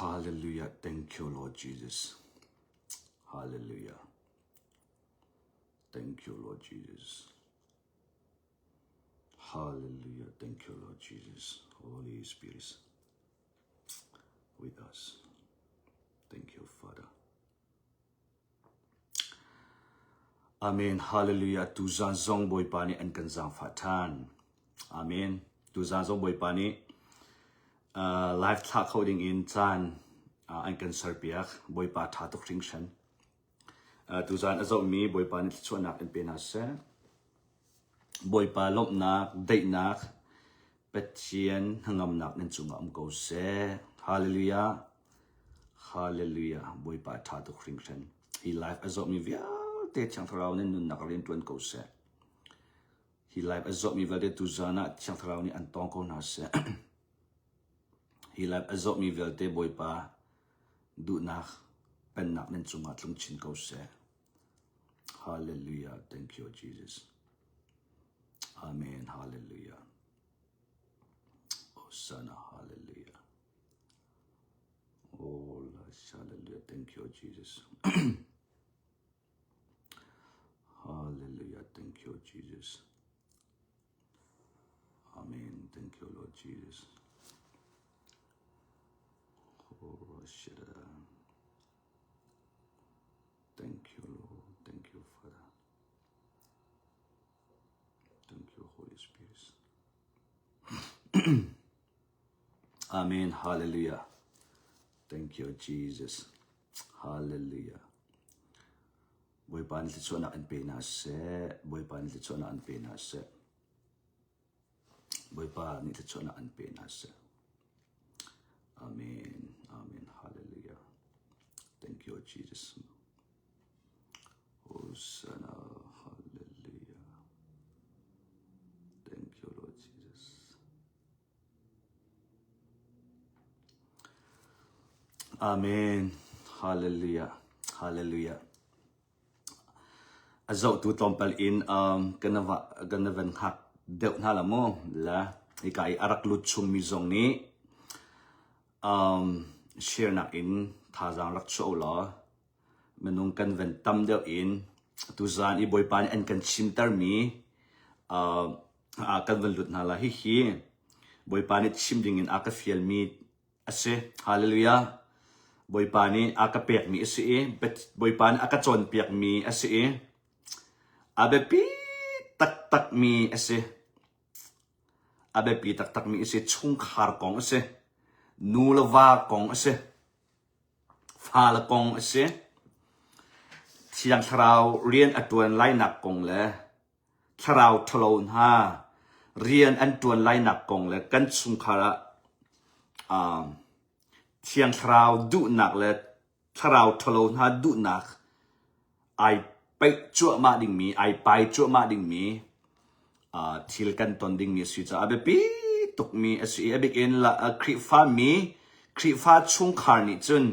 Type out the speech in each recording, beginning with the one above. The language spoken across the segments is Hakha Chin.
Hallelujah. Thank you, Lord Jesus. Hallelujah. Thank you, Lord Jesus. Hallelujah. Thank you, Lord Jesus. Holy Spirit with us. Thank you, Father. Amen. Hallelujah. Tuzan zong Bawipa nih an kan zaangfah ṭhan. Amen. Tuzan zong Bawipa nih uh, live thlah kho ding in caan uh, an kan serpiak. Bawipa ṭha tuk hringhran. Uh, tuzan a zohmi Bawipa nih thluachuahnak in pe hna seh. Bawipa lawmhnak, daihnak, Pathian hnangamnak nan cungah um ko seh. Hallelujah. Hallelujah. Bawipa a ṭha tuk hringhran. Hi live a zawhmi vialte Thiang Thlarau nih nunnak rian ṭuan ko seh. Hi live a zawhmi vialte tuzan ah Thiang Thlarau nih an tawng ko hna seh. Hi live a zawhmi vialte Bawipa duhnak pennak nan cungah tlung chin ko seh. Hallelujah. Thank you, Jesus. Amen. Hallelujah. Hosanna. Hallelujah. Oh, hallelujah. Thank you, Jesus. Hallelujah. Thank you, Jesus. Amen. Thank you, Lord Jesus. Oh, Thank you, Lord. Thank you, Father. Thank you, Holy Spirit. Amen. Hallelujah. Thank you, Jesus. Hallelujah. Bawipa nih thluachuahnak an pe hna seh. Bawipa nih thluachuahnak an pe hna seh. Bawipa nih thluachuahnak an pe hna seh. Amen. Amen. Hallelujah. Thank you, Jesus. Hosanna. Hallelujah. Thank you, Lord Jesus. Amen. Hallelujah. Hallelujah. A zohtu tlawmpal in um, kan va kan van hngak deuh hna la mu la hika i a rak lut chungmi zong nih um, share nak in thazaang rak chuah u law minung kan van tam deuh in tuzaan i Bawipa nih an kan chimtermi uh, kan van lut hna la hihi Bawipa nih chim ding in a ka fialmi a si. Hallelujah. Bawipa nih a ka pekmi a si i Bawipa nih a ka cawnpiakmi a si i a biapi taktakmi a si. A biapi taktakmi a si. Chungkhar kong a si. Nu le va kong a si. Fale kong a si. Thiang Thlarau rian a ṭuan lainak kong le thlarau ṭhalo hna rian an ṭuan lainak kong le kan chungkhar ah Thiang Thlarau duhnak le thlarau ṭhalo hna duhnak ai paih cuahmah dingmi, ai pai cuahmah dingmi thil kan ton dingmi a si caah a biapi tukmi a si i a bik in Khrihfami, Khrihfa chungkhar nih cun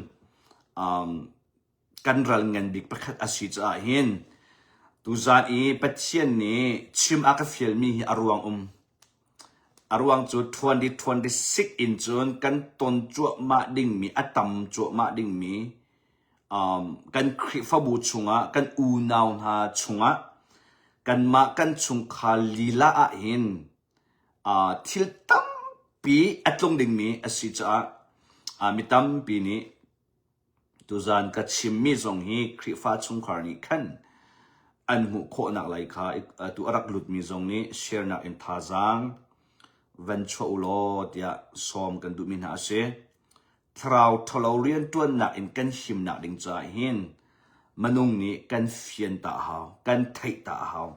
kan ral ngan bik pakhat a si caah hin tuzaan i Pathian nih chim a ka fialmi hi a ruang um. A ruang cu 2026 in cun kan ton cuahmah dingmi, a tam cuahmah dingmi um, kan Khrihfabu chungah, kan unau hna chungah, kanmah kan chungkhar lila ah hin uh, thil tampi a tlung dingmi a si caah uh, mi tampi nih Tuzaan ka chimmi zong hi Khrihfa chungkhar nih khan an hmuh khawhnak lai kha atu a rak lutmi zong nih share-nak in thazaang van chuah u law tiah sawm kan duhmi hna a si. Thlarau ṭhalo rianṭuannak in kan himnak ding caah hin minung nih kan fian ta a hau, kan theih ta a hau.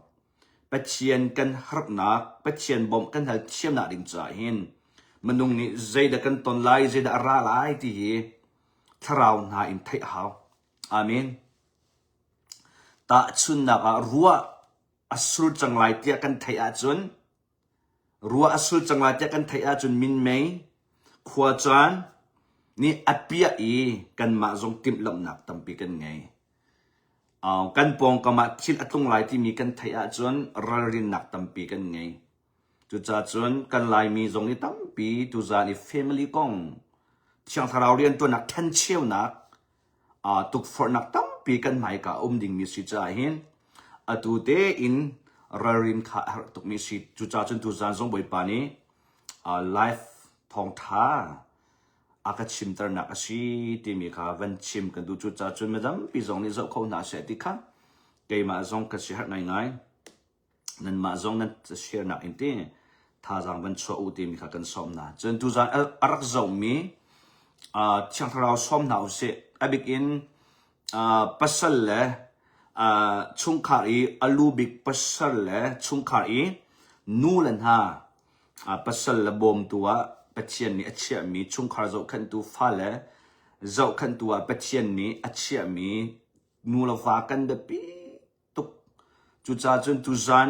Pathian kan harnak, Pathian bawmh kan hal thiamnak ding caah hin minung nih zeidah kan ton lai, zeidah a ra lai ti hi thlarau hna in theih a hau. Amen. Tahchunhnak ah ruah a sur cang lai tiah kan theih ahcun ruah a sur cang lai tiah kan theih ahcun minmei khuacaan nih a piah i kanmah zong timhlamhnak tampi kan ngei. Kan pawngkam ah thil a tlung lai timi kan theih ahcun ralrinnak tampi kan ngei. Cucaah cun kan Laimi zong i tampi tuzaan i family kong. Thiang Thlarau rianṭuannak ṭhencheunak tukforhnak tampi kan hmaika a um dingmi si caah hin atu tein ralrin kha a herh tukmi si. Cucaah cun tuzaan zong Bawipa nih live thawngṭha a ka chimternak a si timi kha van chim kan duh. Cucaah cun midampi zong nih zoh kho hna seh ti kha keimah zong ka siaherh ngaingai. Nanmah zong nan share-nak in ti thazaang van chuah u timi kha kan sawm hna. Cun tuzaan a rak zohmi Thiang Thlarau sawm hna usih. A bik in pasal le chungkhar i a lu bik pasal le chungkhar i nu le hna pasal le bawmtu ah Pathian nih a chiahmi chungkhar zohkhenhtu fale zohkhenhtu ah Pathian nih a chiahmi nu le va kan biapi tuk. Cucaah cun tuzan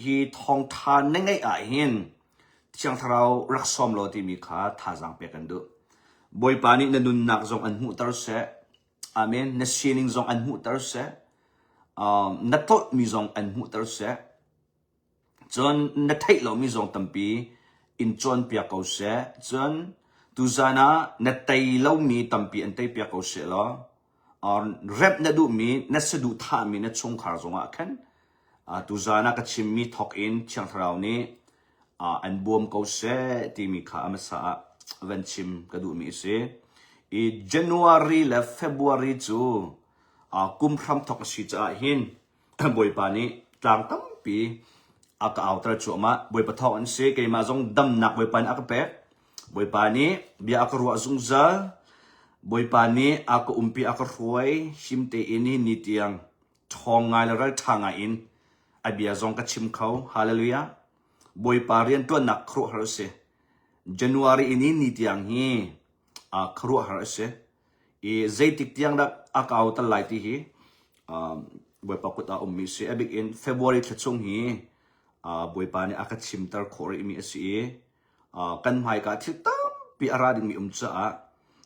hi thawngtha na ngeih ahhin Thiang Thlarau rak sawm law timi kha thazaang pek kan duh. Bawipa nih na nunnak zong an hmuhter seh. Amen. Na sining zong an hmuhter seh. Um, na tlolhmi zong an hmuhter seh. Cun na theih lomi zong tampi in cawnpiak ko seh. Cun tuzan ah na tei lomi tampi an teipiak ko seh law remh na duhmi na saduhthahmi na chungkhar zongah khan tuzan ah ka chimmi thawk in Thiang Thlarau nih an bawm ko seh timi kha a hmasa ah van chim ka duhmi a si. I January le February cu kum hramthawk a si caah hin Bawipa nih tlang tampi a ka auter cuahmah. Bawipa thawng an si. Keimah zong damnak Bawipa nih a ka pek. Bawipa nih bia a ka ruah zungzal. Bawipa nih a ka umpi a ka hruai. Him tein hi ni tiang ṭhawng ngai le ralṭha ngai in a bia zong ka chim kho. Hallelujah. Bawipa rianṭuannak khuaruahhar a si. January in hi ni tiang hi khuaruahhar a si. I zeitik tiang dah a kau tal lai ti hi Bawipa kut ah ummi si. A bik in February thla chung hi Bawipa nih a ka chimter khawh rihmi a si i kan hmaika thil tampi a ra dingmi um caah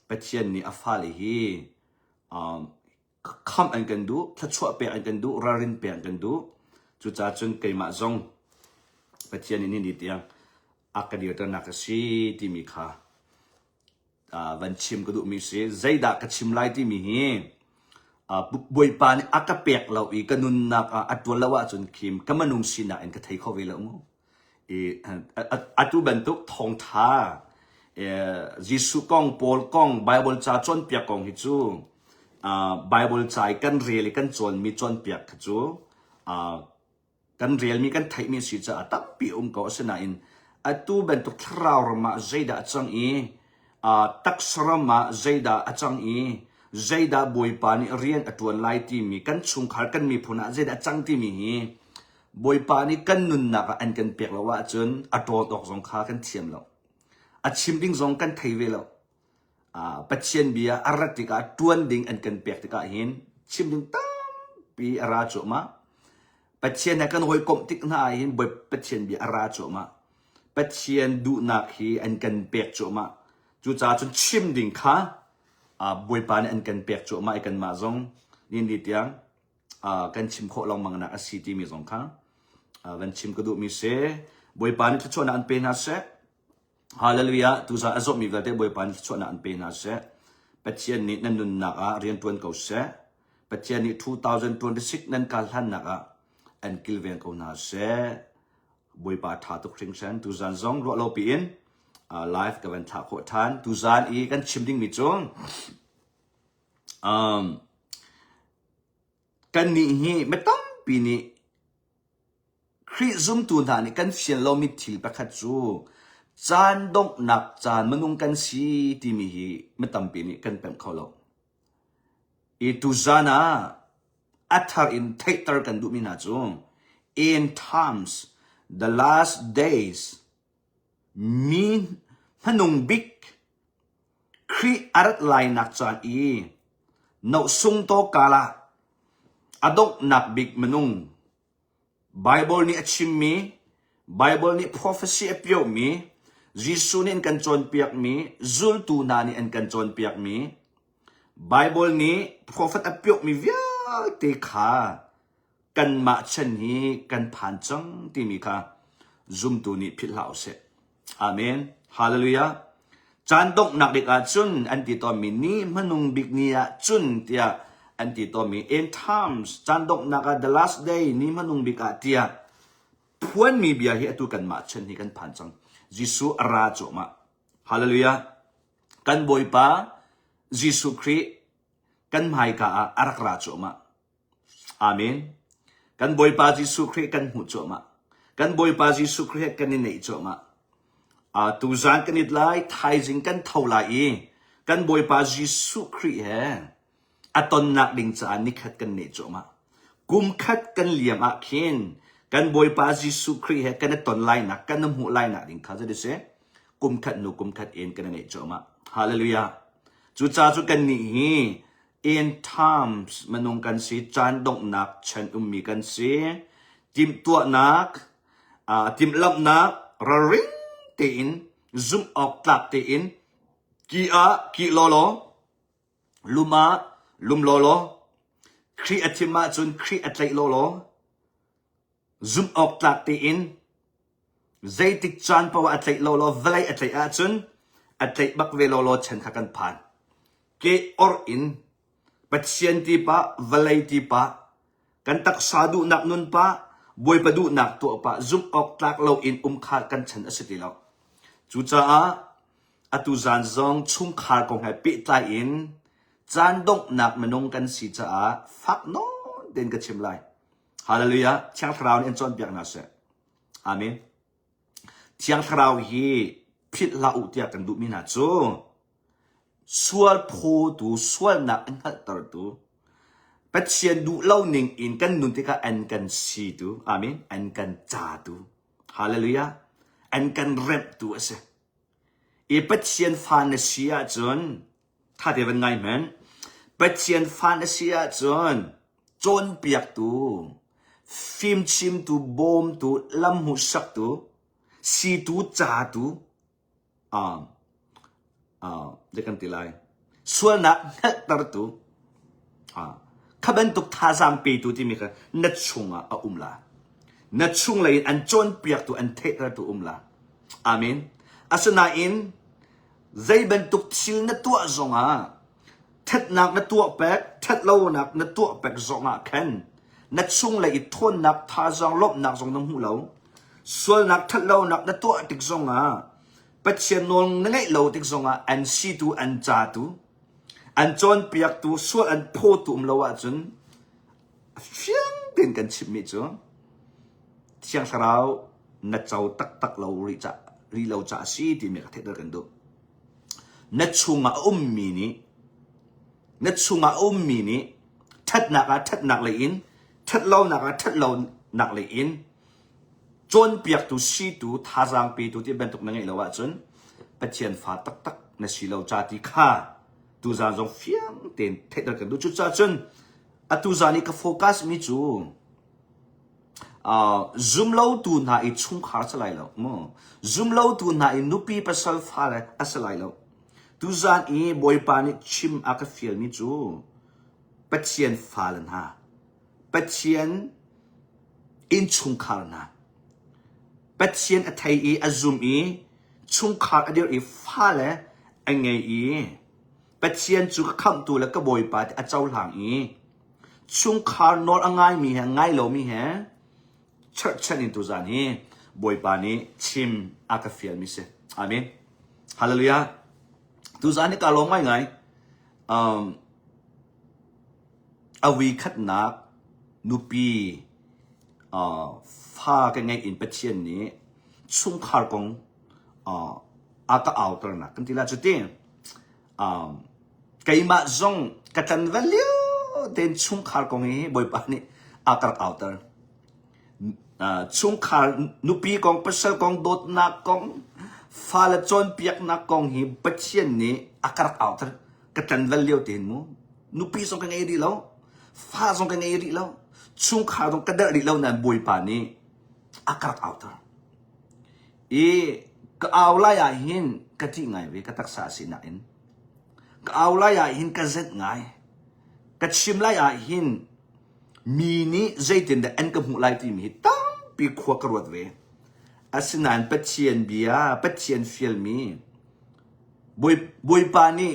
Pathian nih a fale hi khamh an kan duh, thluachuah pek an kan duh, ralrin pek an kan duh. Cucaah cun keimah zong Pathian nih ni tiang a ka dirternak a si timi kha van chim ka duhmi si. Zeidah ka chim lai timi hi Bawipa nih a ka pek lo i ka nunnak ah a ṭuan lo ahcun khim ka minung sinak in ka thei kho ve lo mu. I atu bantuk thawngṭha Jesuh kong, Paul kong, Bible ca cawnpiak kong hi cu Bible ca i kan rel i kan cawnmi cawnpiak kha cu kan relmi kan theihmi a si caah tampi a um ko. Asinain atu bantuk thlarau ram ah zeidah a cang i taksa ram ah zeidah a cang i zeidah Bawipa nih rian a ṭuan lai timi kan chungkhar kan miphun ah zeidah a cang timi hi Bawipa nih kan nunnak ah an kan pek lo ahcun a ṭawn awk zong kha kan thiam lo. A chim ding zong kan thei ve lo. Pathian bia a rat tikah ṭuan ding an kan pek tikah hin chim ding tampi a ra cuahmah. Pathian he kan hawikomh tik hna ah hin Pathian bia a ra cuahmah. Pathian duhnak hi an kan pek cuahmah. Cucaah cun chim ding kha Bawipa nih an kan pek cuahmah i kanmah zong ni ni tiang kan chim khawh lengmang nak a si timi zong kha van chim ka duhmi si. Bawipa nih thluachuahnak an pe hna seh. Hallelujah. Tuzaan a zawtmi vialte Bawipa nih thluachuahnak an pe hna seh. Pathian nih nan nunnak ah rian tuan ko seh. Pathian nih 2026 nan kal hlannak ah an kilveng ko hna seh. Bawipa tha tuk hringhran. Tuzaan zong ruah lo piin live ka van thlah khawh than. Tuzaan i kan chim dingmi cu um, kannih hi mi tampi nih Khrih zumtu hna nih kan fian lomi thil pakhat cu caan donghnak caan minung kan si timi hi mi tampi nih kan pemh kho lo. I tuzan ah a thar in theihter kan duhmi hna cu end times, the last days, mi hmanung bik Khrih a rat lainak caan i nohsung tawkal ah a donghnak bik minung Baibal nih a chimmi, Baibal nih prophecy a piohmi, Jesuh nih an kan cawnpiakmi, zultu hna nih an kan cawnpiakmi, Baibal nih prophet a piohmi vialte kha kanmah chan hi kan phan cang timi kha zumtu nih philh hlah usih. Amen. Hallelujah. Caan donghnak bik ahcun an ti tawnmi ni hmanung bik ni ah cun tiah an ti tawnmi end times caan donghnak ah the last day ni hmanung bik ah tiah phuanmi bia hi atu kanmah chan hi kan phan cang. Jesuh a ra cuahmah. Hallelujah. Kan Bawipa Jesuh Khrih kan hmaika ah a rak ra cuahmah. Amen. Kan Bawipa Jesuh Khrih kan hmuh cuahmah. Kan Bawipa Jesuh Khrih he kan i neih cuahmah. Uh, tuzan kan it lai, thaizing kan tho lai i kan Bawipa Jesuh Khrih he a tonnak ding caah nikhat kan neih cuahmah. Kum khat kan liam ah khin kan Bawipa Jesuh Khrih he kan i ton lainak, kan i hmuh lainak ding kha zei si? Kum khat nu kum khat in kan i neih cuahmah. Hallelujah. Cucaah cu kan nih hi End times minung kan si, caan donghnak chan ummi kan si. Timhtuahnak, uh, timhlamhnak, ralring tein, zumh awk tlak tein, ki ah ki lawlaw, lum ah lum lawlaw, Khrih a thim ahcun Khrih a tlaih lawlaw, zumh awk tlak tein, zeitik caan paoh ah a tlaih lawlaw, vawlei a tlaih ahcun a tlaih bak ve lawlaw chan kha kan phan. Ke orh in Pathian ti pah, vawlei ti pah, kan taksa duhnak nun pah, Bawipa duhnak tuah pah, zumh awk tlak loin um kha kan chan a si ti lo. Cucaah atu zan zong chungkhar kong he pehtlai in caan donghnak minung kan si caah fak nawn tein ka chim lai. Hallelujah. Thiang Thlarau nih an cawnpiak hna seh. Amen. Thiang Thlarau hi philh hlah u tiah kan duhmi hna cu sual phawtu, sualnak an hngalhtertu, Pathian duh lo ning in kan nun tikah an kan situ, amen, an kan catu, hallelujah, an kan remhtu a si. I Pathian fa na si ahcun Tha te van ngai hmanh. Pathian fa na si ahcun cawnpiaktu, fimchimtu, bawmtu, lam hmuhsaktu, situ, catu, uh, uh, zei kan ti lai, sualnak hngalhtertu, uh, kha bantuk thazaang petu timi kha na chungah a um la. Na chunglei in an cawnpiaktu, an theihtertu um la. Amen. Asinain Zei bantuk thil na tuah zongah ṭhatnak na tuah pek, ṭhatlonak na tuah pek zongah khan na chunglei i ṭhawnnak thazaang lawmhnak zong na hmu lo. Sualnak ṭhatlonak na tuah tik zongah Pathian nawl na ngeih lo tik zongah an situ an catu an cawnpiaktu sual an phawtu um lo ahcun fiang tein kan chimmi cu Thiang Thlarau na co taktak lo rih ca rih lo ca a si timi ka theihter kan duh. Na chungah a ummi nih na chungah a ummi nih ṭhatnak ah ṭhatnak lei in ṭhatlonak ah ṭhatlonak lei in cawnpiaktu situ thazaang petu ti bantuk na ngeih lo ahcun Pathian fa taktak na si lo ca ti kha tuzaan zong fiang tein theihter kan duh. Cucaah cun atu zaan i ka focus mi cu Uh, zumlotu hna i chungkhar si lai lo mu zumlotu hna i nupi pasal fale a si lai lo tuzan i bawipa nih chim a ka fialmi cu pathian fale hna pathian innchungkhar hna pathian a thei i a zum i chungkhar a dir i fale a ngei i pathian cu ka khamhtu le ka bawipa ti a cohlang i Chungkhar nawl a ngaimi he ngai lomi he cherhchan in tuzan hi Bawipa nih chim a ka fialmi si. Amen. Hallelujah. Tuzan hi ka lawm ngaingai. Um, a vui khatnak nupi uh, fa ka ngeih in Pathian nih chungkhar kong uh, a ka auternak kan ti la cu ti. Um, keimah zong ka tlanval lio tein chungkhar kong hi Bawipa nih a ka rak auter. Uh, chungkhar nupi kong, pasal kong, dawtnak kong, fale cawnpiaknak kong hi Pathian nih a ka rak auter. Ka tlanval lio tein mu. Nupi zong ka ngei rih lo. Fa zong ka ngei rih lo. Chungkhar zong ka derh rih lo nain Bawipa nih a ka rak auter. I ka au lai ah hin ka ṭih ngai ve ka taksa sinak in. Ka au lai ah hin ka zenh ngai. Ka chim lai ah hin mi nih zeitindah an ka hmuh lai timi hi tampi khua ka ruat ve. Asinain Pathian bia, Pathian fialmi. Bawipa nih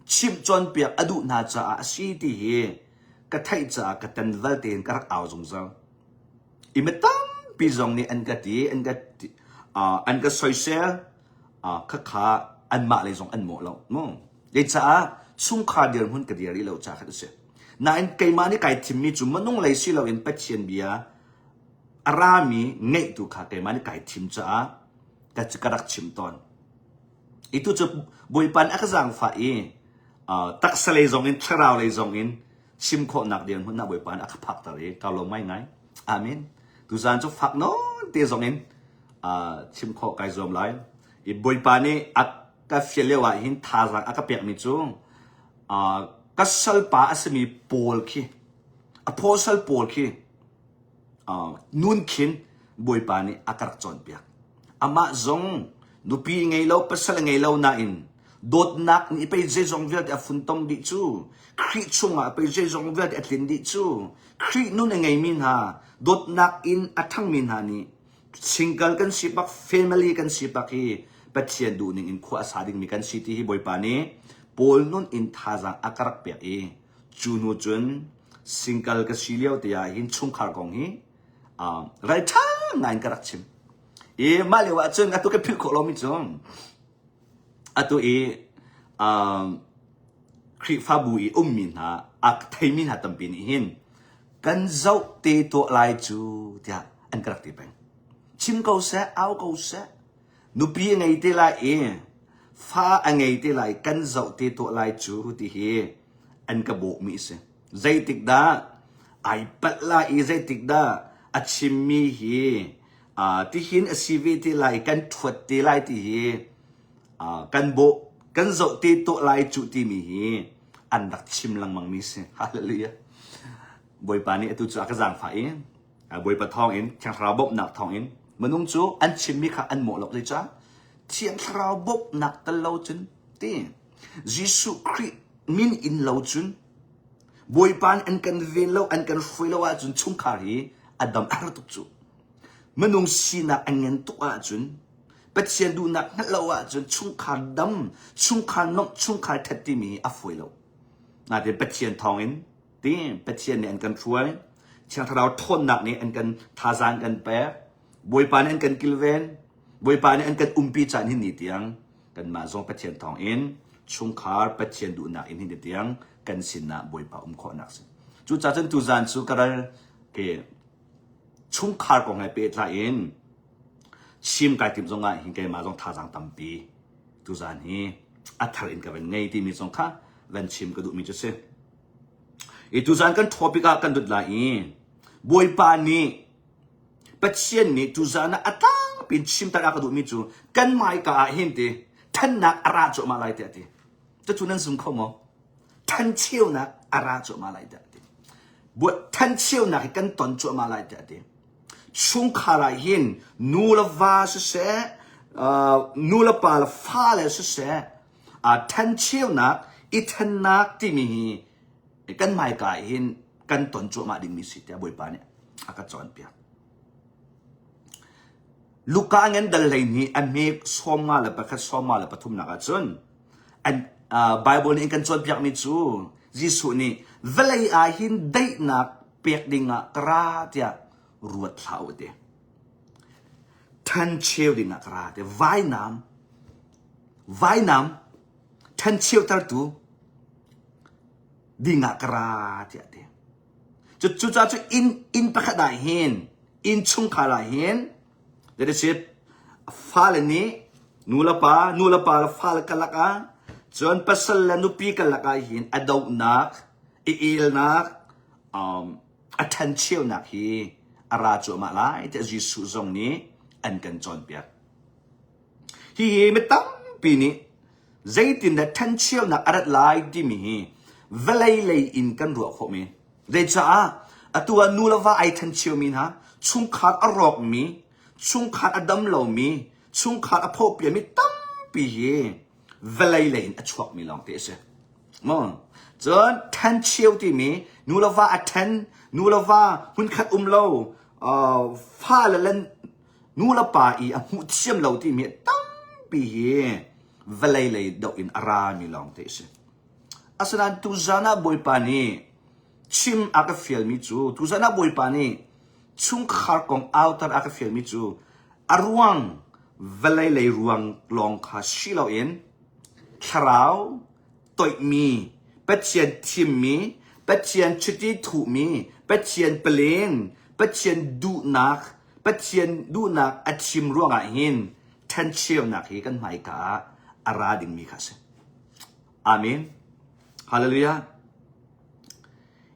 chimh cawnpiak a duh hna caah a si ti hi ka theih caah ka tanval tein ka rak au zungzal. I mi tampi zong nih an ka ti, an ka an ka soisel, khakha anmah lei zong an mawh lo. Mu. Caah chungkhar dirhmun ka dir rih lo caah khan a si. Nain keimah nih kai thimmi cu minung lei si loin Pathian bia a rami ngeih tu kha keimah nih kai thim caah ka, ka rak chim tawn. I tu cu Bawipa nih a ka zaangfah i taksa lei zong in thlarau lei zong in chim khawhnak dirhmun ah Bawipa nih a ka phakter i ka lawm ngaingai. Amen. Tuzaan cu fak nawn te zong in chim khawh kai zuam lai. I Bawipa nih a ka fial lio ah hin thazaang a ka pekmi cu ka salpa a simi Paul khi apostle Paul khi nun khin Bawipa nih a ka rak cawnpiak. Amah zong nupi ngei lo pasal ngei lo nain dawtnak nih pei zeizong vialte a funtom dih cu Khrih chungah pei zeizong vialte a tlin dih cu Khrih nun a ngeimi hna dawtnak in a ṭhangmi hna nih single kan si bak family kan si bak hi Pathian duhning in khua a sa dingmi kan si ti hi Bawipa nih Paul nun in thazaang a ka rak pek i cu hnu cun single ka si lio te ah hin chungkhar kong hi ralṭha ngai in ka rak chim. I mah lio ah cun atu ka philh khawh lomi cu atu i Khrihfabu i ummi hna a theimi hna tampi nih hin kan zoh te tuah lai cu tiah an ka rak ti peng. Chim ko seh, au ko seh, nupi a ngei te lai i fa a ngei te lai kan zoh te tuah lai cu ti hi an ka bawhmi a si. Zeitik dah ai palh lai i zeitik dah a chimmi hi tihin a si ve te lai kan ṭhuat te lai ti hi kan bawh kan zoh te tuah lai cu timi hi an rak chim lengmang mi si. Hallelujah. Bawipa nih atu cu a ka zaangfah i Bawipa thawngin Thiang Thlarau bawmhnak thawngin minung cu an chimmi kha an mawh lo zeicah Thiang Thlarau bawmhnak tel lo cun ti Jesuh Khrih min in lo cun Bawipa nih an kan ven lo an kan hruai lo ahcun chungkhar hi a dam a har tuk cu minung sinak a ngen tuk ahcun Pathian duhnak hngalh lo ahcun chungkhar dam chungkhar nomh chungkhar ṭhat timi hi a fawi lo nain Pathian thawngin ti Pathian nih an kan hruai Thiang Thlarau ṭhawnnak nih an kan thazaang kan pek Bawipa nih an kan kilven Bawipa nih an kan umpi caan hin ni tiang kanmah zong Pathian thawng in chungkhar Pathian duhnak in hin ni tiang kan sinah Bawipa um khawhnak si cucaah cun tuzaan cu ka ral ke chungkhar kong he pehtlai in chim kai tim zong ah hin keimah zong thazaang tampi tuzaan hi a thar in ka van ngei timi zong kha van chim ka duhmi cu si I tuzaan kan topic ah kan dut lai i Bawipa nih Pathian nih tuzaan ah a tlangpi in chimter a ka duhmi cu kan hmaika ah hin ti thannak a ra cuahmah lai tiah a ti. Cucu nan zum kho maw? Thancheunak a ra cuahmah lai tiah a ti. Thancheunak hi kan ton cuahmah lai tiah a ti. Chungkhar ah hin nu le va siseh, nu le pa le fale siseh, ṭhencheunak i ṭhennak timi hi kan hmaika hin kan ton cuahmah dingmi si tiah Bawipa nih a ka cawnpiak. Luka ngan dal hlei nih a hme 51 53 nak ahcun an Bible nih kan cawnpiakmi cu Jesuh nih vawlei ah hin daihnak pek dingah ka ra tiah ruat hlah u ti. Ṭhencheu dingah ka ra ti. Vainam vainam ṭhencheutertu dingah ka ra tiah a ti. Cucaah cu inn inn pakhat ah hin inn chungkhar ah hin that is it fale nih nu le pa nu le pa le fale karlak ah cun pasal le nupi karlak ah hin a dohnak i elnak um, a ṭhencheunak hi a ra cuahmah lai tiah Jesuh zong nih an kan cawnpiak. Hihi mi tampi nih zeitindah ṭhencheunak a rat lai timi hi vawlei lei in kan ruah khawh men. Zeicah atu ah nu le va ai ṭhencheumi hna, chungkhar a rawkmi, chungkhar a dam lomi, chungkhar a phawhpiami tampi hi vawlei lei in a chuakmi lawngte a si. Maw? Cun ṭhencheu timi nu le va a ṭhen, nu le va hmunkhat um lo, uh, fale le nu le pa i a hmuh thiam lo timi tampi hi. vawlei lei doh in a rami lawng te a si. Asinain tuzan ah Bawipa nih chim a ka fialmi cu tuzan ah Bawipa nih chungkhar kong auter a ka fialmi cu a ruang vawlei lei ruang lawng kha si loin thlarau toihmi, Pathian thimmi, Pathian chiti thuhmi, Pathian palen, Pathian duhnak, Pathian duhnak a thim ruangah hin ṭhencheunak hi kan hmaika ah a ra dingmi kha a si. Amen. Hallelujah.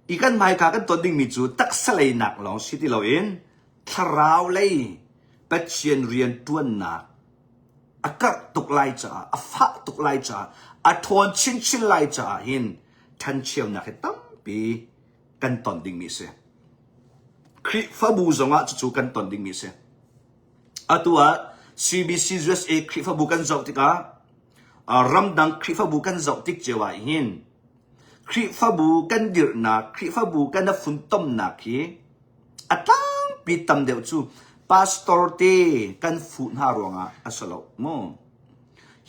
I kan hmaika kan ton dingmi cu taksa leinak lawng si ti loin thlarau lei Pathian rian ṭuannak a karh tuk lai caah, a fah tuk lai caah, a ṭhawn chinchin lai caah hin ṭhancheunak hi tampi kan ton dingmi a si. Khrihfabu zongah cucu kan ton dingmi a si. Atu ah CBC USA Khrihfabu kan zoh tikah ramdang Khrihfabu kan zoh tik cio ah hin Khrihfabu kan dirhnak, Khrihfabu kan a funtomnak hi a tlangpi tam deuh cu pastor te kan fuh hna ruangah a si lo mu.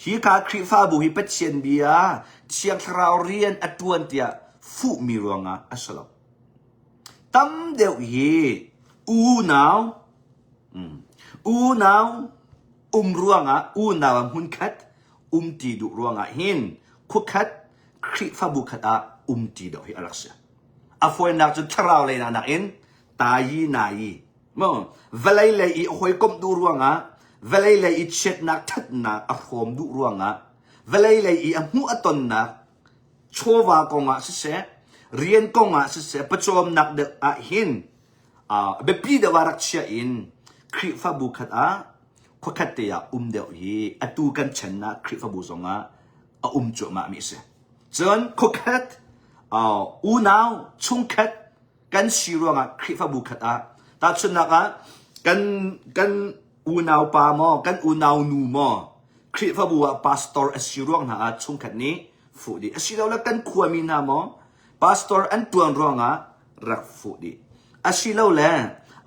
Hi ka Khrihfabu hi Pathian bia Thiang Thlarau rian a tuan tiah fuhmi ruangah a si lo. Tam deuh hi unau unau um ruangah unau ah hmunkhat umti duh ruangah hin khuakhat Khrihfabu khat ah umti deuh hi a rak si. A fawinak cu thlarau lei nak in tayi nayi mo vawlei lei i hawikomh duh ruangah vawlei lei i chiatnak thatnak a hrawm duh ruangah vawlei lei i a hmuh a tonnak chawva kongah siseh rian kongah siseh pawcawmnak deuh ah hin biapi deuh ah rak chia in Khrihfabu khat ah khuakhat te ah um deuh hi atu kan chan ah Khrihfabu zongah a um cuahmah mi a si. Cun khuakhat unau chungkhat kan si ruangah Khrihfabu khat ah tahchunhnak ah kan kan unau pa maw kan unau nu maw Khrihfabu ah pastor a si ruang hna ah chungkhat nih fuh dih asilole kan khuami hna maw pastor an tuan ruangah rak fuh dih asilole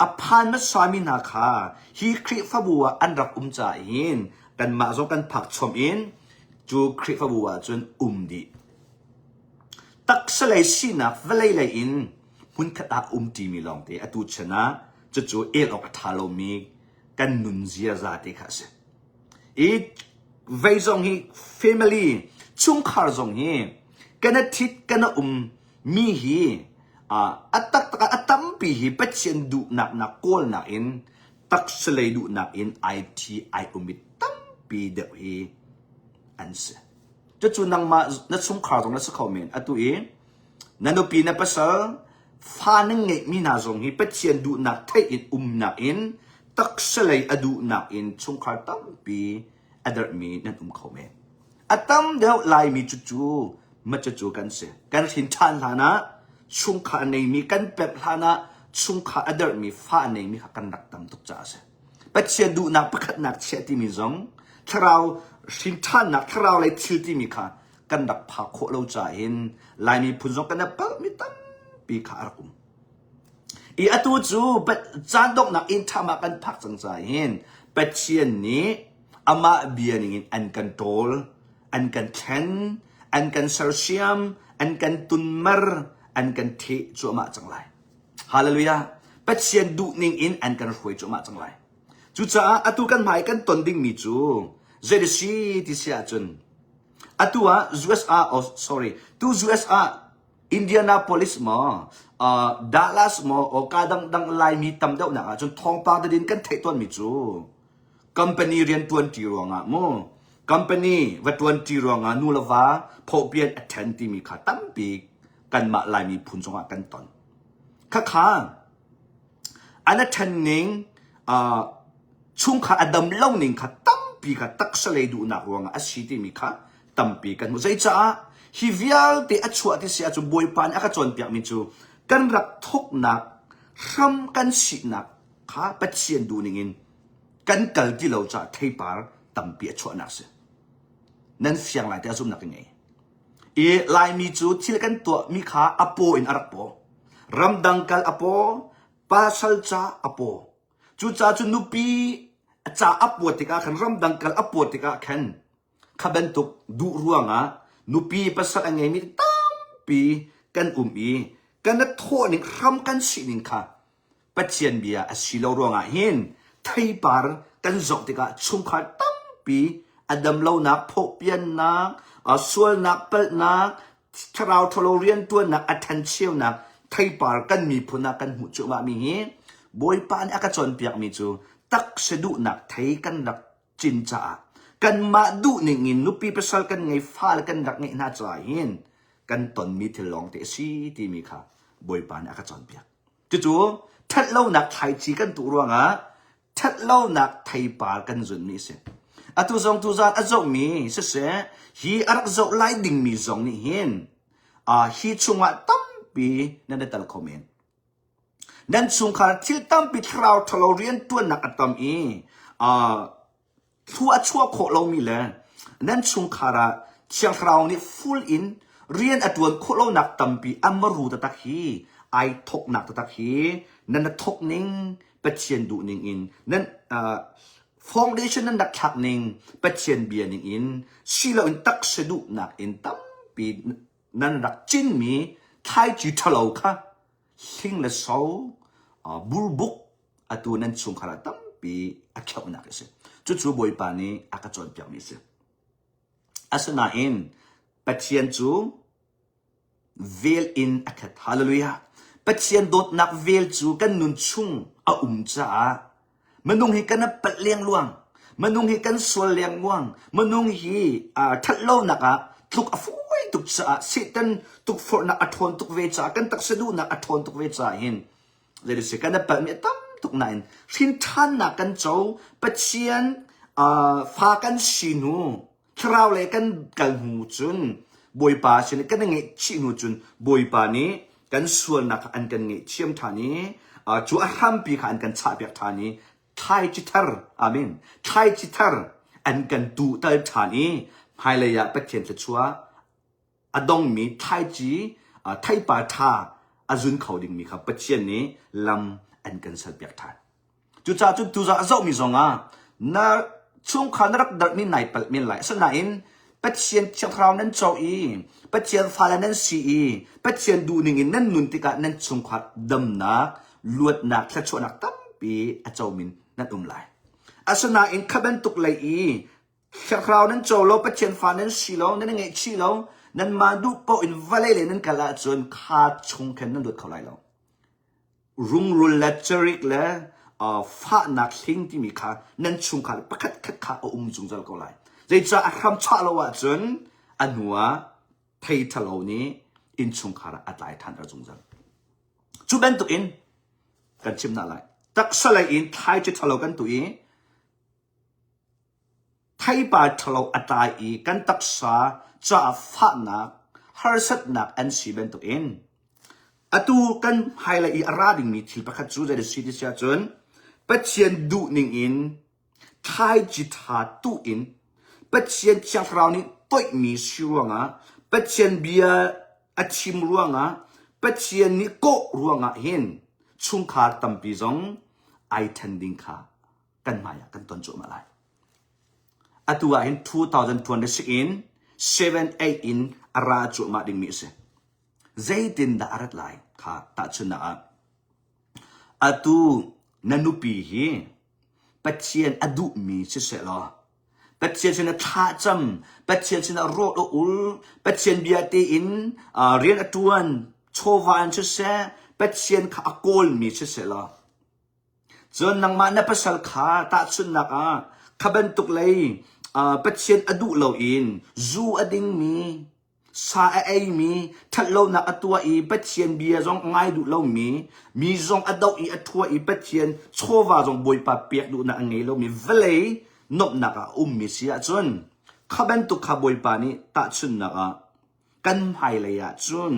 a phan hmasami hna kha hi Khrihfabu ah an rak um caah hin kanmah zong kan phak chom in cu Khrihfabu ah cun um dih. Taksa lei sinak vawlei lei in hmunkhat ah um ṭimi lawngte atu chan ah cucu el awk a ṭha lomi kan nun ziaza te kha a si. I vei zong hi family chungkhar zong hi kan a ṭhit kan a um mi hi a taktak ah a tampi hi Pathian duhnak nak kawlnak in taksa lei duhnak in ai ṭhi ai um i tampi deuh hi an si. Cucu nangmah na chungkhar zong na si kho men. Atu i na nupi na pasal fa na ngeihmi hna zong hi Pathian duhnak theih in umnak in taksa lei a duhnak in chungkhar tampi a derhmi nan um kho men. A tam deuh Laimi cucu ma cucu kan si. Kan hrin ṭhan hlan ah chungkhar a neimi kan pemh hlan ah chungkhar a derhmi fa a neimi kha kan rak tam tuk caah a si. Pathian duhnak pakhatnak chiah timi zong thlarau hrinṭhannak thlarau lei thil timi kha kan rak phak khawh lo caah hin Laimi phun zong kan i palhmi tampi kha a rak um. I atu cu caan donghnak inn ṭham ah kan phak cang caah hin Pathian nih amah bia ningin an kan ṭawl, an kan thlen, an kan sersiam, an kan tunmer, an kan theh cuahmah cang lai. Hallelujah. Pathian duhning in an kan hruai cuahmah cang lai. Cucaah atu kan hmai kan ton dingmi cu zei a si ti si ahcun atu ah US ah oh sorry tu US ah Indianapolis maw uh, Dallas maw o ka dangdang Laimi tam deuhnak ahcun thawngpang tadin kan theih tawnmi cu company rian tuanṭi ruangah mu company va tuanṭi ruangah nu le va phawhpian a ṭhen timi kha tampi kanmah Laimi phun zongah kan ton. Khakha an a ṭhen ning uh, chungkhar a dam lo ning kha tampi kha taksa lei duhnak ruangah a si timi kha tampi kan hmuh. Zeicaah hi vialte a chuah ti si ahcun Bawipa nih a ka cawnpiakmi cu kan rak thawknak hram kan sinak kha Pathian duhning in kan kal ti lo caah theipar tampi a chuahnak si. Nan fiang lai tiah zumhnak ka ngei. I Laimi cu thil kan tuahmi kha a paw in a rak paw. Ramdang kal a paw, pasal ca a paw. Cucaah cu nupi ca a pawt tikah khan ramdang kal a pawt tikah khan. Kha bantuk duh ruangah nupi pasal a ngeimi tampi kan um i kan i thawhning hram kan sining kha Pathian bia a si lo ruangah hin theipar kan zoh tikah chungkhar tampi a damlonak, phawhpiannak, sualnak, palhnak, thlarau ṭhalo rianṭuannak a ṭhancheunak theipar kan miphun ah kan hmuh cuahmahmi hi Bawipa nih a ka cawnpiakmi cu taksa duhnak thei kan rak cin caah kanmah duhning in nupi pasal kan ngei fale kan rak ngeih hna caah hin kan tonmi thil lawngte a si timi kha Bawipa nih a ka cawnpiak. Cucu ṭhatlonak thlaici kan tuh ruangah ṭhatlonak theipar kan zunmi a si. Atu zong tuzaan a zohmi siseh, hi a rak zoh lai dingmi zong nih hin uh, hi chungah tampi nan i tel kho men. Nan chungkhar thil tampi thlarau ṭhalo rianṭuannak a tam i uh, Thlua a chuah khawh lomi le nan chungkhar ah Thiang Thlarau nih full in rian a ṭuan khawh lonak tampi a maru taktak hi ai thawknak taktak hi nan a thawk ning Pathian duh ning in nan uh, foundation nan rak thlak ning Pathian bia ning in si loin taksa duhnak in tampi nan rak cinmi thlaici ṭhalo kha hling le so uh, burbuk atu nan chungkhar ah tampi a kheuhnak a si. Cucu Bawipa nih a ka cawnpiakmi a si. Asinain Pathian cu vel in a khat. Hallelujah. Pathian dawtnak vel cu kan nun chung a um caah minung hi kan palh lengluang. Minung hi kan sual lengluang. Minung hi ṭhatlonak ah tluk a fawi tuk caah Satan tukforhnak a ṭhawn tuk ve caah kan taksa duhnak a ṭhawn tuk ve caah hin Zeiti kan i palhmi a tam tuk nain hrinṭhannak kan co Pathian uh, fa kan si hnu thlarau le kan kal hnu cun Bawipa sin kan i ngaihchih hnu cun Bawipa nih kan sualnak kha an kan ngaihthiam ṭhan i uh, cu a hrampi kha an kan chahpiak ṭhan i thlaici thar amen thlaici thar an kan tuhtal ṭhan i hmailei ah Pathian thluachuah a dongmi thlaici theipar ṭha a zun kho dingmi kha Pathian nih lam an kan serpiak ṭhan. Cucaah cun tuzah a zohmi zongah na chungkhar na rak darhmi nai palh men lai. Asinain Pathian Thiang Thlarau nan co i Pathian fale nan si i Pathian duhning in nan nun tikah nan chungkhar damnak, luatnak, thluachuahnak tampi a comi nan um lai. Asinain kha bantuk lei i Thlarau nan co lo, Pathian fa nan si lo, nan i ngaihchih lo, nanmah duh paoh in vawlei lei nan kal ahcun kha chung khan nan luat kho lai lo. Rungrul le cerik le uh, fahnak hling timi kha nan chungkhar pakhat khat kha a um zungzal ko lai. Zeicah a hram chah lo ahcun a hnu ah thei ṭhalo nih innchungkhar ah a tlai ṭhan zungzal. Cu bantukin kan chim hna lai. Taksa lei in thlaici ṭhalo kan tuh i Theipar ṭhalo a tlai i kan taksa caah fahnak, harsatnak an si bantukin atu kan hmailei i a ra dingmi thil pakhat cu zei a si ti si ahcun Pathian duhning in thlaici ṭha tuh in Pathian Thiang Thlarau nih toihmi si ruangah Pathian bia a chim ruangah Pathian nih kawh ruangah hin chungkhar tampi zong ai ṭhen ding kha kan hmai ah kan ton cuahmah lai. Atu ah hin 2026 in 7 8 in a ra cuahmah dingmi a si. Zeitindah a rat lai kha tahchunhnak ah atu na nupi hi Pathian a duhmi siseh law Pathian sinah thlacam, Pathian sinah rawt a ul, Pathian bia tein rian a ṭuan, chawva in siseh, Pathian kha a kawlmi siseh law Cun nangmah na pasal kha tahchunhnak ah kha bantuk lei Pathian a duh loin zu a dingmi, sa a eimi, ṭhatlonak a tuah i Pathian bia zong a ngai duh lomi, mi zong a doh i a ṭhua i Pathian chawva zong Bawipa pek duhnak a ngei lomi vawlei nuamhnak ah a ummi si ahcun kha bantuk kha Bawipa nih tahchunhnak ah kan hmailei ah cun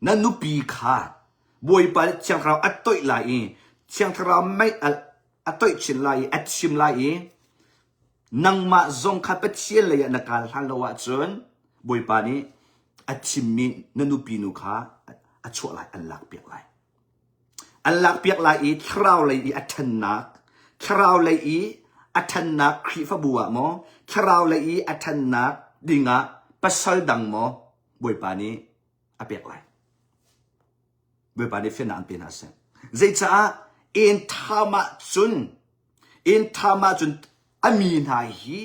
Na nupi kha Bawipa nih Thiang Thlarau a toih lai i Thiang Thlarau mei a toih chin lai i a thim lai i nangmah zong kha Pathian lei ah na kal hlan lo ahcun Bawipa nih a thimmi na nupi nu kha a chuah lai, an lakpiak lai. An lakpiak lai i thlarau lei i a ṭhannak, thlarau lei i a ṭhannak Khrihfabu ah maw, thlarau lei i a ṭhannak dingah pasal dang maw Bawipa nih a pek lai. Bawipa nih fiannak an pe hna seh. Zeicaah en tham ahcun en tham ahcun a mi hna hi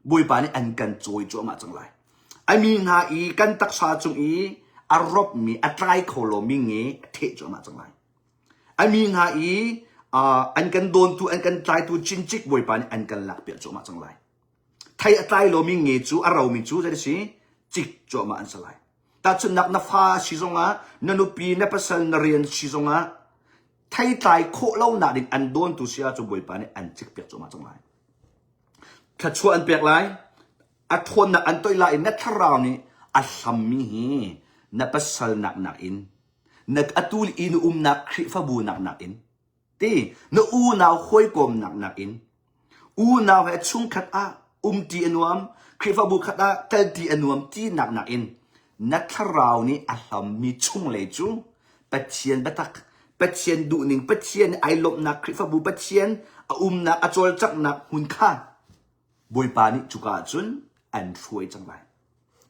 Bawipa nih an kan cawi cuahmah cang lai. A mi hna i kan taksa cung i a ropmi, a tlai kho lomi nge a theh cuahmah cang lai. A mi hna i uh, an kan dawntu, an kan tlaitu cincik Bawipa nih an kan lakpiak cuahmah cang lai. Thei a tlai lomi nge cu a romi cu zei si cik cuahmah an si lai. Tahchunhnak na fa si zongah, na nupi, na pasal, na rian si zongah theitlai khawh lonak ding an dawntu si ahcun Bawipa nih an cikpiak cuahmah cang lai. Thluachuah an pek lai, a ṭhawnnak an toih lai i na thlarau nih a hlammi hi na pasal nak nakin na atu i na umnak Khrihfabu nak nakin ti na unau hawikomnak nakin unau he chungkhat ah umti a nuam Khrihfabu khat ah kalti a nuam ti nak nakin na thlarau nih a hlammi chunglei cu Pathian biatak Pathian duhning Pathian ai lawmhnak Khrihfabu Pathian a umnak a cawlcanghnak hmun kha Bawipa nih cuka ahcun an hruai cang lai.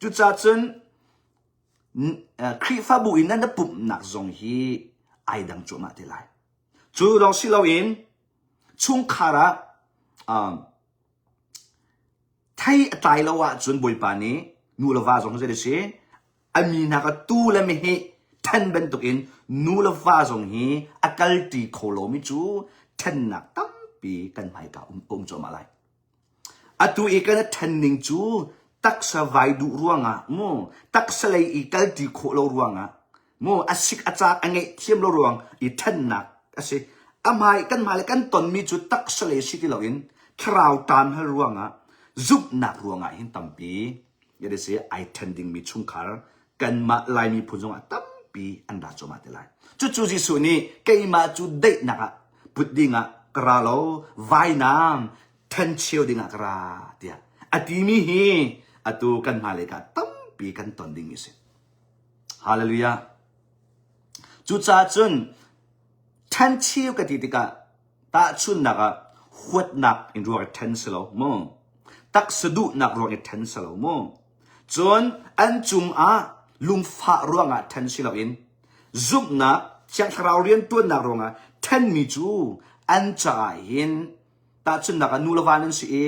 Cucaah cun Khrihfabu in nan pumhnak zong hi ai dang cuahmah te lai. Cu lawng si loin chungkhar ah thei a tlai lo ahcun Bawipa nih nu le va zong zei si a mi hna kha tu le meheh ṭhen bantukin nu le va zong hi a kalṭi kho lomi cu ṭhennak tampi kan hmaika um, um cuahmah lai. Atu i kan ṭhen ning cu taksa vai duh ruangah mu taksa lei i kalṭi khawh lo ruangah mu a sik a caak a ngeih thiam lo ruang i ṭhennak a si. A hmai kan hmai le kan tonmi cu taksa lei si ti loin thlarau ṭam hal ruangah zumhnak ruangah hin tampi Yet si ai ṭhen dingmi chungkhar kanmah Laimi phun zongah tampi an ra cuahmah te lai. Cucu Jesuh nih keimah cu daihnak ah put dingah ka ra lo, vainam ṭhencheu dingah ka ra tiah a timi hi atu kan hmailei ka tampi kan ton dingmi a si. Hallelujah. Cucaah cun ṭhencheu ka ti tikah Tahchunhnak ah huatnak in ruang i ṭhen si lo mu. Taksa duhnak ruang i ṭhen si lo mu. Cun an cungah lungfah ruangah ṭhen si loin zumhnak Thiang Thlarau rianṭuannak ruangah ṭhenmi cu an caah hin tahchunhnak ah nu le va nan si i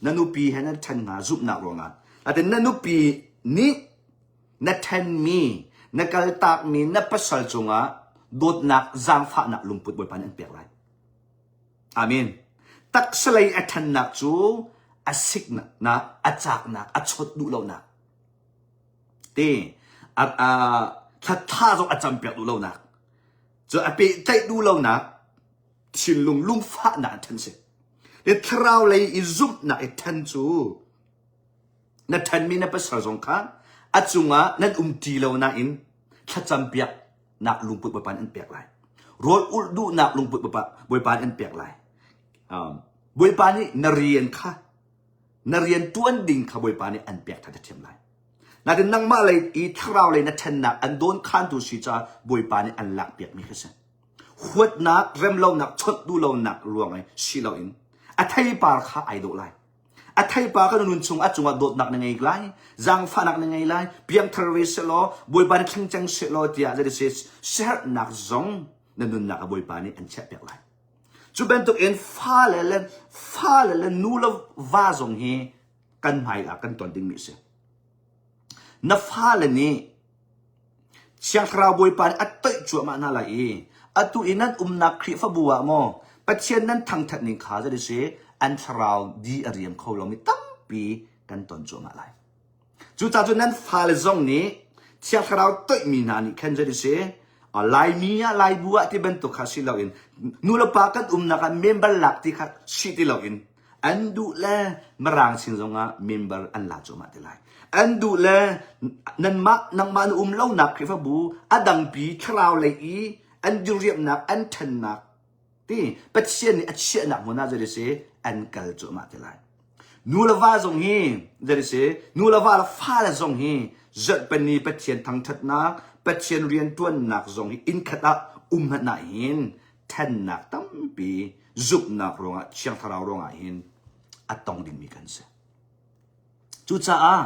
na nupi he nan ṭhen hna zumhnak ruangah. Natin na nupi nih na ṭhenmi, na kaltakmi na pasal cungah dawtnak, zaangfahnak lungput Bawipa nih an pek lai. Amen. Taksalei a ṭhannak cu a siknak, a caknak, a chawt duh lonak. Te, a, a, thla zong a campiak duh lonak. Cu a pehtlaih duh lonak, thinlung lungfahnak an ṭhen si. Le thlarau lei i zumhnak i ṭhen cu Na ṭhenmi na pasal zong kha a cungah nan umṭi lo nain thlacampiaknak lungput Bawipa nih an pek lai. Rawl ulh duhnak lungput Bawipa nih an pek lai. Um, Bawipa nih na rian kha na rian ṭuan ding kha Bawipa nih an pek ṭhan ṭhiam lai. Natin nangmah lei i thlarau lei na ṭhennak an dawn khantu si caah Bawipa nih an lakpiakmi kha si. Huatnak, remlonak, chawnh duhlonak ruang i si loin a theipar kha ai dawh lai. A theipa kan nun chung a cungah dawtnak na ngei lai, zaangfahnak na ngei lai, piangthar ve selaw, Bawipa nih thleng cang selaw tiah zei si siaherhnak zong na nunnak ah Bawipa nih an chiahpiak lai. Cu bantuk in fale le fale le nu le va zong hi kan hmai ah kan ton dingmi a si. Na fale nih Thiang Thlarau Bawipa nih a toih cuahmah hna lai i atu i nan umnak Khrihfabu ah maw Pathian nan thangṭhat ning kha zei si an thlarau di a riam kho lomi tampi kan ton cuahmah lai. Cucaah cun nan fale zong nih Thiang Thlarau toihmi hna nih khan zei si Laimi ah Laibu ah ti bantuk kha si loin nulepa kan umnak ah member lak ti kha si ti loin An duh le Mirang sin zongah member an la cuahmah te lai. An duh le nanmah nangmah na um lonak Khrihfabu a dangpi thlarau lei i an diriamhnak an ṭhennak ti Pathian nih a chiahnak hmun ah zei si an kal cuahmah te lai. Nu le va zong hi zei si nu le va le fale zong hi zarhpini Pathian thangṭhatnak Pathian rianṭuannak zong hi inn khat ah um hmanh ah hin ṭhennak tampi zumhnak ruangah Thiang Thlarau ruangah hin a tong dingmi kan si. Cucaah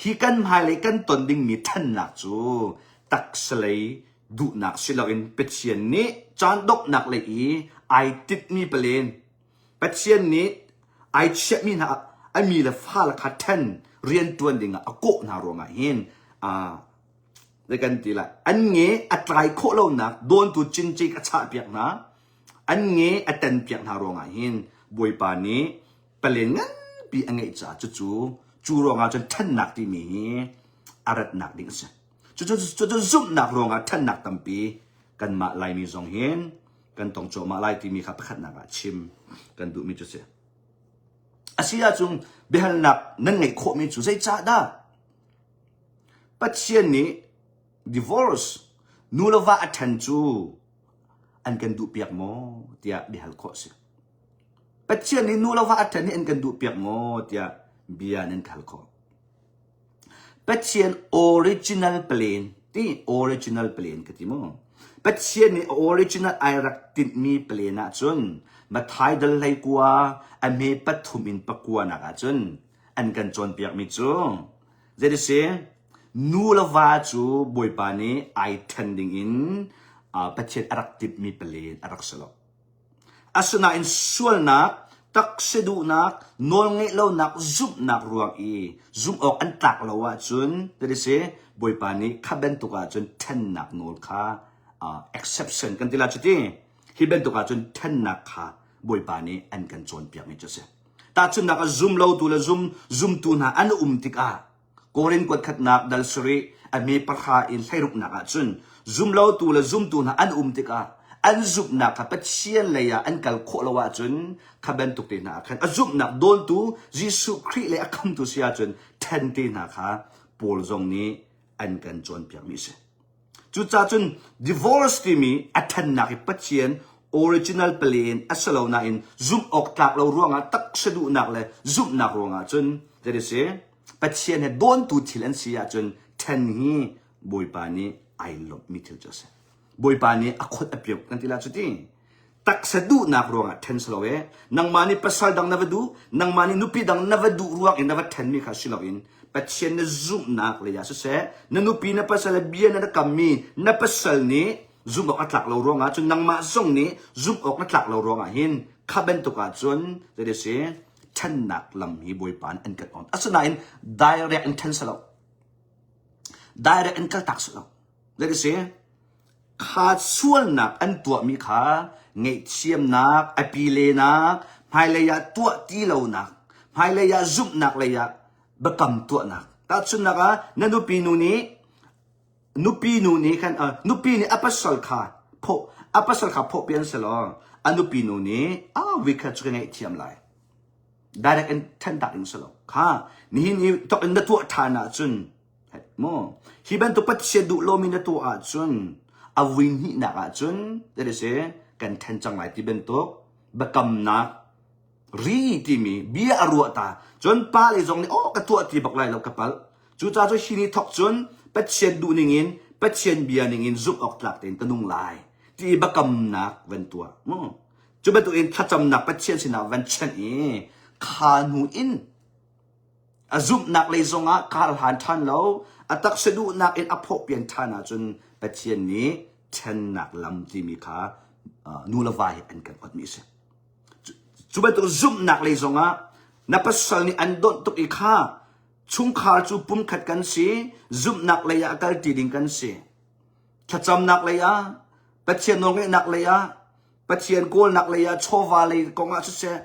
hi kan hmailei kan ton dingmi ṭhannak cu taksalei duhnak si loin Pathian nih caan donghnak lei i ai tinhmi palen Pathian nih ai chiahmi hna a mi le fale kha ṭhen rianṭuan dingah a kawh hna ruangah hin zei kan ti lai an nge a tlai khawh lonak dawntu cincik a chahpiak hna an nge a tenpiak hna ruangah hin Bawipa nih palen nganpi a ngeih caah cucu cu ruangah cun ṭhennak timi hi a ratnak ding a si. Cucu cucu zumhnak ruangah ṭhennak tampi kanmah Laimi zong hin kan tong cuahmah lai timi kha pakhatnak ah chim kan duhmi cu si. A si ahcun biahalnak nan ngeih khawhmi cu zeicahdah Pathian nih divorce nu le va a ṭhen cu an kan duhpiak maw tiah biahal khawh a si. Pathian nih nu le va a ṭhen hi an kan duhpiak maw tiah bia nan ka hal khawh. Pathian original plan ti original plan ka ti mu. Pathian nih original ai rak tinhmi plan ahcun Mathai dal hlei kua a hme pathum in pakua nak ahcun an kan cawnpiakmi cu zei si nu le va cu Bawipa nih ai ṭhen ding in Pathian a rak timhmi plan a rak si lo. Asinain sualnak, taksa duhnak, nawlngeih lonak, zumhnak ruang i zumh awk an tlak lo ahcun ti si Bawipa nih kha bantuk ahcun ṭhennak nawl kha uh, exception kan ti la cu ti hi bantuk ahcun ṭhennak kha Bawipa nih an kan cawnpiakmi cu a si. Tahchunhnak ah zum lotu le zum zumtu hna an um tikah Korin kuat khatnak dal sarih a hme pahra in hleiruknak ah cun zumlotu le zumtu hna an um tikah an zumhnak kha Pathian lei ah an kal khawh lo ahcun kha bantuk te hna ah khan a zumhnak dawntu Jesuh Khrih le a khamtu si ahcun ṭhen te hna kha Paul zong nih an kan cawnpiakmi a si. Cucaah cun divorce timi a ṭhennak hi Pathian original plan a si lo nain zumh awk tlak lo ruangah taksa duhnak le zumhnak ruangah cun zei a si Pathian he dawntu thil an si ahcun ṭhen hi Bawipa nih ai lawmhmi thil cu a si. Bawipa nih a khot a piok kan ti la cu ti. Taksa duhnak ruangah ṭhen si lo e. Nangmah nih pasal dang na va duh, nangmah nih nupi dang na va duh ruang in na va ṭhenmi kha si loin Pathian na zumhnak lei ah siseh, na nupi na pasal le bia na kammi na pasal nih zumh awk a tlak lo ruangah cun nangmah zong nih zumh awk na tlak lo ruangah hin kha bantuk ah cun zei si ṭhennak lam hi Bawipa nih an kan on. Asinain direct in ṭhen si lo. Direct in kaltak si lo. Zei si kha sualnak an tuahmi kha ngaihthiamnak, a pilenak, hmailei ah tuah ti lonak, hmailei ah zumhnak lei ah biakam tuahnak. Tahchunhnak ah na nupi nu nih nupi nu nih khan uh, nupi nih a pasal kha pho a pasal kha phawhpi an si law a nupi nu nih a we kha cu ka ngaihthiam lai direct in then tak ding si lo kha nihin i tok in na tuah ṭhan ahcun mo hi bantuk pathian duh lomi na tuah ahcun a vui hnihnak ahcun that is kan then cang lai ti bantuk biakamnak ri timi bia a ruah ta cun pa le zong nih oh ka tuah ti bak lai lo ka palh Cucaah cu hi ni thawk cun Pathian duh ningin Pathian bia ningin zumh awk tlak tein ka nung lai ti biakamnak van tuah. Cu bantukin thlacamnak Pathian sinah van chanh i kha hnu in a zumhnak lei zongah kar hlan ṭhan lo, a taksa duhnak in a phawhpian ṭhan ahcun Pathian nih ṭhennak lam timi kha nu le va hi an kan otmi a si. Cu bantuk zumhnak lei zongah na pasal nih an donh tuk i kha Chungkhar cu pumkhat kan si, zumhnak lei ah kalṭi ding kan si. Thlacamnak lei ah, Pathian nawlngeihnak lei ah, Pathian kawlnak lei ah, chawva lei kong ah siseh,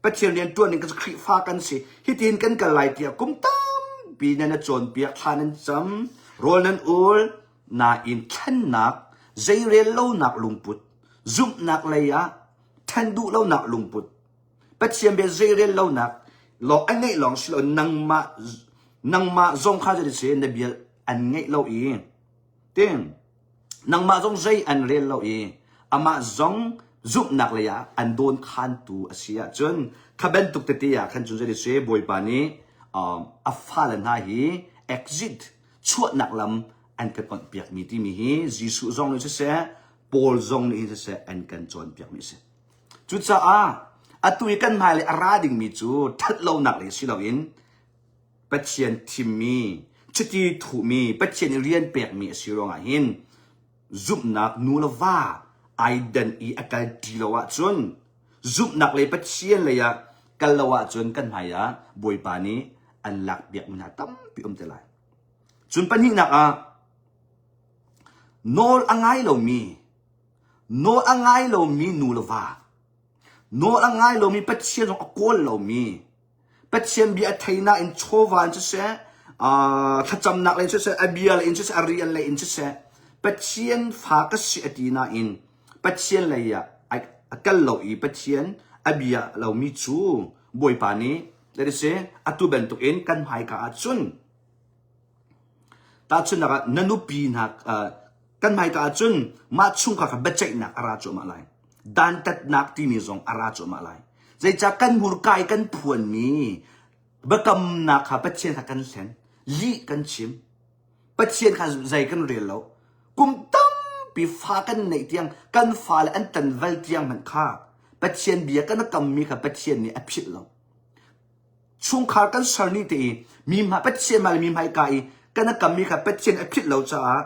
Pathian rian ṭuan ding kan si, Khrihfa kan si. Hitin kan kal lai tiah kum tampi nan a cawnpiak, thla nan cam, rawl nan ul, nain thlennak, zeirel lonak lungput, zumhnak lei ah ṭhen duh lonak lungput, Pathian bia zeirel lonak lawng a ngeih lawng si lo nangmah nangmah zong kha zei si na bia an ngeih lo i tin nangmah zong zei an rel lo i amah zong zumhnak lei ah an dawn khantu a si ahcun kha bantuk tete ah khan cun zei si Bawipa nih a fale hna hi exit chuahnak lam an kan onh piakmi timi hi Jesuh zong nih siseh Paul zong nih siseh an kan cawnpiakmi a si. Cucaah Atu i kan hmailei a ra dingmi cu ṭhatlonak lei si loin Pathian thimmi, chiti thuhmi, Pathian i rian pekmi a si ruangah hin zumhnak nu le va ai dan i a kal ṭi lo ahcun zumhnak lei Pathian lei ah kal lo ahcun kan hmai ah Bawipa nih an lakpiakmi hna tampi um te lai. Cun pahnihnak ah nawl a ngai lomi nawl a ngai lomi nu le va nawl a ngai lomi Pathian zong a kawl lomi Pathian bia a thei nain chawva in siseh thlacamnak lei in siseh a bia lei in siseh a rian lei in siseh Pathian fa ka si a ti nain Pathian lei ah a kal lo i Pathian a bia lomi cu Bawipa nih that is atu bantuk in kan hmaika ah cun tahchunhnak ah na nupi hna kan hmaika ah cun mah chungkhar kha biaceihnak a ra cuahmah lai dantatnak timi zong a ra cuahmah lai zeicah kan hmurka i kan phuanmi biakamnak kha Pathian kha kan hlen lih kan chim Pathian kha zei kan rel lo kum tampi fa kan neih tiang kan fale an tanval tiang hmanh kha Pathian bia kan kammi kha Pathian nih a philh lo chungkhar kan ser ni te i mi hma Pathian hmai le mi hmaika i kan a kammi kha Pathian a philh lo caah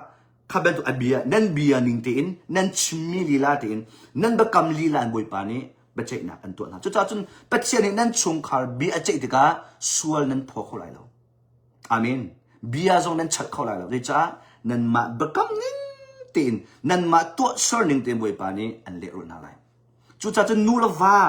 kha bantuk a bia nan bia ning tein nan chimmi lila tein nan biakam lila in Bawipa nih biaceihnak an tuah hna cucaah cun Pathian nih nan chungkhar bia a ceih tikah sual nan phaw kho lai lo Amen bia zong nan chalh kho lai lo zeicah nanmah biakam ning tein nanmah tuahser ning tein Bawipa nih an lehrulh hna lai cucaah cun nu le va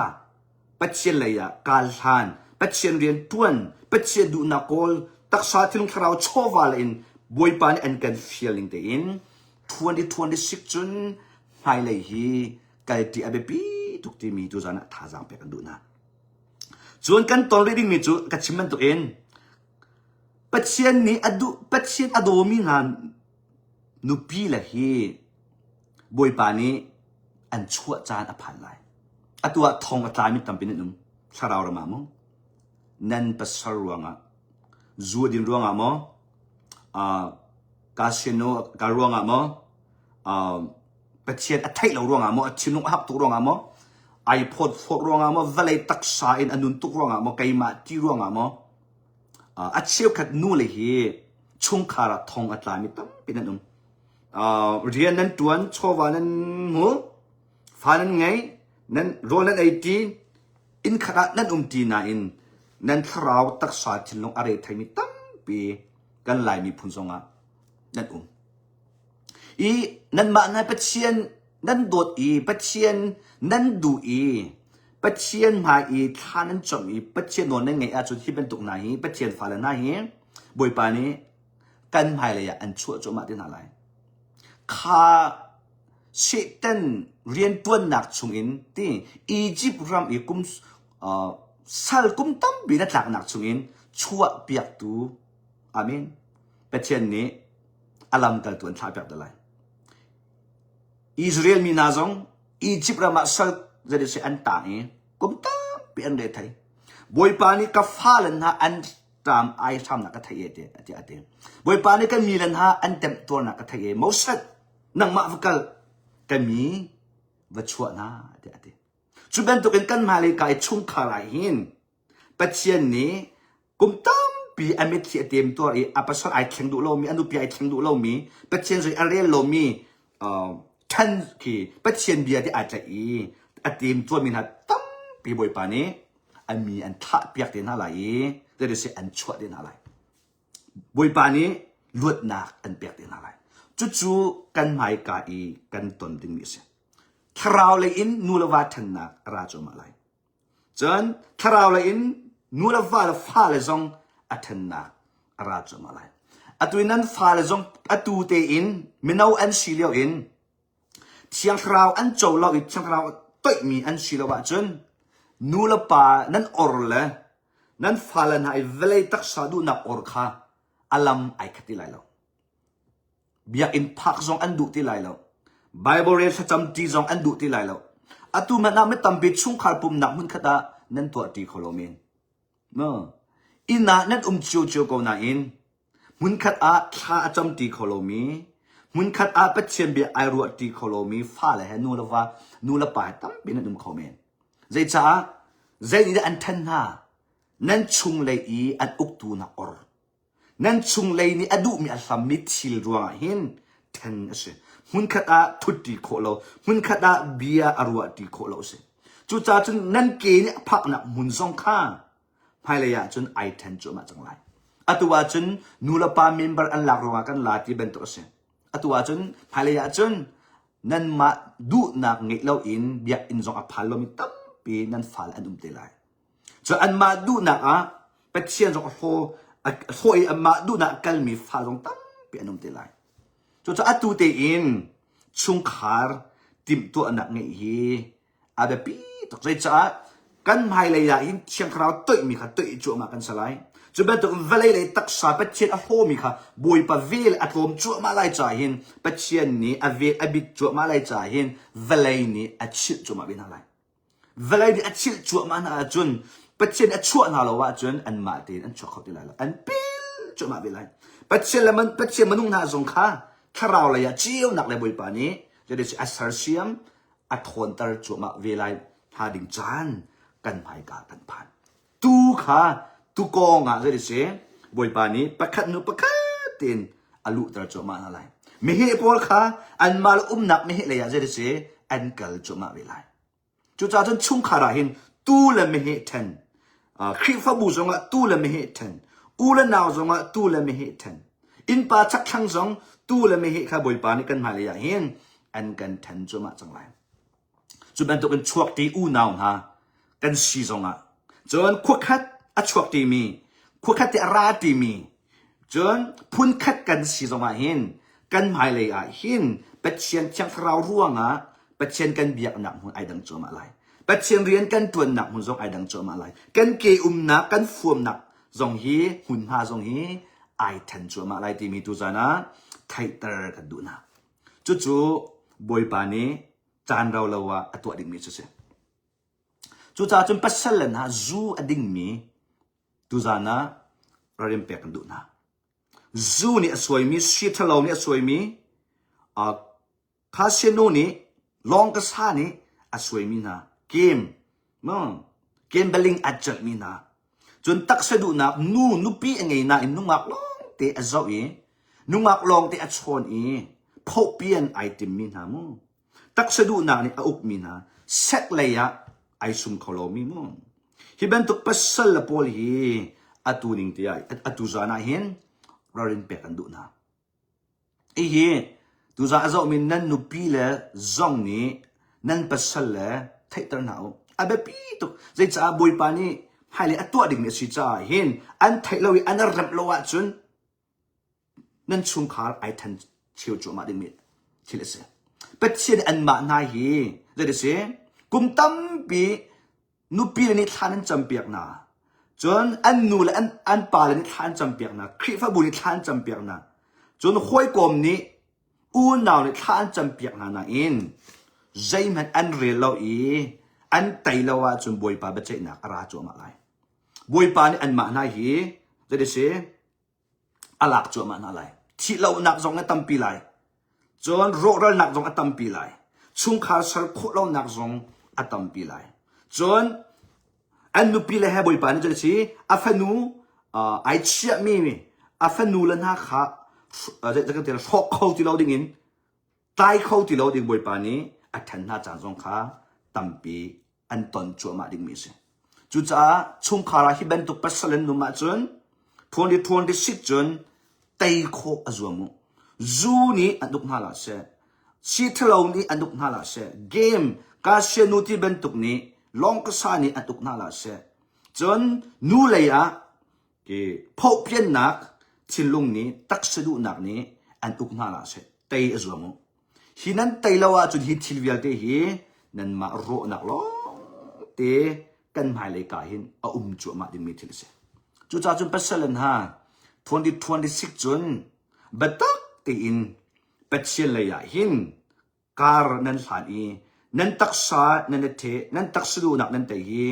Pathian lei ah kaal hlan, Pathian rian ṭuan, Pathian duhnak kawl, taksa thinlung thlarau chawva le in Bawipa nih an kan fial ning tein 2026 cun hmailei hi kalṭi a biapi tuk timi tuzan ah thazaang pek an duh hna. Cun kan ton rih dingmi cu ka chim bantukin Pathian nih a duh Pathian a dawmi hna nupi le hi Bawipa nih an chuah caan a phan lai. Atu ah thong a tlami tampi nan um. Thlarau ram ah maw? Nan pasal ruangah, zu a din ruangah maw? Uh, casino ka ruangah maw? Uh, Pathian a theih lo ruangah maw? A thinlung a hak tuk ruangah maw? Ai phawt phawt ruangah maw? Vawlei taksa in a nun tuk ruangah maw? Keimah ti ruangah maw? Uh, a cheukhat nu le hi chungkhar ah thong a tlami tampi nan um. Uh, rian nan tuan, chawva nan hmu, fa nan ngei, nan rawl nan ei ṭi, inn khat ah nan um ṭi nain nan thlarau taksa thinlung a re theimi tampi kan Lai miphun zongah nan um. I nanmah na Pathian nan dawt i Pathian nan duh i Pathian hmai i thla nan cam i Pathian nawl nan ngeih ahcun hi bantuk hna hi Pathian fale hna hi Bawipa nih kan hmailei ah an chuah cuahmah te hna lai. Kha Satan rianṭuannak chungin ti Egypt ram i kum uh, sal kum tampi na tlaknak chungin chuah piaktu amen Pathian nih a lamkaltu an thlah piak te lai. Israel mi hna zong Egypt ram ah sal zeiti an tang i kum tampi an re thei. Bawipa nih ka fale hna an ṭam ai hramnak ka theih e ti tiah a ti. Bawipa nih ka mi le hna an temtuarnak ka theih e Moses nangmah va kal ka mi va chuah hna tiah a ti. Cu bantukin kan hmailei ka i chungkhar ah hin Pathian nih kum tampi a mitthli a temtuar i a pasal ai thleng duh lomi a nupi ai thleng duh lomi Pathian zei a rel lomi ṭhan khi Pathian bia ti ai tlaih i a temtuarmi hna tampi Bawipa nih an mi an thlah piak te hna lai i zeiti an chuah te hna lai. Bawipa nih luatnak an pek te hna lai. Cucu kan hmaika i kan ton dingmi a si. Thlarau lei in nu le va ṭhennak a ra cuahmah lai. Cun thlarau lei in nu le va le fale zong a ṭhennak a ra cuahmah lai. Atu in nan fale zong atu tein mino an si lio in Thiang Thlarau an co lo i Thiang Thlarau toihmi an si lo ahcun nu le pa nan or le nan fale hna i vawlei taksa duhnak or kha a lam ai khat ti lai lo. Biakinn phak zong an duh ti lai lo. Bible rel thlacam ṭi zong an duh ti lai lo. Atu hmanh ah mi tampi chungkhar pumnak hmunkhat ah nan tuah ṭi kho lo men. No. Inn ah nan um ciocio ko nain Hmunkhat ah thla a camṭi kho lomi, hmunkhat ah Pathian bia ai ruahṭi kho lomi fale he nu le va, nu le pa he tampi nan um kho men. Zeicah? Zei nih dah an ṭhen hna? Nan chunglei i an uktu hna or. Nan chunglei nih a duhmi a hlammi thil ruangah hin ṭhen a si. Hmunkhat ah ṭhutṭi khawh lo, hmunkhat ah bia a ruahṭi khawh lo a si. Cucaah cun nan ke nih a phaknak hmun zong kha hmailei ah cun ai ṭhen cuahmah cang lai. Atu ah cun nu le pa member an lak ruangah kan la ti bantuk a si. Atu ah cun hmailei ah cun nanmah duhnak ngeih loin biakinn zong a phan lomi tampi nan fale an um te lai. Cu anmah duhnak ah Pathian zong a hlaw a hlaw i anmah duhnak a kalmi fa zong tampi an um te lai. Cucaah atu tein chungkhar timhtuahnak ngeih hi a biapi tuk. Zeicah kan hmailei ah hin Thiang Thlarau toihmi kha toih cuahmah kan si lai. Cu bantuk vawlei lei taksa Pathian a hlawmi kha Bawipa vel a tlawm cuahmah lai caah hin Pathian nih a vel a bit cuahmah lai caah hin vawlei nih a chilh cuahmah ve hna lai. Vawlei nih a chilh cuahmah hna ahcun Pathian a chuah hna lo ahcun anmah tein an chuak kho ti lai lo. An pil cuahmah ve lai. Pathian le man, Pathian minung hna zong kha thlarau lei ah ceunak le Bawipa nih jadi a sersiam a thawnter cuahmah ve lai hna ding caan kan hmaika kan phan. Tu kha tukawng ah zei si Bawipa nih pakhat hnu pakhat tein a luhter cuahmah hna lai. Meheh pawl kha anmah le umnak meheh lei ah zei si an kal cuahmah ve lai. Cucaah cun chungkhar ah hin tu le meheh ṭhen, Khrihfabu zongah tu le meheh ṭhen, u le nau zongah tu le meheh ṭhen, innpa chakthlang zong tu le meheh kha Bawipa nih kan hmailei ah hin an kan ṭhen cuahmah cang lai. Cu bantukin chuakṭi unau hna kan si zongah cun khuakhat a chuakṭimi, khuakhat i a ra ṭimi, cun phunkhat kan si zongah hin kan hmailei ah hin Pathian Thiang Thlarau ruangah Pathian kan biaknak hmun ai dang cuahmah lai. Pathian rian kan ṭuannak hmun zong ai dang cuahmah lai. Kan ke umnak, kan fuamnak zong hi hmunhma zong hi ai ṭhen cuahmah lai timi tuzan ah theihter kan duh hna. Cucu Bawipa nih caan rau lo ah a tuah dingmi cu si. Cucaah cun pasal le hna zu a dingmi tuzan ah ralrin pek kan duh hna. Zu nih a suaimi, sii ṭhalo nih a suaimi, uh, casino nih lawngkasa nih a suaimi hna, game, no, gambling a celhmi hna, cun taksa duhnak nu nupi a ngei nain nungak lawngte a zoh i nungak lawngte a chawn i phohpian ai timmi hna mu. Taksa duhnak nih a ukmi hna sek lei ah ai sum kho lomi mu. Hi bantuk pasal le pawl hi atu ning te ah atu zan ah hin ralrin pek an duh hna. Hihi tuzan a zohmi nan nupi le zong nih nan pasal le theihter hna u. A biapi tuk. Zeicah Bawipa nih hmailei a tuah dingmi a si caah hin an theih lo i an remh lo ahcun nan chungkhar ai then cheu cuahmah dingmi thil a si. Pathian anmah hna hi zei a si? Kum tampi nupi le nih thla nan campiak hna. Cun an nu le an, an pa le nih thla an campiak hna. Khrihfabu nih thla an campiak hna. Cun hawikom nih unau nih thla an campiak hna nain zeihmanh an rel lo i an tei lo ahcun Bawipa biaceihnak a ra cuahmah lai. Bawipa nih anmah hna hi zei a si? a lak cuahmah hna lai. Thihlohnak zong a tampi lai. Cun rawhralnak zong a tampi lai. Chungkhar ser khawh lonak zong a tampi lai. Cun an nupi le he bawipa nih cun a si a fanu uh, ai chiahmi a fanu le hna kha hrawk kho ti lo ding in tlai kho ti lo ding bawipa nih a ṭhen hna caan zong kha tampi an ton cuahmah dingmi a si. Cucaah chungkhar ah hi bantuk pasal an um ahcun 2026 cun tei khawh a zuam u. Zu nih an uk hna hlah seh. Si ṭhalo nih an uk hna hlah seh. Game, casino ti bantuk nih lawngkasa nih an uk hna hlah seh. Cun nu lei ah phohpiannak thinlung nih taksa duhnak nih an uk hna hlah seh. Tei a zuam u. Hi nan tei lo ahcun hi thil vialte hi nanmah rawhnak lawngte kan hmailei ka hin a um cuahmah dingmi thil a si. Cucaah cun pasal in ha 2026 cun biatak tein Pathian lei ah hin kar nan hlan i nan taksa nan i theh, nan taksa duhnak nan tei hi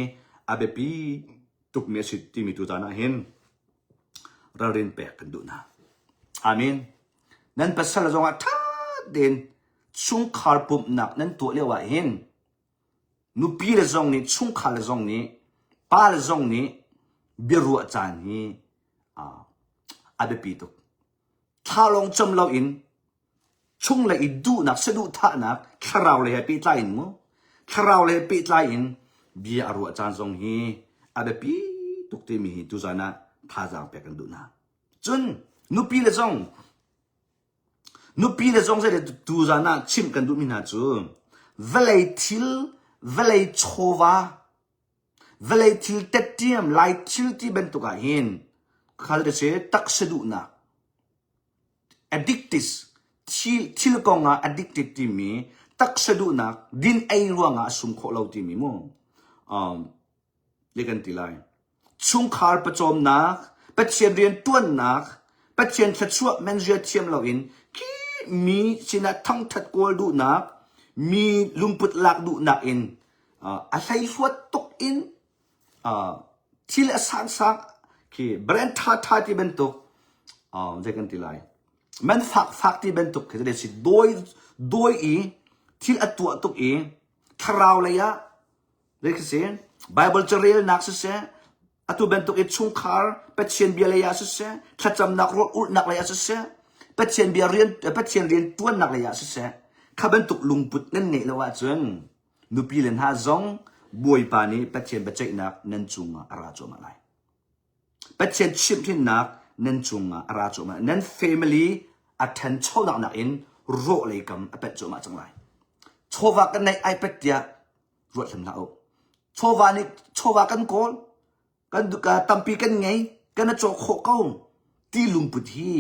a biapi tukmi a si timi tu caan ah hin ralrin pek kan duh hna. Amen. Nan pasal zongah ṭha tein chungkhar pumhnak nan tuah lio ah hin nupi le zong nih chungkhar le zong nih. Pa le zong nih biaruah caan hi a biapi tuk. Thla lawng cam loin chunglei i duhnak saduhthahnak thlarau lei he pehtlai in mu thlarau lei he pehtlai in bia a ruah caan zong hi a biapi tuk timi hi tuzan ah thazaang pek kan duh hna. Cun nupi le zong nupi le zong zei tuzan ah chimh kan duhmi hna cu vawlei thil vawlei chawva vawlei thil tettiam lai thil ti bantuk ah hin khal te se taksa duhnak addicted thil thil kong ah addicted timi taksa duhnak din ei ruangah a sum khawh lo timi mu um le kan ti lai. Chungkhar pawcawmnak, Pathian rian ṭuannak, Pathian thluachuah menzia thiam loin khi mi sinah thangṭhat kawl duhnak, mi lungput lak duhnak in a hleihluat tuk in thil a sangsang khi brand ṭhaṭha ti bantuk zei kan ti lai man fakfak ti bantuk khi si dawi dawi i thil a tuah tuk i thlarau lei ah Zei khi si? Bible carelnak siseh, atu bantuk i chungkhar Pathian bia lei ah siseh, thlacamnak rawl ulhnak lei ah siseh, Pathian bia rian Pathian rian tuannak lei ah siseh, kha bantuk lungput nan ngeih lo ahcun nupi le hna zong Bawipa nih Pathian biaceihnak nan cungah a ra cuahmah lai. Pathian chimhhrinnak nan cungah a ra cuahmah. Nan family a ṭhanchonak nakin rawh lei kam a panh cuahmah cang lai. Chawva kan neih ai pet tiah ruat hlam hlah u. Chawva nih chawva kan kawl, kan tampi kan ngei, kan a cawk khawh ko ti lungput hi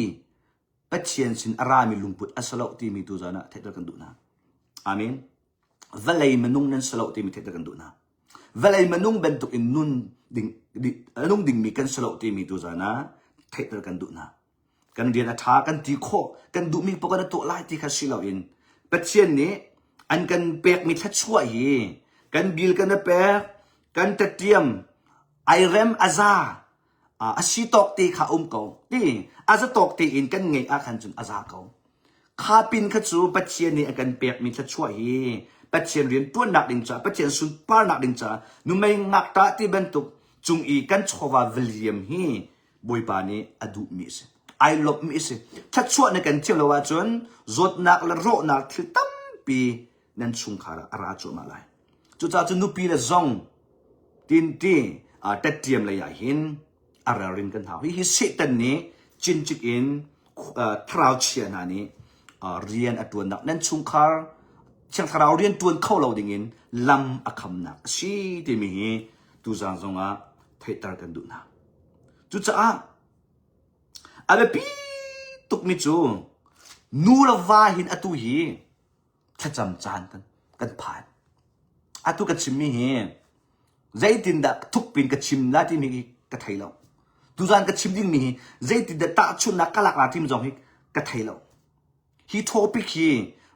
Pathian sin a rami lungput a si lo timi tu zan ah theihter kan duh hna. Amen. Vawlei minung nan si lo timi theihter kan duh hna. Vawlei minung bantuk in nun ding nung dingmi kan si lo timi tu zan ah theihter kan duh hna. Kan rian a ṭha, kan ti khawh, kan duhmi paoh kan tuah lai ti kha si loin Pathian nih an kan pekmi thluachuah hi kan bil kan i pek, kan tatiam, ai rem a za, a si tawk te kha um ko. Ti a za tawk tein kan ngeih ah khan cun a za ko. Kha pin kha cu Pathian nih a kan pekmi thluachuah hi Pathian rian ṭuannak ding caah, Pathian sunparnak ding caah numei ngakṭah ti bantuk cung i kan chawva va liam hi Bawipa nih a duhmi a si. Ai lawmhmi a si. Thluachuah na kan thiam lo ahcun zawtnak le rawhnak thil tampi nan chungkhar ah a ra cuahmah lai. Cucaah cu nupi le zong tinti tettiam lei ah hin a ralrin kan hau. Hihi Satan nih cincik in thlarau chia hna nih rian a tuannak nan chungkhar Thiang Thlarau rian tuan kho lo dingin lam a khamnak a si timi hi tuzaan zongah theihter kan duh hna. Cucaah a biapi tukmi cu nu le va hin atu hi thlacam caan kan, kan phan. Atu ka chimmi hi zeitindah thukpin ka chim la timi hi ka thei lo. Tuzaan ka chim dingmi hi zeitindah tahchunhnak ka lak la timi zong hi ka thei lo. Hi topic hi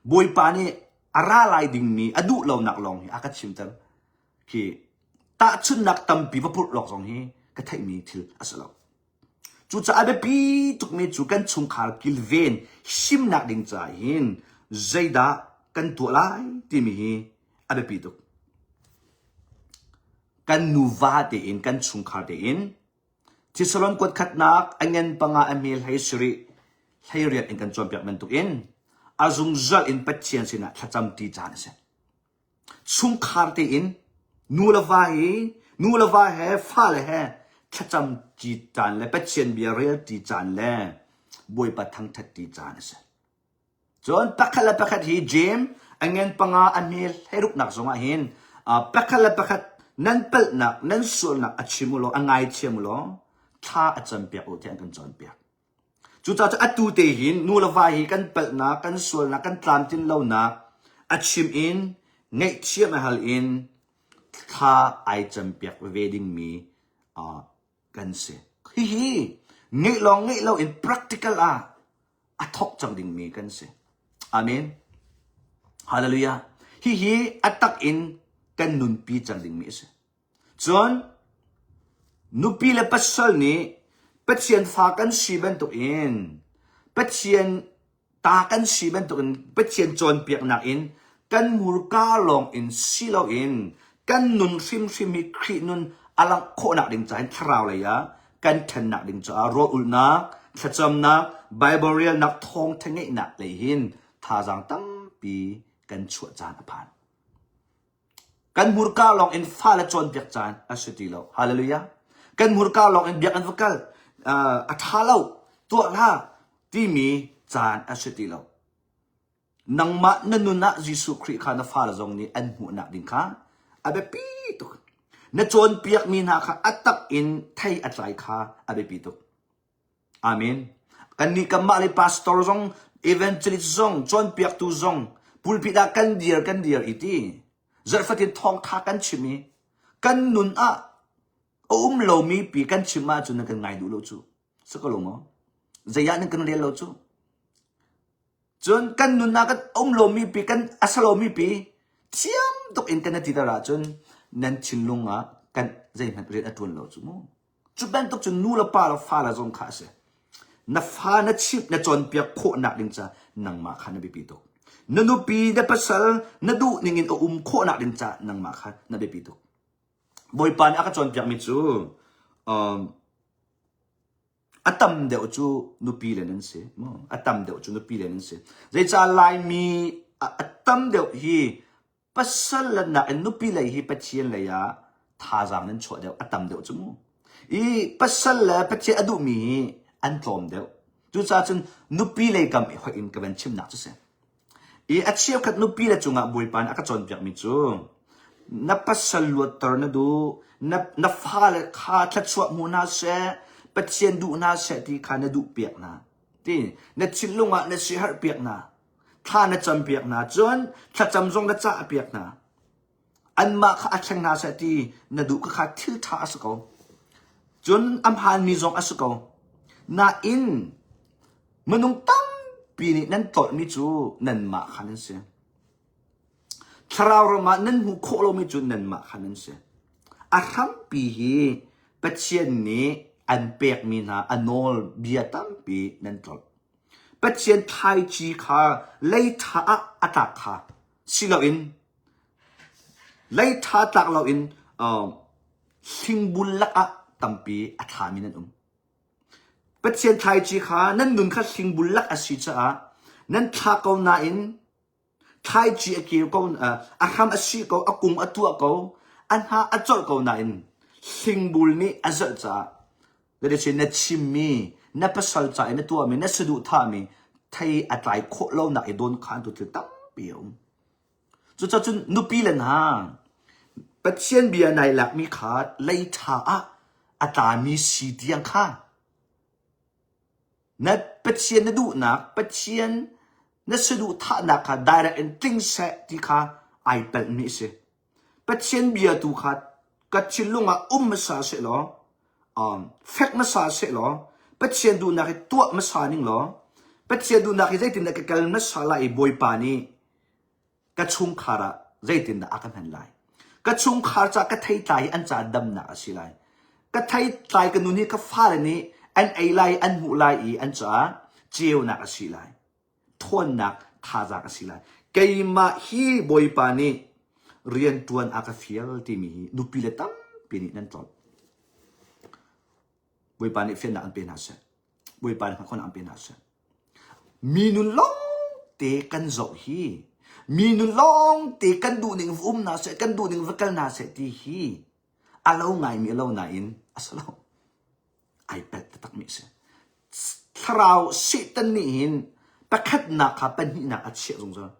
Bawipa nih a ra lai dingmi a duh lonak lawng hi a ka chimter. Khi tahchunhnak tampi va purh lawk zong hi ka theihmi thil a si lo. Cucaah a biapi tukmi cu kan chungkhar kilven himnak ding caah hin zeidah kan tuah lai timi hi a biapi tuk. Kan nuva tein, kan chungkhar tein Thisalon kuat khatnak a ngen panga a hmel hei sarih 18 in kan cawnpiak bantukin a zungzal in Pathian sinah thlacam ti caan a si. Chungkhar tein nu le va hi nu le va he fale he thlacam ṭi caan le Pathian bia rel ṭi caan le Bawipa thangṭhat ṭi caan a si. Cun pakhat le pakhat hi Jeim a ngen panga a hme hleiruknak zongah hin pakhat le pakhat nan palhnak nan sualnak a chim u law a ngaithiam u law thla a campiak u tiah an kan cawnpiak. Cucaah cu atu te hin nu le va hi kan palhnak, kan sualnak, kan tlamtlin lonak a chim in ngaihthiam a hal in thla ai campiak veve dingmi uh, kan si. Hihi ngeih lawng ngeih lo in practical ah a thok cang dingmi kan si. Amen. Hallelujah. Hihi a tak in kan nunpi cang dingmi a si. Cun nupi le pasal nih Pathian fa kan si bantukin Pathian ta kan si bantukin Pathian cawnpiaknak in kan murka lawng in si loin kan nun hrimhrim hi Khrih nun a. a langh khawhnak ding caah hin thlarau lei ah kan ṭhennak ding caah rawl ulhnak, thlacamnak, Bible relnak, thawngṭha ngeihnak lei hin thazaang tampi kan chuah caan a phan. Kan hmurka lawng in fale cawnpiak caan a si ti lo. Hallelujah. Kan hmurka lawng in biakinn va kal a ṭha lo, tuah hlah timi caan a si ti lo. Nangmah na nun ah Jesuh Khrih kha na fale zong nih an hmuhnak ding kha a biapi tuk. Na cawnpiakmi hna kha a tak in thei a tlai kha a biapi tuk. Amen. Kannih kanmah le pastor zong, evangelist zong, cawnpiaktu zong, pulpit ah kan dir kan dir i ti. Zarhfatin thawngtha kan chim i kan nun ah a um lomi pi kan chim ahcun nan kan ngai duh lo cu. Si ko lo maw? Zei ah nan kan rel lo cu. Cun kan nun ah kan um lomi pi kan a si lomi pi thiam tuk in kan ti ter ahcun nan thinlung ah kan zeihmanh rian a tuan lo cu mu. Cu bantuk cu nu le pa le fa le zong kha a si. Na fa na chimh na cawnpiak khawhnak ding ca nangmah kha na biapi tuk. Na nupi na pasal na duh ning in a um khawhnak ding ca nangmah kha na biapi tuk. Bawipa nih a ka cawnpiakmi cu um, a tam deuh cu nupi le nan si. A tam deuh cu nupi le nan si. Zeicah Laimi a tam deuh hi Pasal lannak in nupi lei hi Pathian lei ah thazaang nan chuah deuh a tam deuh cu mu. I pasal le Pathian a duhmi hi an tlawm deuh. Cucaah cun nupi lei kam i hoih in ka van chimnak cu si. I a cheukhat nupi le cungah Bawipa nih a ka cawnpiakmi cu na pasal luatter na duh, na, na fale kha thluachuah hmu hna seh, Pathian duh hna seh ti kha na duh piak hna. Ti na thinlung ah na siaherh piak hna. Thla na campiak hna cun thlacam zong na cah piak hna. Anmah kha a thleng hna seh ti na duh kha thil ṭha a si ko. Cun a hmaanmi zong a si ko. Nain minung tampi nih nan tlolhmi cu nanmah kha nan si. Thlarau ram ah nan hmuh khawh lomi cu nanmah kha nan si. A hrampi hi Pathian nih an pekmi hna a nawl bia tampi nan tlolh. Pathian thlaici kha leiṭha ah a tlak kha si loin leiṭha tlak loin uh, hlingbul lakah tampi a thlami nan um. Pathian thlaici kha nan nun kha hlingbul lak a si caah nan thla ko nain Thlaici a keu ko, a hram a sih ko, a kung a tuah ko, a hna a colh ko nain hlingbul nih a zelh caah na chimmi, na pasal ca i na tuahmi, na saduhthahmi thei a tlai khawh lonak i dawnkhantu thil tampi a um. Cucaah cun nupi le hna, Pathian bia nai lakmi kha lei ṭha ah a tlami si tiang kha Na Pathian na duhnak, Pathian na saduhthahnak kha direct in tling seh ti kha ai palhmi a si. Pathian bia tu kha ka thinlung ah um hmasa seh law, um, fek hmasa seh law, Pathian duhnak hi tuah hmasa ning law, Pathian duhnak hi zeitindah ka kal hmasa lai i Bawipa nih ka chungkhar ah zeitindah a ka hman lai ka chungkhar ca ka theitlai hi an ca damnak a si lai ka theitlai ka nun hi ka fale nih an ei lai an hmuh lai i an caah ceunak a si lai thawnnak thazaang a si lai keimah hi bawipa nih rian tuan a ka fial timi hi nupi le tampi nih nan tlolh bawipa nih fiannak an pe hna seh bawipa nih hngalh an pe hna seh Mi nun lawngte kan zoh hi mi nun lawngte kan duhning va um hna seh, kan duhning va kal hna seh ti hi a lo ngaimi a lo nain a si lo. Ai palh taktakmi a si. Thlarau Satan nih hin pakhatnak kha pahnihnak a chiah zungzal.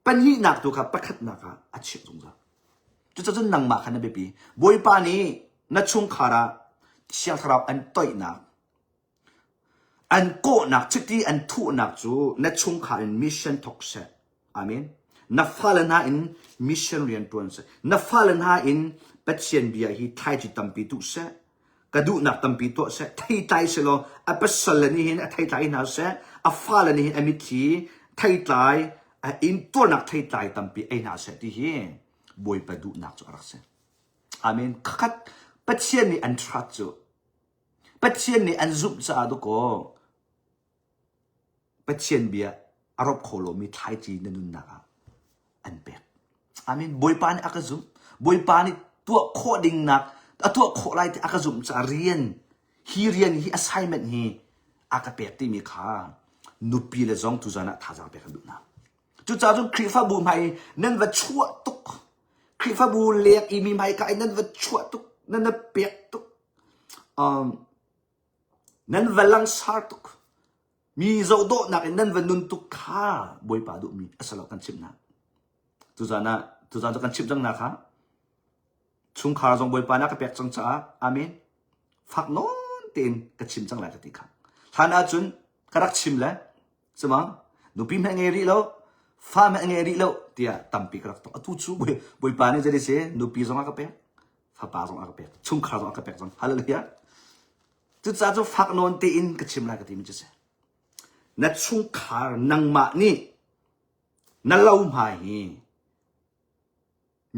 Pahnihnak tu kha pakhatnak ah a chiah zungzal. Cucaah nangmah kha na biapi. Bawipa nih na chungkhar ah Thiang Thlarau an toihnak An kawhnak chiti an thuhnak cu na chungkhar in mission thawk seh. Amen. Na fale hna in mission rian ṭuan seh. Na fale hna in Pathian bia hi thlaici tampi tuh seh. Ka duhnak tampi tuah seh. Theitlai seh law a pasal le nih hin a theitlai hna seh. A fale nih hin a mitthli theitlai a intuarnak theitlai tampi ei hna seh ti hi Bawipa duhnak cu a rak si. Amen. Khat Pathian nih an hrat cu Pathian nih an zumh caah dawkaw Pathian bia a rop kho lomi thlaici na nunnak ah an pek. Amen. Bawipa nih a ka zumh. Bawipa nih tuah khawh dingnak. A tuah khawh lai ti a ka zumh caah rian hi rian hi assignment hi a ka pek timi kha nupi le zong tuzan ah thazaang pek kan duh hna. Cucaah cun Khrihfabu hmai nan va chuah tuk. Khrihfabu leng i mi hmaika i nan va chuah tuk, nan va pek tuk. Um, nan va langsar tuk. Mi zohdawhnak in nan va nun tuk kha Bawipa duhmi a si lo kan chimh hna. Tuzan ah tuzan cu kan chimh cang hna kha. Chungkhar zong Bawipa nih a ka pek cang caah amen. Fak nawn tein ka chim cang lai ka ti kha. Hlan ahcun ka rak chim le sima nupi hmanh ngei rih lo fa hmanh ngei rih lo tiah tampi ka rak tong. Atu cu Bawipa nih jadi si nupi zong a ka pek, fapa zong a ka pek, chungkhar zong a ka pek cang. Hallelujah. Cucaah cu fak nawn tein ka chim lai ka timi cu si. Na chungkhar nangmah nih na lo hmai hi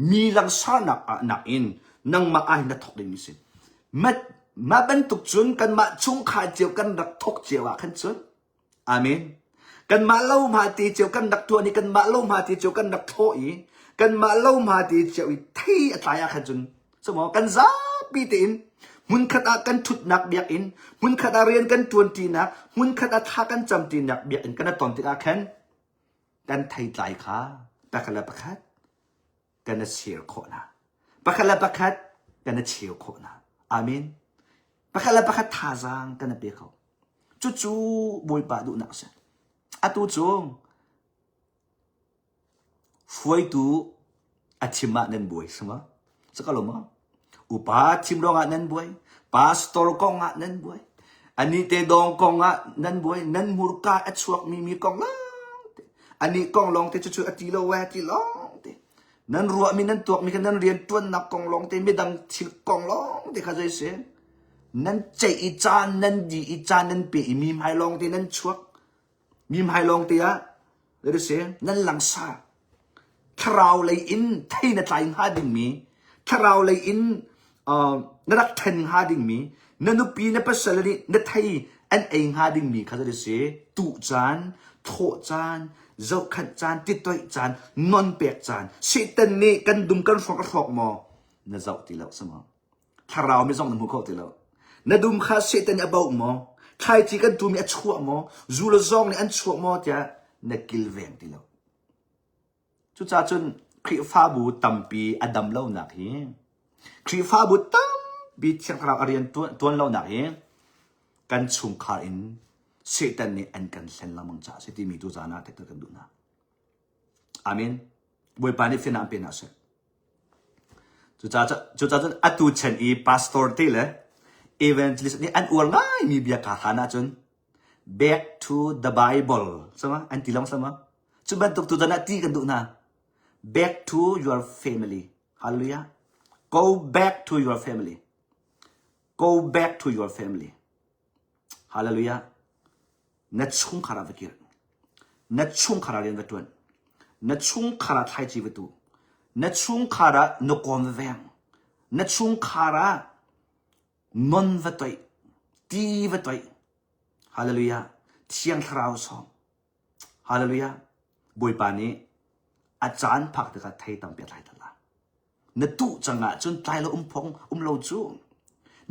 mi langsarnak ah nakin nangmah ah hin na thawk dingmi si. Mah bantuk cun kanmah chungkhar cio kan rak thawk cio ah khan cun Amen. Kanmah lo hma te cio kan rak tuan i kanmah lo hma te cio kan rak thlawh i kanmah lo hma te cio i thei a tlai ah khan cun cumaw kan zapi tein hmunkhat ah kan thutnak biakinn hmunkhat ah rian kan tuantinak hmunkhat ah thla kan camtinak biakinn kan i ton tikah khan kan theitlai kha pakhat le pakhat kan i share khawh hna. Pakhat le pakhat kan i cheu khawh hna. Amen. Pakhat le pakhat thazaang kan i pe kho. Cucu Bawipa duhnak a si. Atu cu hruaitu a thim ah nan buai si ma? Si ko lo maw? Upa thim ruangah nan buai. Pastor kong ah nan buai. Ani te dong kong ah nan buai. Nan hmurka a chuakmi mi kong lawng te. Ani kong lawng te cucu a ti lo we ti lawng te. Nan ruahmi nan tuakmi kha nan rian tuannak kong lawng te midang thil kong lawng te kha zei si. Nan ceih i caan nan di i caan nan pe i mi hmai lawng te nan chuak. Mi hmai lawng te ah zei si nan langsar. Thlarau lei in thei na tlai hnga dingmi, thlarau lei in uh, na rak then hnga dingmi, na nupi na pasal nih na thei an ei hnga dingmi kha zei si tuh caan, thawh caan, zohkhanh caan, titoih caan, non pek caan. Satan nih kan dum kan hrawk a hrawk maw? Na zoh ti lo si maw? Thlarau mi zong na hmu kho ti lo. Na dum kha Satan nih a bauh maw? Thlaici kan tumi a chuah maw? Zu le zawng nih an chuah maw tiah na kilveng ti lo. Cucaah cun Khrihfabu tampi a dam lonak hi Khrihfabu tampi Thiang Thlarau a rian tuan lonak hi kan chungkhar in Satan nih an kan hlen lengmang caah a si timi tu zaan ah theihter kan duh hna. Amen. Bawipa nih fiannak an pe hna seh. Cucaah cun atu chan i pastor te le evangelist nih an uar ngaimi bia kaa hlan ahcun back to the Bible sama an ti long sama cu bantuk tu ah ti kan duh hna back to your family hallelujah go back to your family go back to your family Hallelujah. Na chungkhar ah va kir. Na chungkhar ah rian va tuan. Na chungkhar ah thlaici va tu. Na chungkhar ah na kawm va veng. Na chungkhar ah non va toih. Ti va toih. Hallelujah. Thiang Thlarau sawm. Hallelujah. Bawipa nih a caan phak tikah thei tampi a tlai ta la. Na tuh cang ahcun tlai lo um phong um lo cu.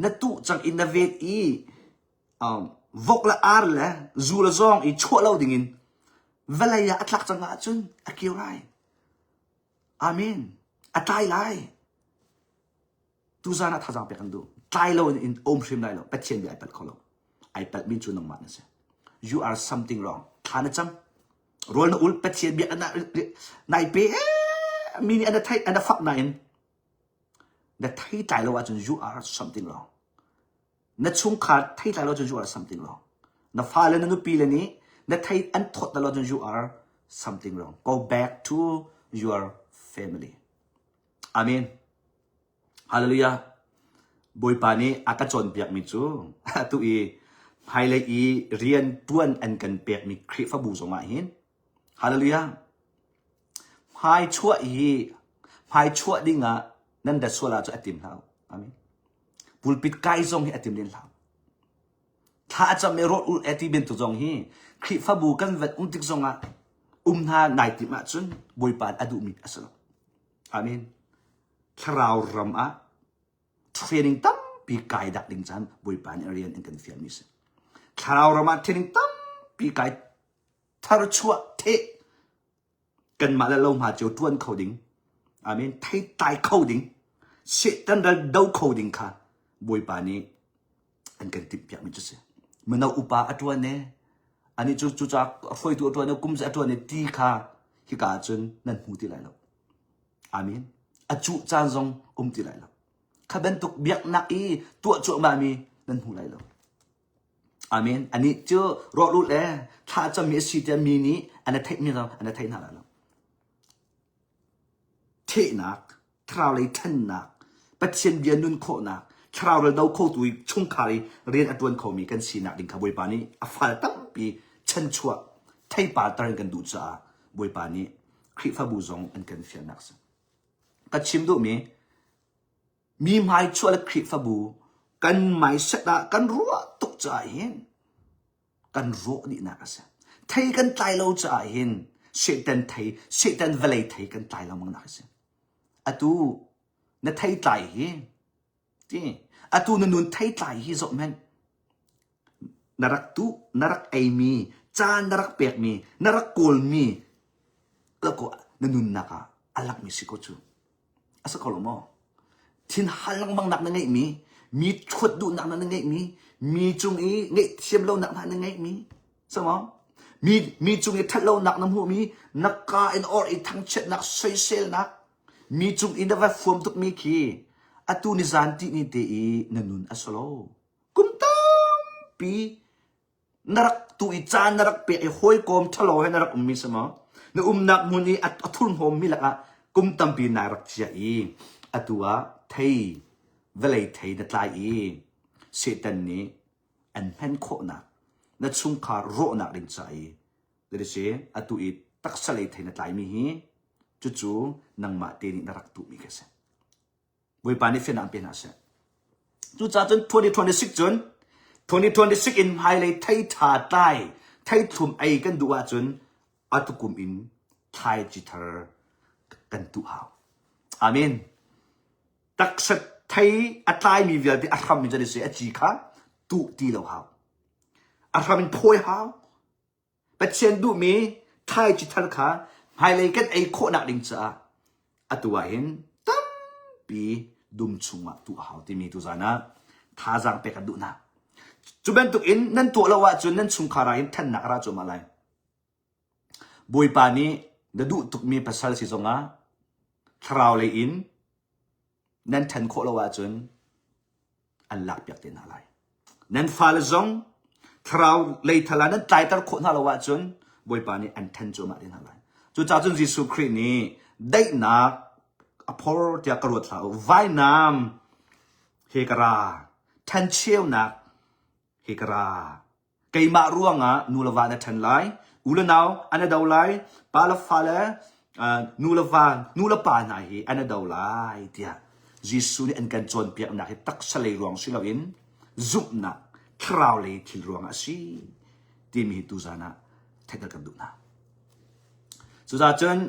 Na tuh cang i na vet i um, vok le ar le zu le zawng i chuah lo dingin vawlei ah a tlak cang ahcun a kio lai. Amen. A tlai lai. Tuzaan ah thazaang pek an duh. Tlai lo in um hrim lai lo. Pathian bia ai palh kho lo. Ai palhmi cu nangmah na si. You are something wrong. Thla na cam. Rawl na ul Pathian bia na nai pe mi nih an thei an fak nain na thei tlai lo ahcun you are something wrong. Na chungkhar thei tlai lo ahcun you are something wrong. Na fale na nupi le nih na thei an thawt lo ahcun you are something wrong. Go back to your family. Amen. Hallelujah. Bawipa nih a ka cawnpiakmi cu atu i hmailei i rian ṭuan an kan pekmi Khrihfabu zongah hin Hallelujah. Hmai chuah hi hmai chuah dingah nan dat sual ahcun a tim hlah u. Amen. Pulpit kai zong hi a tim len hlah. Thla a cam i rawl ul e ti bantuk zong hi Khrihfabu kan van um tik zongah um hna nai tim ahcun Bawipa a duhmi a si lo. Amen. Thlarau ram ah. training tampi kai dak ding caan Bawipa nih rian an kan fialmi si. Thlarau ram ah training tampi kai tharchuah theh kanmah le lohma cio ṭuan kho ding amen theitlai kho ding Satan ral do kho ding kha Bawipa nih an kan timhpiakmi cu si mino upa a ṭuan e ani cu cucaah hruaitu a ṭuan e kum a ṭuan e ti kha hika ah cun nan hmu ti lai lo amen a cuh caan zong um ti lai lo kha bantuk biaknak i tuah cuahmah mi nan hmu lai lo Amen. Anih cu rawlulh le thlacammi a si tiah mi nih an theihmi zong an theih hna lai lo. Thehnak, thlarau lei ṭhannak, Pathian bia nun khawhnak, thlarau ral do khotu i chungkhar i rian a ṭuan khomi kan sinak ding kha Bawipa nih a fal tampi chanchuah theipar tar in kan duh caah Bawipa nih Khrihfabu zong an kan fialnak a si. Ka chim duhmi Mi hmaichuah le Khrihfabu kan mindset ah kan ruah tuk caah hin kan rawh dihnak a si. Thei kan tlai lo caah hin Satan thei, Satan vawlei thei kan tlai lengmang nak a si. Atu na thei tlai hi ti atu na nun thei tlai hi zoh hmanh na rak tuh, na rak eimi, caan na rak pekmi, na rak kawlmi lako na nunnak ah a lakmi si ko cu. A si kho lo maw? Thin hal lengmang nak na ngeihmi, mi thuat duhnak na ngeihmi, mi cung i ngaihthiam lonak hna na ngeihmi, samaw? Mi, mi cung i ṭhat lonak na hmuhmi, na ka in or i thangchiatnak, soiselnak, mi cung i na va fuam tukmi khi atu ni zan ti ni te i na nun a si lo. Kum tampi na rak tu i caan na rak pek i hawikom ṭhalo he na rak ummi si maw? Na umnak hmun i a thurhnawmmi lakah kum tampi naa rak ciah i atu ah thei vawlei thei na tlai i Satan nih an hman khawhnak na chungkhar rawhnak ding ca i si atu i taksa lei thei na tlaimi hi cucu nangmah te nih na rak tuhmi khi a si. Bawipa nih fiannak pe hna seh. Cucaah cun 2026 cun 2026 in hmailei thei ṭha tlai thei thlum ei kan duh ahcun atukum in thlaici thar kan tuh hau. Amen. Taksa thei a tlaimi vialte a hram in cun a ci kha tuh ti lo hau. A hram in phawi hau. Pathian duhmi thlaici thar kha hmailei kan ei khawhnak ding caah atu ah hin tampi dum chungah tuah a hau timi tuzan ah thazaang pek an duh hna. Cu bantuk in nan tuah lo ahcun nan chungkhar ah hin thennak a ra cuahmah lai. Bawipa nih na duh tukmi pasal si zongah thlarau lei in nan ṭhen khawh lo ahcun an lakpiak te hna lai. Nan fale zong thlarau lei thal ah nan tlaiter khawh hna lo ahcun Bawipa nih an ṭhen cuahmah te hna lai. Cucaah cun Jesuh Khrih nih daihnak a phor tiah ka ruat hlah u. Vainam he ka ra, ṭhencheunak he ka ra. Keimah ruangah nu le va na ṭhen lai, u le nau an i do lai, pa le fale nu le va, nu le pa hna hi an i do lai tiah Jesuh nih an kan cawnpiaknak hi taksa lei ruang si loin zumhnak thlarau lei thil ruangah a si timi hi tuzan ah theihter kan duh hna. Cucaah cun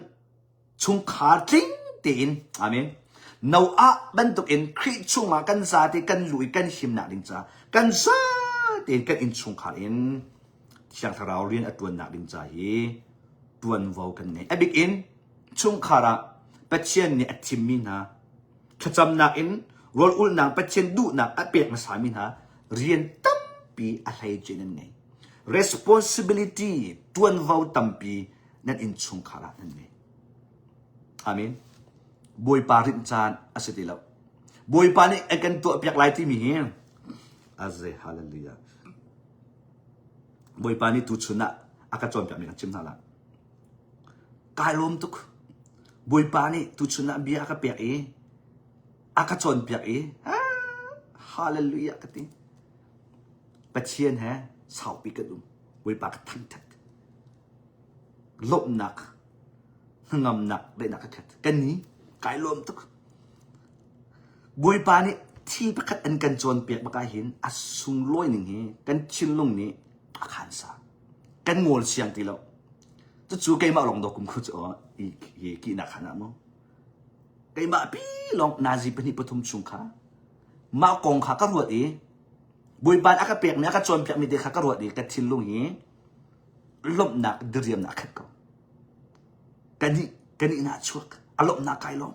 chungkhar tling tein amen Noah bantukin Khrih chungah kan zate kan lu i kan himnak ding ca kan zate kan innchungkhar in Thiang Thlarau rian a ṭuannak ding ca hi ṭuanvo kan ngei. A bik in chungkhar ah Pathian nih a thimmi hna thlacamnak in rawl ulhnak Pathian duhnak a pek hmasami hna rian tampi a hleice nan ngei. Responsibility ṭuanvo tampi nan innchungkhar ah nan ngei. Amen. Bawipa rinh caan a si ti lo. Bawipa nih a kan tuahpiak lai timi hi aze hallelujah. Bawipa nih tuchun ah a ka cawnpiakmi kan chim hna lai. Kai lawm tuk. Bawipa nih tuchun ah bia a ka pek i a ka cawnpiak i hallelujah ka ti. Pathian he saupi kan um. Bawipa ka thangthat. Lawmhnak hnangamnak daihnak ka khat. Kan ni kai lawm tuk. Bawipa nih thi pakhat an kan cawnpiak bak ah hin a sunglawi ning hi kan thinlung nih a khan sa. Kan ngawl siang ti lo. Cucu keimah lawng dawk kum khu cu i hi kihnak khan ah mu. Keimah pi lawng nazi pahnih pathum chung kha. Mah kong kha ka ruat i Bawipa nih a ka pekmi a ka cawnpiakmi te kha ka ruat i ka thinlung hi lawmhnak diriamnak a khat ko. Ka nih ka nihnak a chuak. A lawmhnak kai lawm.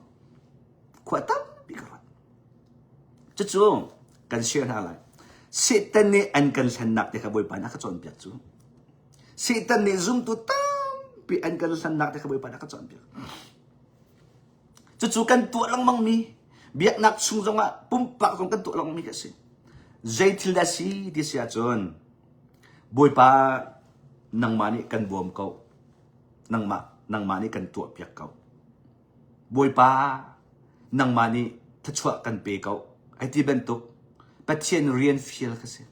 Khua tampi ka ruat. Cucu kan share hna lai. Satan nih an kan hlennak te kha Bawipa nih a ka cawnpiak cu. Satan nih zumtu tampi an kan hlennak te kha Bawipa nih a ka cawnpiak. Cucu kan tuah lengmangmi biaknak chung zongah pumpak zong kan tuah lengmangmi ka si. Zei thil dah si ti si ahcun Bawipa nangmah nih kan bawm ko. Nangmah nangmah nih kan tuahpiak ko. Bawipa nangmah nih thluachuah kan pe ko. Ai ti bantuk Pathian rian fial ka si.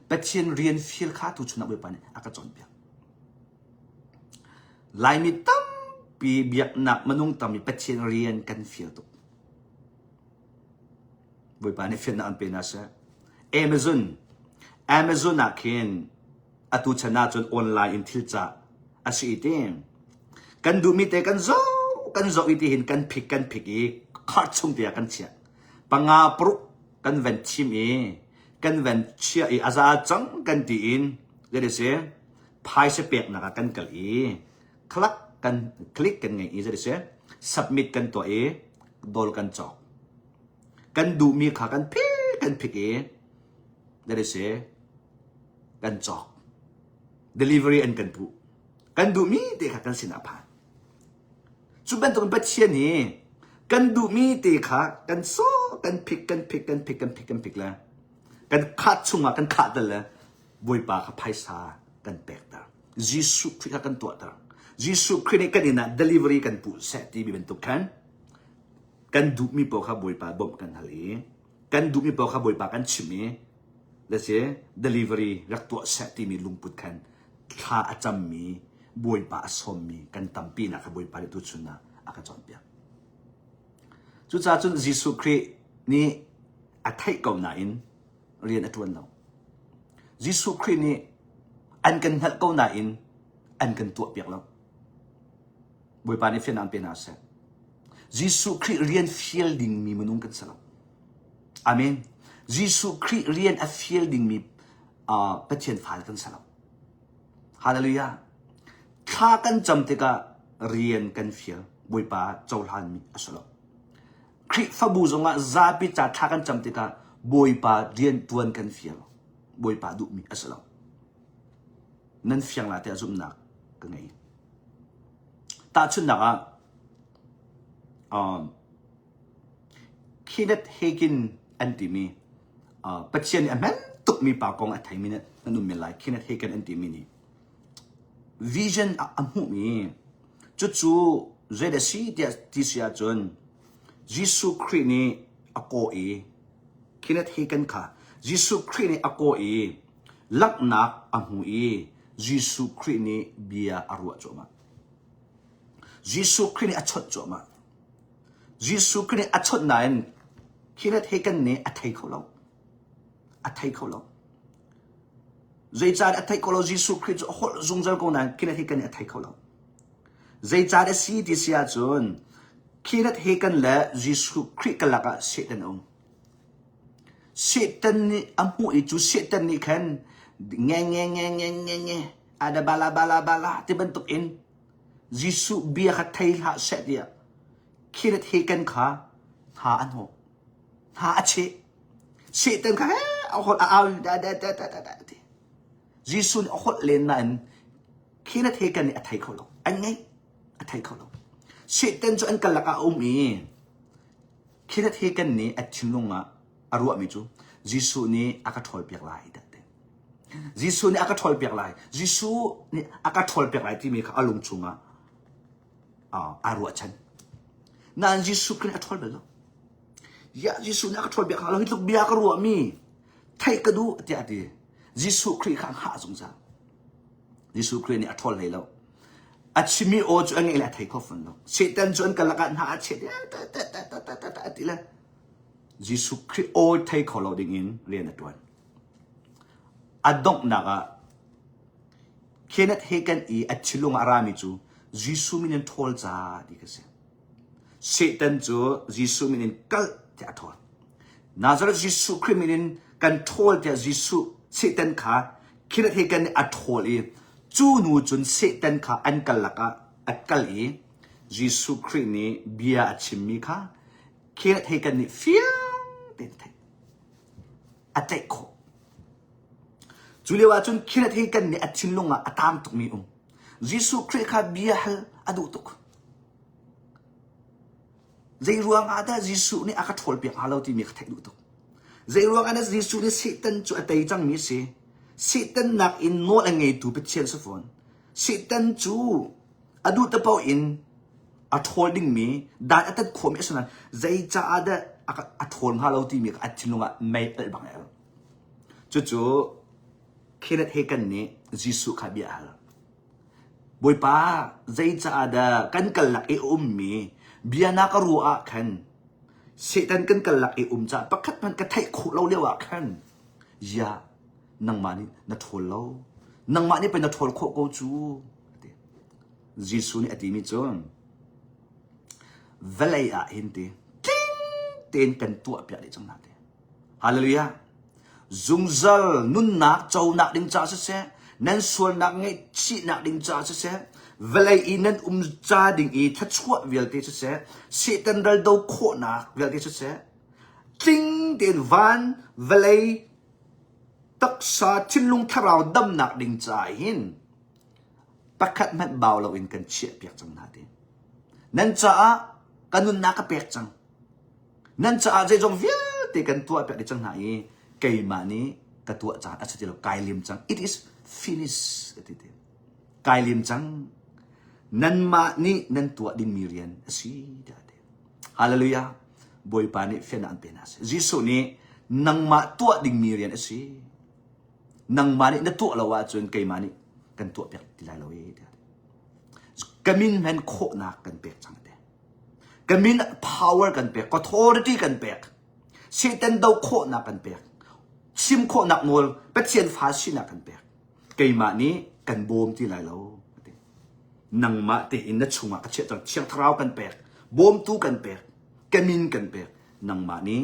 Pathian rian fial kha tu chun ah Bawipa nih a ka cawnpiak. Laimi tampi biaknak minung tam i Pathian rian kan fial tuk. Bawipa nih fiannak an pe hna seh. Amazon Amazon ah khin atu chan ahcun online in thil cah a si i ti. Kan duhmi te kan zoh kan zoh i ti hin kan phik kan phik i cart chung te ah kan chiah. Panga paruk kan van thim i kan van chiah i a za cang kan ti in zei si phaisa peknak ah kan kal i click kan click kan ngei i zei si submit kan tuah i dol kan cawk kan duhmi kha kan phik kan phik i zei si kan cawk delivery an kan puh kan duhmi te kha kan sinah phan cu bantukin Pathian hi kan duhmi te kha kan sawh kan phik kan phik kan phik kan phik kan phik le kan khah chungah kan khah dal le Bawipa kha phaisa kan pekter. Jesuh Khrih kha kan tuahter. Jesuh Khrih nih kan inn ah delivery kan puh seh timi bantuk khan kan duhmi paoh kha Bawipa bawmh kan hal i kan duhmi paoh kha Bawipa kan chimh i let's say delivery rak tuah seh timi lungput khan thla a cammi Bawipa a sawmmi kan tampi nak kha Bawipa nih tuchun ah a ka cawnpiak. Cucaah cun Jesuh Khrih nih a theih ko nain rian a ṭuan lo. Jesuh Khrih nih an kan hngalh ko nain an kan tuahpiak lo. Bawipa nih fiannak an pe hna seh. Jesuh Khrih rian fial dingmi minung kan si lo. Amen. Jesuh Khrih rian a fial dingmi uh, Pathian fale kan si lo. Hallelujah. Thla kan cam tikah rian kan fial. Bawipa cohlanmi a si lo. Khrihfabu zongah zapi ca thla kan cam tikah Bawipa rian ṭuan kan fial. Bawipa duhmi a si lo. Nan fiang la tiah zumhnak ka ngei. Tahchunhnak ah, um, Kenneth Hagin an timi uh, Pathian nih a hman tukmi pa kong a theimi nan um men lai. Kenneth Hagin an timi nih vision a hmuhmi cucu zei dah si tiah ti si ahcun Jesuh Khrih nih a kawh i Kenneth Hagin kha Jesuh Khrih nih a kawh i langhnak a hmu i Jesuh Khrih nih bia a ruah cuahmah. Jesuh Khrih nih a chawnh cuahmah. Jesuh Khrih nih a chawnh nain Kenneth Hagin nih a thei kho lo. A thei kho lo. Zeicahtiah a theih ko lo Jesuh Khrih cu a holh zungzal ko nain Kenneth Hagin nih a thei kho lo. Zeicahtiah a si ti si ahcun Kenneth Hagin le Jesuh Khrih karlak ah Satan a um. Satan nih a hmuh i cu Satan nih khan nge nge nge nge nge nge ada bala bala bala ti bantuk in Jesuh bia kha thei hlah seh tiah Kenneth Hagin kha hna a hnawh. Hna a cheh. Satan kha a holh a au da da da da da da ti. Jesuh nih a holh len nain Kenneth Hagin nih a thei kho lo. An ngei. A thei kho lo. Satan cu an karlak ah a um i Kenneth Hagin nih a thinlung ah a ruahmi cu Jesuh nih a ka ṭhawlpiak lai dah ti. Jesuh nih a ka ṭhawlpiak lai. Jesuh nih a ka ṭhawlpiak lai timi kha a lung chungah aa ruahchan. Nain Jesuh Khrih nih a ṭhawl bal lo. Ya Jesuh nih a ka ṭhawl biak lo hi tluk bia ka ruahmi theih ka duh tiah a ti. Jesuh Khrih kha a hngah zungzal. Jesuh Khrih nih a ṭhawl hlei lo. A chimmi aw cu a ngeih le a thei kho fawn lo. Satan cu an karlak ah hna a chet a ti le Jesuh Khrih aw thei kho lo ding in rian a ṭuan. A donghnak ah Kenneth Hagin i a thinlung ah a rami cu Jesuh min in ṭhawl ca ti ka si. Satan cu Jesuh min in kal tiah a ṭhawl. Nazareth Jesuh Khrih min in kan ṭhawl tiah Jesuh Satan kha Kenneth Hagin nih a ṭhawl i cu hnu cun Satan kha an kal lakah a kal i Jesuh Khrih nih bia a chimmi kha Kenneth Hagin nih fiang tein a theih. A tlaih khawh. Cu lio ahcun Kenneth Hagin nih a thinlung ah a taang tukmi um. Jesuh Khrih kha bia hal a duh tuk. Zei ruang ah dah Jesuh nih a ka ṭhawlpiak hnga lo timi ka theih duh tuk. Zei ruang ah dah Jesuh nih Satan cu a tei cangmi a si. Satan nakin nawl a ngeitu Pathian si fawn. Satan cu a duh te paoh in a ṭhawl dingmi, dan a tat khawhmi a si nain zeicaah dah a, a ṭhawl hnga lo timi kha a thinlung ah mei alh bang a alh. Cucu Kenneth Hagin nih Jesuh kha bia a hal. Bawipa, zeicaah dah kan karlak i a ummi bia na ka ruah ah khan Satan kan karlak i um caah pakhat hmanh ka theih khawh lo lio ah khan ziah nangmah nih na ṭhawl lo? Nangmah nih pei na ṭhawl khawh ko cu. A ti. Jesuh nih a timi cu vawlei ah hin ti tling tein kan tuah piak dih cang hna ti. Hallelujah. Zungzal nunnak conak ding caah siseh, nan sualnak ngaihchihnak ding caah siseh, vawlei i nan um ca ding i thluachuah vialte siseh, Satan ral do khawhnak vialte siseh, tling tein van, vawlei, taksa, thinlung, thlarau damnak ding caah hin pakhat hmanh bau loin kan chiahpiak cang hna ti. Nan caah ka nunnak ka pek cang. Nan caah zeizong vialte kan tuah piak dih cang hna i keimah nih ka tuah caan a si ti lo kai lim cang. It is finished a ti te. Kai lim cang. Nanmah nih nan tuah dingmi rian a si tiah a ti. Hallelujah. Bawipa nih fiannak an pe hna seh. Jesuh nih nangmah tuah dingmi rian a si. Nangmah nih na tuah lo ahcun keimah nih kan tuah piak ti lai lo e tiah a ti. Ka min hman khawhnak kan pek cang a ti. Ka min power kan pek, authority kan pek, Satan do khawhnak kan pek, chim khawhnak nawl Pathian fa sinak kan pek. Keimah nih kan bawm ti lai lo. Nangmah tein na chungah ka chiah cang. Thiang Thlarau kan pek, bawmtu kan pek, ka min kan pek. Nangmah nih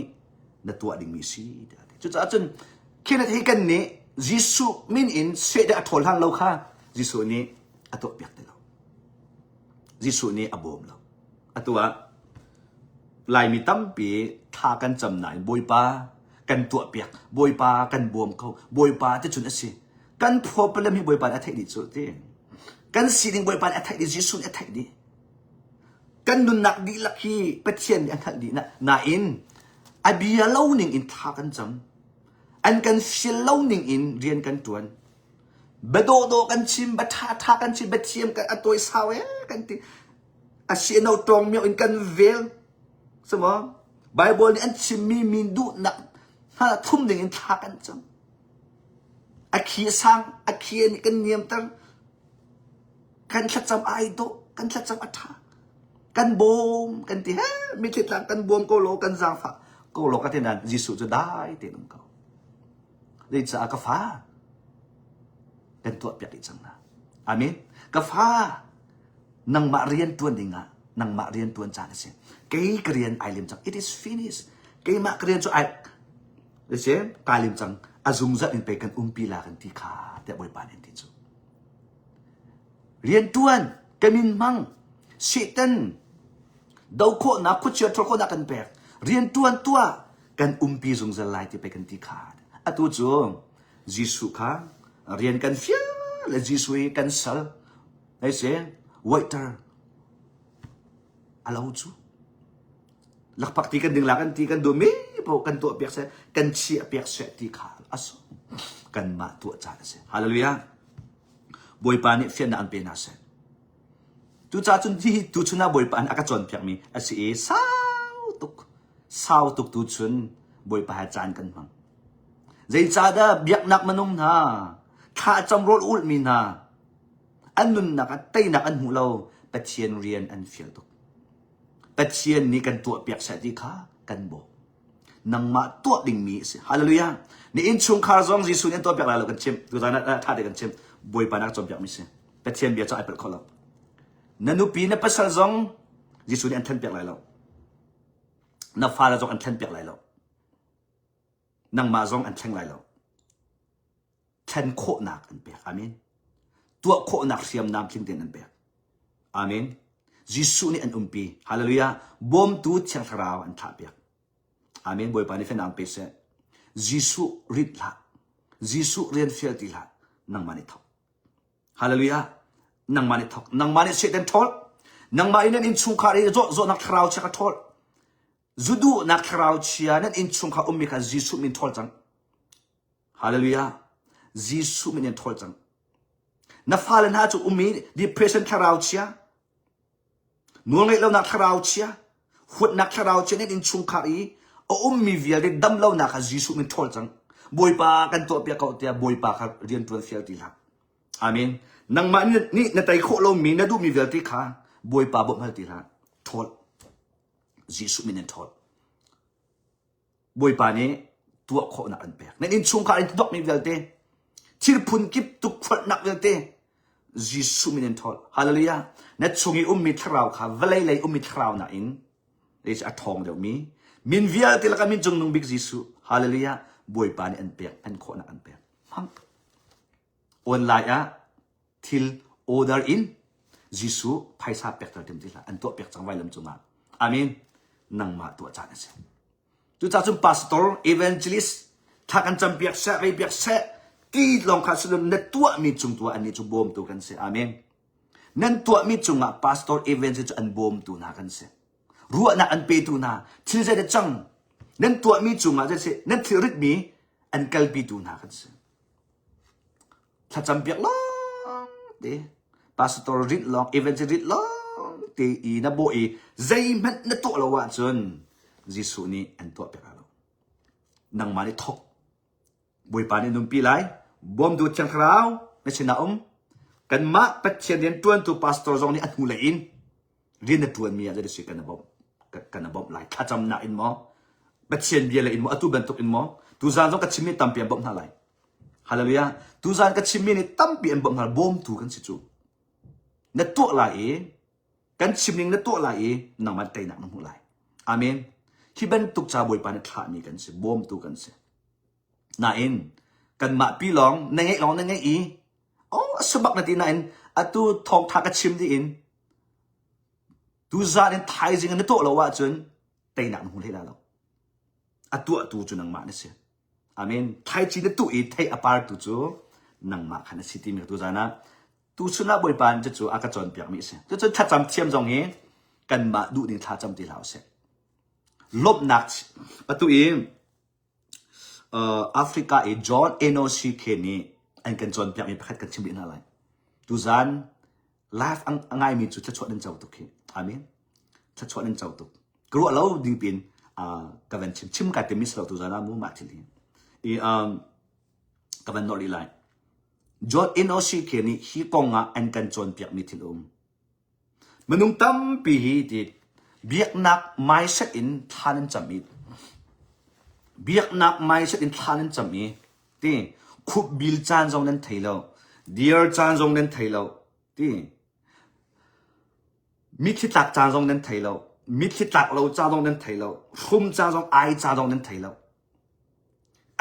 na tuah dingmi si. Cucaah cun Kenneth Hagin nih Jesuh min in Satan a ṭhawl hlan lo kha Jesuh nih a tuah piak ti lo. Jesuh nih a bawm lo. Atu ah Laimi tampi thla kan cam nain Bawipa kan tuahpiak, Bawipa kan bawm kho, Bawipa ti cun a si. Kan problem hi Bawipa nih a theih dih cu ti. Kan sining Bawipa nih a theih dih, Jesuh nih a theih dih. Kan nunnak dihlak hi Pathian nih a hngalh dih na. Nain a bia lo ning in thla kan cam. An kan fial lo ning in rian kan tuan. Biadawhdawh kan chim, bia ṭhaṭha kan chim, biathiam kan a tawi sau ee kan ti. A siano ṭawng mio in kan vel. Samaw? Bible nih an chimmi min duhnak hna thum ding in thla kan cam. A khi a sang, a khi nih kan niamter. Kan thlacam ai dawh, kan thlacam a ṭha. Kan bawm, kan ti he, mitthli tlang kan bawm ko law, kan zaangfah ko law ka ti nain Jesuh cu dai tein um ko. Zeicah ka fa kan tuahpiak dih cang hna. Amen. Ka fa nangmah rian tuan ding ah nangmah rian tuan caan a si. Kei ka rian ai lim cang. It is finished. Keimah ka rian cu ai si kai lim cang. A zungzal in pei kan umpi la kan ti kha tiah Bawipa nih an ti cu. Rian tuan ka min hmang Satan do khawhnak khuachia ṭhawl khawhnak kan pek. Rian tuan tuah kan umpi zungzal lai ti pei kan ti kha. Atu cu Jesuh kha rian kan fial le Jesuh hi kan sal. Hei si, waiter a lo cu. Lakpak ti kan ding la kan ti kan duh mi paoh kan tuah piak seh, kan chiah piak seh ti kha a sung. Kanmah tuah caan a si. Hallelujah. Bawipa nih fiannak an pe hna seh. Cucaah cun hi tuchun ah Bawipa nih a ka cawnpiakmi a si i sau tuk sau tuk tuchun Bawipa he caan kan hmang. Zeicahdah biaknak minung hna, thlacam rawl ulhmi hna, an nunnak ah teinak an hmu lo, Pathian rian an fial tuk. Pathian nih kan tuahpiak seh ti kha kan bawh. Nangmah tuah dingmi a si. Hallelujah. Ni innchungkhar zong Jesuh nih an tuahpiak lai lo kan chimh. Tuzaan ah ṭha te kan chimh. Bawipa nih a cawnpiakmi si. Pathian bia cu ai palh kho lo. Na nupi na pasal zong Jesuh nih an thlenpiak lai lo. Na fale zong an thlenpiak lai lo. Nangmah zong an thleng lai lo. Thlen khawhnak an pek. Amen. Tuah khawhnak hriamnam tling tein an pek. Amen. Jesuh nih an umpi. Hallelujah. Bawmtu Thiang Thlarau an thlah piak. Amen. Bawipa nih fenak pe seh. Jesuh rit hlah. Jesuh rian fial ti hlah. Nangmah nih thok. Hallelujah. Nangmah nih thok. Nangmah nih Satan ṭhawl. Nangmah in nan innchungkhar i zawt zawtnak thlarau chia ka ṭhawl. Zuduhnak thlarau chia nan innchungkhar ummi kha Jesuh min ṭhawl cang. Hallelujah. Jesuh min in ṭhawl cang. Na fale hna cu ummi depression thlarau chia, Nawlngaih lonak thlarau chia, huatnak thlarau chia nan innchungkhar i a ummi vialte damlonak kha Jesuh min ṭhawl cang. Bawipa kan tuahpiak ko tiah Bawipa kha rian ṭuan fial ti hlah. Amen. Nangmah nih na tei khawh lomi na duhmi vialte kha Bawipa bawmh hal ti hlah. Ṭhawl. Jesuh min in ṭhawl. Bawipa nih tuah khawhnak an pek. Nan innchungkhar in tudokmi vialte, thil phun kip tukforhnak vialte, Jesuh min in ṭhawl. Hallelujah. Na chung i ummi thlarau kha vawlei lei ummi thlarau nakin a ṭhawng deuhmi min vialte lakah min cungnung bik Jesuh. Hallelujah. Bawipa nih an pek, hman khawhnak an pek. Hmang. Online ah thil order in Jesuh phaisa pekter tim ti hlah. An tuah pek cang vailam cungah. Amen. Nangmah tuah caan a si. Cucaah cun pastor, evangelist, thla kan cam piak seh, rei piak seh, ti lawng kha si na tuahmi cung tu ah annih cu bawmtu kan si. Amen. Nan tuahmi cungah pastor, evangelist cu an bawmtu hna kan si. Ruahnak an petu hna, thil zeidah cang, nan tuahmi cungah zei nan thil ritmi an kalpitu hna kan si. Thlacam piak lawng te pastor rinh lawng evangelist rinh lawng te i na bawh i zeihmanh na tuah lo ahcun Jesuh nih an tuah piak lo. Nangmah nih thok. Bawipa nih nunpi lai. Bawmtu Thiang Thlarau na sinah um. Kanmah Pathian rian ṭuantu pastor zong nih a hnu lei in rian na ṭuanmi ah zei kan bawmh kan bawmh lai. Thlacamnak in maw Pathian bia le in maw atu bantuk in maw tuzaan zong ka chimmi tampi an bawmh hna lai. Hallelujah. Tuzaan ka chimmi nih tampi an bawmh hna. Bawmtu kan si cu. Na tuah lai i kan chimning na tuah lai i nangmah teinak na hmuh lai. Amen. Hi bantuk ca Bawipa nih thlahmi kan si, bawmtu kan si. Nain kanmah pi lawng na ngeih lawng na ngeih i oh a si bak na ti nain atu thawngtha ka chim dih in tuzaan in thaizing na tuah lo ahcun teinak na hmu hlei lai lo. A tuahtu cu nangmah na si. Amen. Thlaici na tuh i thei a partu cu nangmah khan a si timi tuzaan ah tuchun ah Bawipa nih cucu a ka cawnpiakmi a si. Cucun thlacam thiam zong hi kanmah duh ding thlacam ti hlah usih. Lawmhnak atu i uh, Africa i John Enoshike nih an kan cawnpiakmi pakhat kan chim rih hna lai. Tuzaan live a ngaimi cu thluachuah nan co tuk hi. Amen. Thluachuah nan co tuk. Ka ruah lo ding pin uh, ka van chim chim ka timi si lo tuzaan ah mu mah thil hi. I um, ka van nolh rih lai. John Enoshike nih hi kong ah an kan cawnpiakmi thil um. Minung tampi hi ti biaknak mindset in thla nan cam i biaknak mindset in thla nan cam i ti khupbil caan zong nan thei lo dir caan zong nan thei lo ti mitthli tlak caan zong nan thei lo mitthli tlak lo caan zong nan thei lo hrum caan zong ai caan zong nan thei lo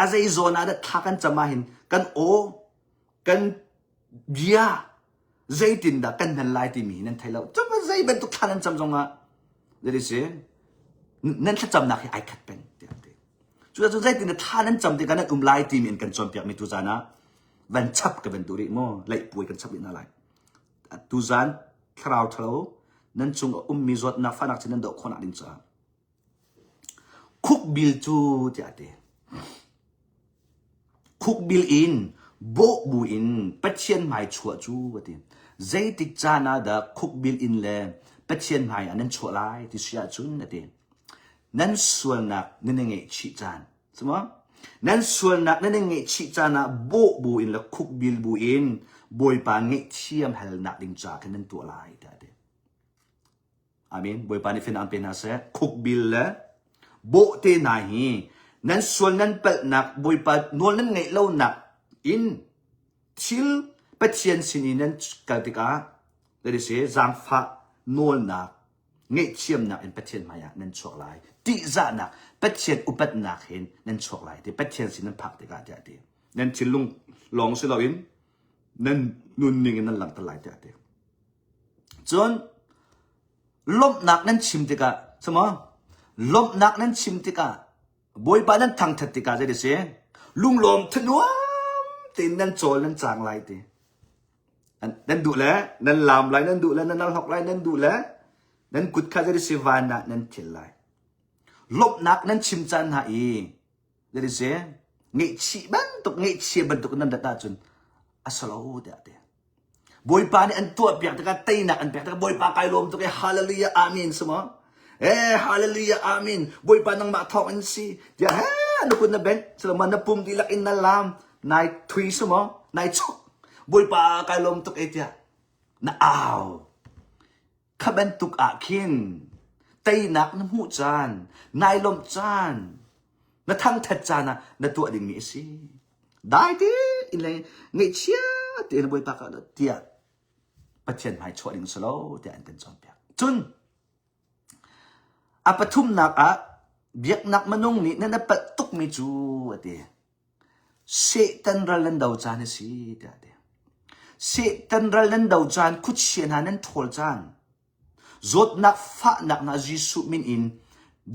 a zei zawn ah dah thla kan cam ahhin kan aw kan bia zeitindah kan hman lai timi hi nan thei lo cu zei bantuk thla nan cam zongah zei si nan thlacamnak hi ai khat peng tiah ti cucaah zeitin thla nan cam tikah nan um lai timi in kan cawnpiakmi tu zan ah van chap ka van duh rih maw leihpuai kan chap rih hna lai tuzan thlarau thalo nan cung a ummi zawtnak fahnak cu nan doh khawhnak ding caah Khukbil cu tiah a ti. Khukbil in bawh bu in Pathian hmai chuah cu a ti. Zeitik caan ah dah khukbil in le Pathian hmai ah nan chuah lai ti si ahcun a ti. Nan sualnak nan i ngaihchih caan. Suma? Nan sualnak nan i ngaihchih caan ah bawh bu in le khukbil bu in Bawipa ngaihthiam halnak ding ca khin nan tuah lai tiah a ti. Amen. Bawipa nih fin an pe hna seh. Khukbil le bawhte hna hi nan sual nan palhnak Bawipa nawl nan ngeih lonak in thil Pathian sin i nan kal tikah that is zaangfah nawlnak ngaihthiamnak in Pathian hmaiah nan chuak lai. Tihzahnak. Pathian upatnak hin nan chuak lai ti Pathian sin nan phak tikah tiah ti. Nan thinlung lawng si loin nan nunning in nan langhter lai tiah ti. Cun lawmhnak nan chim tikah samaw lawmhnak nan chim tikah Bawipa nan thangthat tikah zei si lunglawm thanuam tein nan cawl nan cang lai ti. Nan duh le nan laam lai nan duh le nan hlok lai nan duh le nan kut kha zei si van ah nan thil lai. Lawmhnak nan chim caan hna i zei si ngeihchih bantuk ngeihchia bantuk nan rat ahcun a salo tiah ti. Bawipa nih an tuah piak tikah teinak an pek tikah Bawipa kai lawm tuk e hallelujah amen samaw eh hallelujah amen Bawipa nangmah thawng in si tiah he na kut na bengh salama na pum dihlak in na lam nai thui samaw nai chuk Bawipa kai lawm tuk e tiah na au Kha bantuk ah khin teinak na hmuh caan, nai lawmh caan, na thangthat caan ah na tuah dingmi a si. Dai tein le ngaihchia tein Bawipa ka tiah Pathian hmai chuah ding si lo tiah an kan cawnpiak. Cun a pathumnak ah biaknak minung nih nan a palh tukmi cu a ti. Satan ral nan do caan a si tiah a ti. Satan ral nan do caan, khuachia hna nan ṭhawl caan, zawtnak fahnak hna Jesuh min in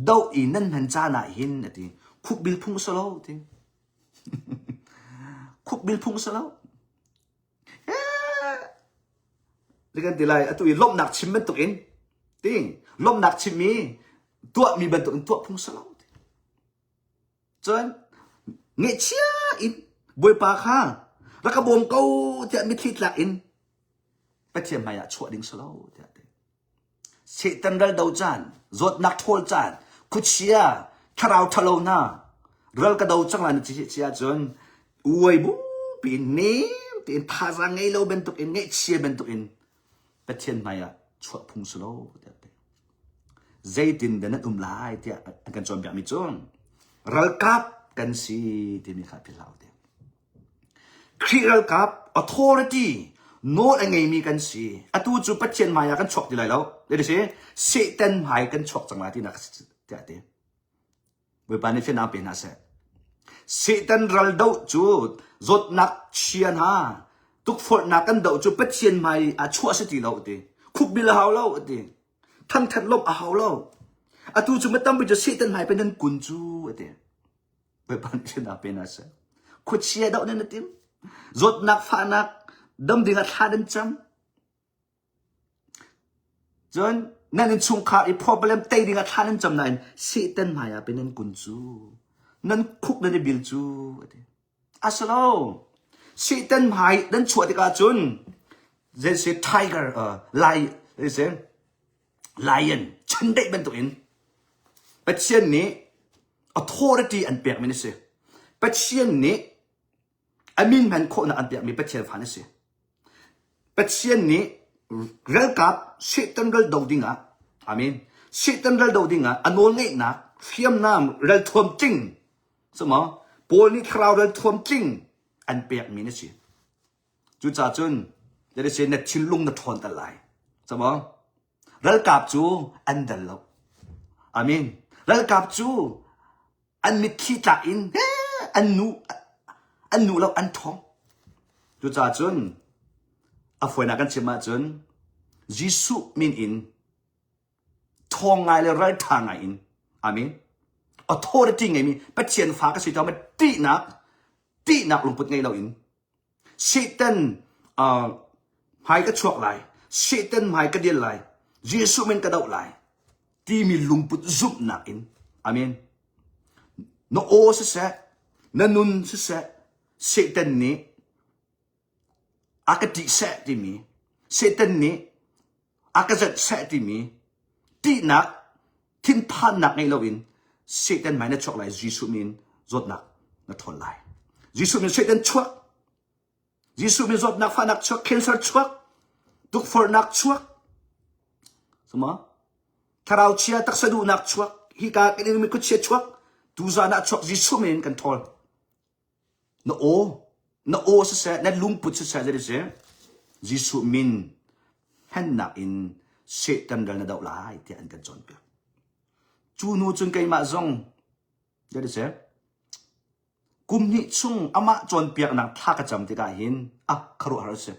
doh i nan hman caan ah hin a ti. Khukbil phung si lo ti. Khukbil phung si lo. Ti kan ti lai atu i lawmhnak chim bantuk in ti lawmhnak chimmi tuahmi bantuk in tuah phung si lo ti. Cun ngaihchia in Bawipa kha rak ka bawm ko tiah mitthli tlak in Pathian hmaiah chuah ding si lo tiah a ti. Satan ral do caan, zawtnak ṭhawl caan, khuachia, thlarau ṭhalo hna ral ka do cang lai na ti si ahcun uai bupi in nem tein thazaang ngei lo bantuk in ngaihchia bantuk in Pathian hmaiah chuah phung si lo tiah a ti. Zeitin dah nan um lai tiah an kan cawnpiakmi cu ralkap kan si timi kha philh hlah u ti. Khrih ralkap authority nawl a ngeimi kan si. Atu cu Pathian hmai ah kan chuak ti lai lo. Zei si? Satan hmai kan chuak cang lai tinak tiah ti. Bawipa nih fiannak pe hna seh. Satan ral doh cu zawtnak chia hna tukforhnak kan doh cu Pathian hmai ah chuah si ti lo ti. Khukbil a hau lo ti. Thangthat lawmh a hau lo. Atu cu matampi cu Satan hmai pe nan kun cu ati. Bawipa nih fiannak pe hna seh. Khuachia doh nan tim. Zawtnak fahnak dam ding ah thla nan cam. Cun nan innchungkhar i problem tei dingah thla nan cam nain Satan hmaiah pei nan kun cu. Nan khuk nan i bil cu a ti. A si lo. Satan hmai nan chuah tikah cun zei si tiger uh, lai zei si lion chindeih bantukin Pathian nih authority an pekmi na si. Pathian nih A min hman khawhnak an pekmi Pathian fa na si. Pathian nih ralkap Satan ral do dingah amen Satan ral do dingah a nawlngeihnak hriamnam ralthuam tling samaw Paul nih thlarau ralthuam tling an pekmi na si. Cucaah cun na thinlung na ṭhawn tal lai. Samaw Ralkap cu an dal lo. Amen. Ralkap cu an mitthli tlak in an nu an nu lo an thawng. Cucaah cun a fawinak kan chim ahcun Jesuh min in thawng ngai le ralṭha ngai in amen authority ngeimi Pathian fa ka si caah ṭihnak ṭihnak lungput ngei loin Satan uh, hmai ka chuak lai Satan hmai ka dir lai Jesuh min ka doh lai timi lungput zumhnak in amen na aw siseh na nun siseh Satan nih a ka ṭih seh timi Satan nih a ka zenh seh timi ṭihnak thinphannak ngei loin Satan hmai na chuak lai Jesuh min zawtnak na ṭhawl lai Jesuh min Satan chuak Jesuh min zawtnak fahnak chuak cancer chuak tukforhnak chuak sama thlarau chia taksa duhnak chuak hika kan in mi khuachia chuak tuzan ah chuak Jesuh min kan ṭhawl Na aw, na aw siseh, na lungput siseh zei si, Jesuh min hmennak in Satan ral na doh lai tiah an kan cawnpiak. Cu hnu cun keimah zong. Jadi se kum hnih chung amah cawnpiaknak thla ka cam tikah hin ah khuaruahhar a si.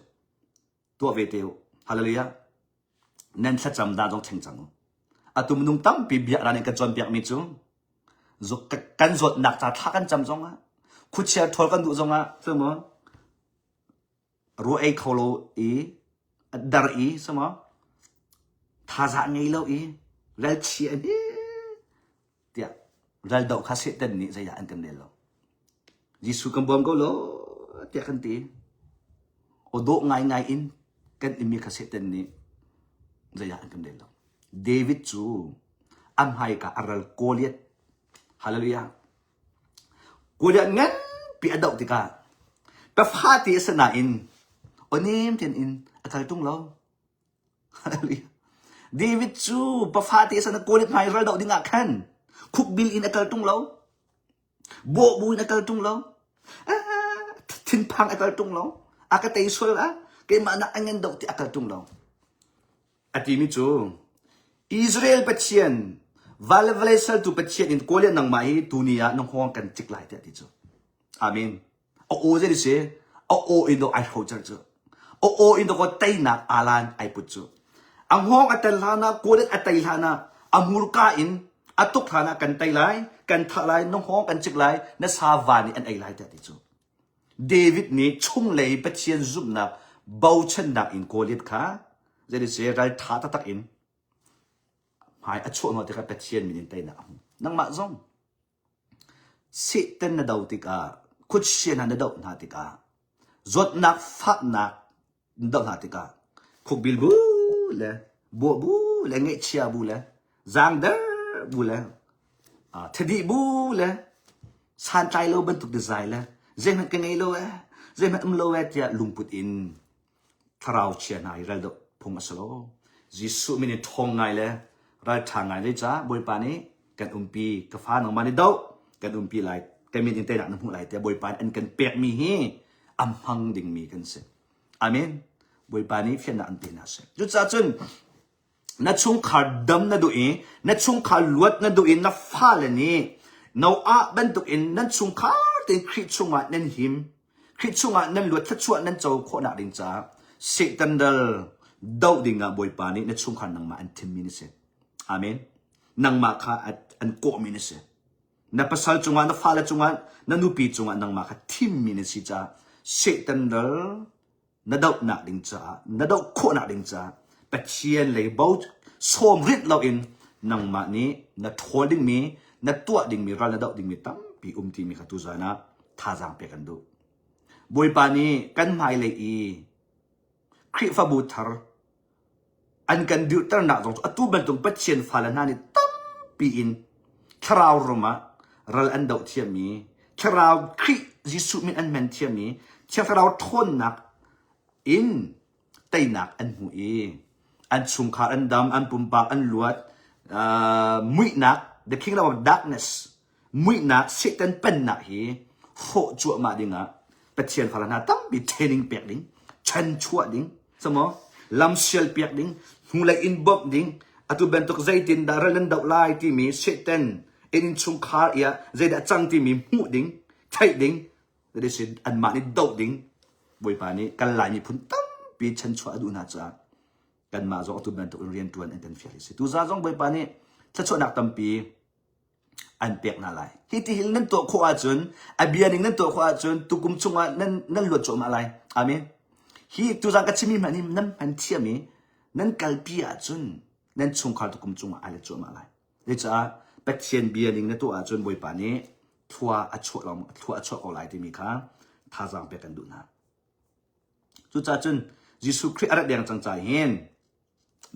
Tuah ve te u. Hallelujah. Nan thlacam dan zong thleng cang u. Atu minung tampi bia ran in kan cawnpiakmi cu kan zawtnak ca thla kan cam zongah khuachia ṭhawl kan duh zongah cu maw rua ei kho lo i dar i cu maw thazaang ngei lo i ralchia hi tiah ral doh kha Satan nih zeidah an kan rel lo. Jesuh kan bawm ko lo tiah kan ti. Aw dawh ngaingai in kan imi kha Satan nih zeidah an kan rel lo. David cu a hmaika a ral Goliath. Hallelujah. Goliath nganpi a doh tikah pafa ti a si nain aw nem tein in a kal tung lo. David cu pafa te san Goliath hmai ral doh ding ah khan khukbil in a kal tung lo. Bawh bu in a kal tung lo. Thinphang a kal tung lo. A ka tei sual a keimah nak an ngan doh ti a kal tung lo. A timi cu Israel Pathian van le vawlei saltu Pathian in Goliath nangmah hi tuni ah na hngawng kan cik lai tiah ti cu. Amen. A aw zei si a aw in do ai hrocer cu a aw in do ko teinak alan ai put cu a hngawng a tel hlan ah Goliath a tei hlan ah a hmurka in a tuk hlan ah kan tei lai kan thah lai na hngawng kan cik lai na sa va nih an ei lai tiah ti cu David nih chunglei Pathian zumhnak bochannak in Goliath kha zei si ral tha taktak in hmai a chuah hnawh tikah Pathian min in teinak a hmu nangmah zong Satan na do tikah, khuachia hna na doh hna tikah, zawtnak fahnak na doh hna tikah, khukbil bu le buah bu le ngaihchia bu le zaangder bu le thadih bu le santlai lo bantuk dizai le zeihmanh ka ngei lo ee, zeihmanh um lo ee tiah lungput in thlarau chia hna hi ral doh phung a si lo. Jesuh min in ṭhawng ngai le ralṭha ngai le ca Bawipa nih kan umpi ka fa nangmah nih doh kan umpi lai ka min in teinak na hmuh lai tiah Bawipa nih an kan pekmi hi a hmang dingmi kan si. Amen. Bawipa nih fiannak an pe hna seh. Cucaah cun na chungkhar dam na duh i na chungkhar luat na duh i na fale nih Noah bantukin nan chungkhar tein Khrih chungah nan him Khrih chungah nan luat thluachuah nan co khawhnak ding caah Satan ral doh dingah Bawipa nih na chungkhar nangmah an thimmi na si. Amen. Nangmah kha an kawhmi na si. Na pasal cungah, na fale cungah, na nupi cungah nangmah kha thimmi na si caah Satan ral na dohnak ding caah na doh khawhnak ding caah Pathian lei bo sawm rinh loin nangmah nih na ṭhawl dingmi na tuah dingmi ral na doh dingmi tampi um timi kha tuzan ah thazaang pek kan duh. Bawipa nih kan hmailei i Khrihfabu thar an kan dirhternak zong cu atu bantuk Pathian fale hna nih tampi in thlarau ram ah ral an doh thiammi thlarau Khrih Jesuh min an hman thiammi Thiang Thlarau ṭhawnnak in teinak an hmu i an chungkhar an dam an pumpak an luat uh, muihnak the kingdom of darkness muihnak Satan pennak hi hrawh cuahmah dingah Pathian fale hna tampi training pek ding chanchuah ding samaw lam sial piak ding hnulei in bawmh ding atu bantuk zeitin dah ral nan doh lai timi Satan in chungkhar ia zeidah cang timi hmuh ding theih ding that is anmah nih doh ding Bawipa nih kan Lai miphun tampi chanchuah a duh hna caah kanmah zong atu bantuk in riantuan an kan fial hi si tuzaan zong Bawipa nih thluachuahnak tampi an pek hna lai. Hi ti hin nan tuah khawh ahcun, a bia ning nan tuah khawh ahcun tukum chungah nan nan luat cuahmah lai. Amen. Hi tuzaan ka chimmi hmanh hi nan hman thiam i nan kalpi ahcun nan chungkhar tukum chungah ai let cuahmah lai. Cucaah Pathian bia ning na tuah ahcun Bawipa nih thlua a chuah lo thlua a chuah ko lai timi kha thazaang pek kan duh hna. Cucaah cun Jesuh Khrih a rat deng cang ca hin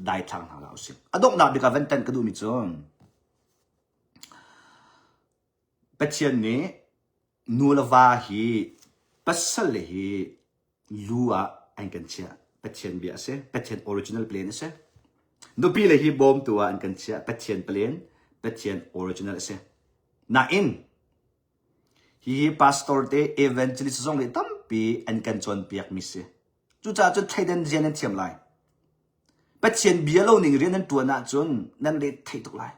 daithlang hna hlah usih. A donghnak bik ah van tanh ka duhmi cu Pathian nih nu le va hi pasal le hi lu ah an kan chiah. Pathian bia a si. Pathian original plan a si. Nupi le hi bawmtu ah an kan chiah. Pathian plan, Pathian original a si. Nain, hihi pastor te evangelist zong nih tampi an kan cawnpiakmi si. Cucaah cun thleidan zia nan thiam lai. Pathian bia lo ning rian nan ṭuan ahcun nan re thei tuk lai.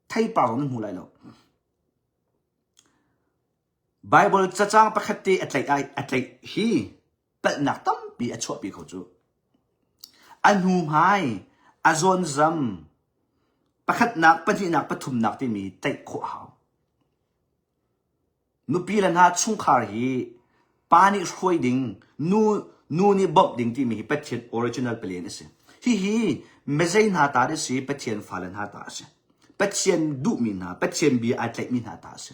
Theipar zong nan hmu lai lo. Bible cacang pakhat te a tlaih ai a tlaih hi palhnak tampi a chuahpi kho cu. A hnu hmai, a zawnzam, pakhatnak, pahnihnak, pathumnak timi tlaih khawh a hau. Nupi le hna chungkhar hi pa nih hruai ding, nu nu nih bawmh ding timi hi Pathian original plan a si. Hihi mezei hna ta a si, Pathian fale hna ta a si. Pathian duhmi hna, Pathian bia ai tlaihmi hna ta a si.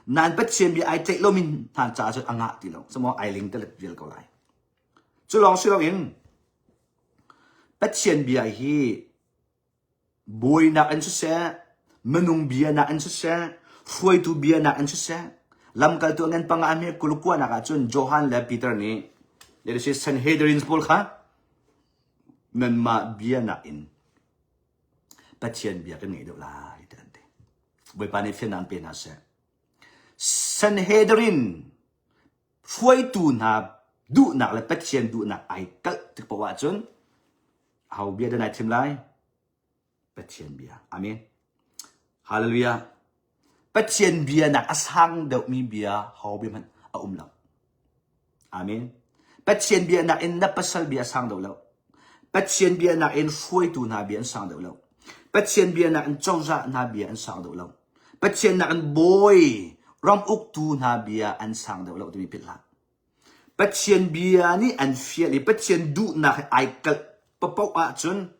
Nain Pathian bia ai tlaih lomi hna caah cun a ngah ti lo. Samaw ai ling telet vial ko lai. Cu lawng si loin Pathian bia hi Bawinak in siseh, minung bianak in siseh, hruaitu bianak in siseh, lamkaltu ngan panga hme kulkuanak ahcun Johan le Peter nih si Sanhedrin pawl kha nanmah bianak in Pathian bia kan ngei deuh lai ti an ti. Bawipa nih fiannak an pe hna seh. Sanhedrin hruaitu hna duhnak le Pathian duhnak ai kalh tik paoh ahcun aho bia dah nai thim lai? Pathian bia. Amen. Hallelujah. Pathian bia nak a sang deuhmi bia ho bia hmanh a um lo. Amen. Pathian bia nak in na pasal bia a sang deuh lo. Pathian bia nak in hruaitu hna bia an sang deuh lo. Pathian bia nak in cozah hna bia an sang deuh lo. Pathian nak in bawi ram uktu hna bia an sang deuh lo timi philh hlah. Pathian bia nih an fial i Pathian duhnak he ai kalh paoh ahcun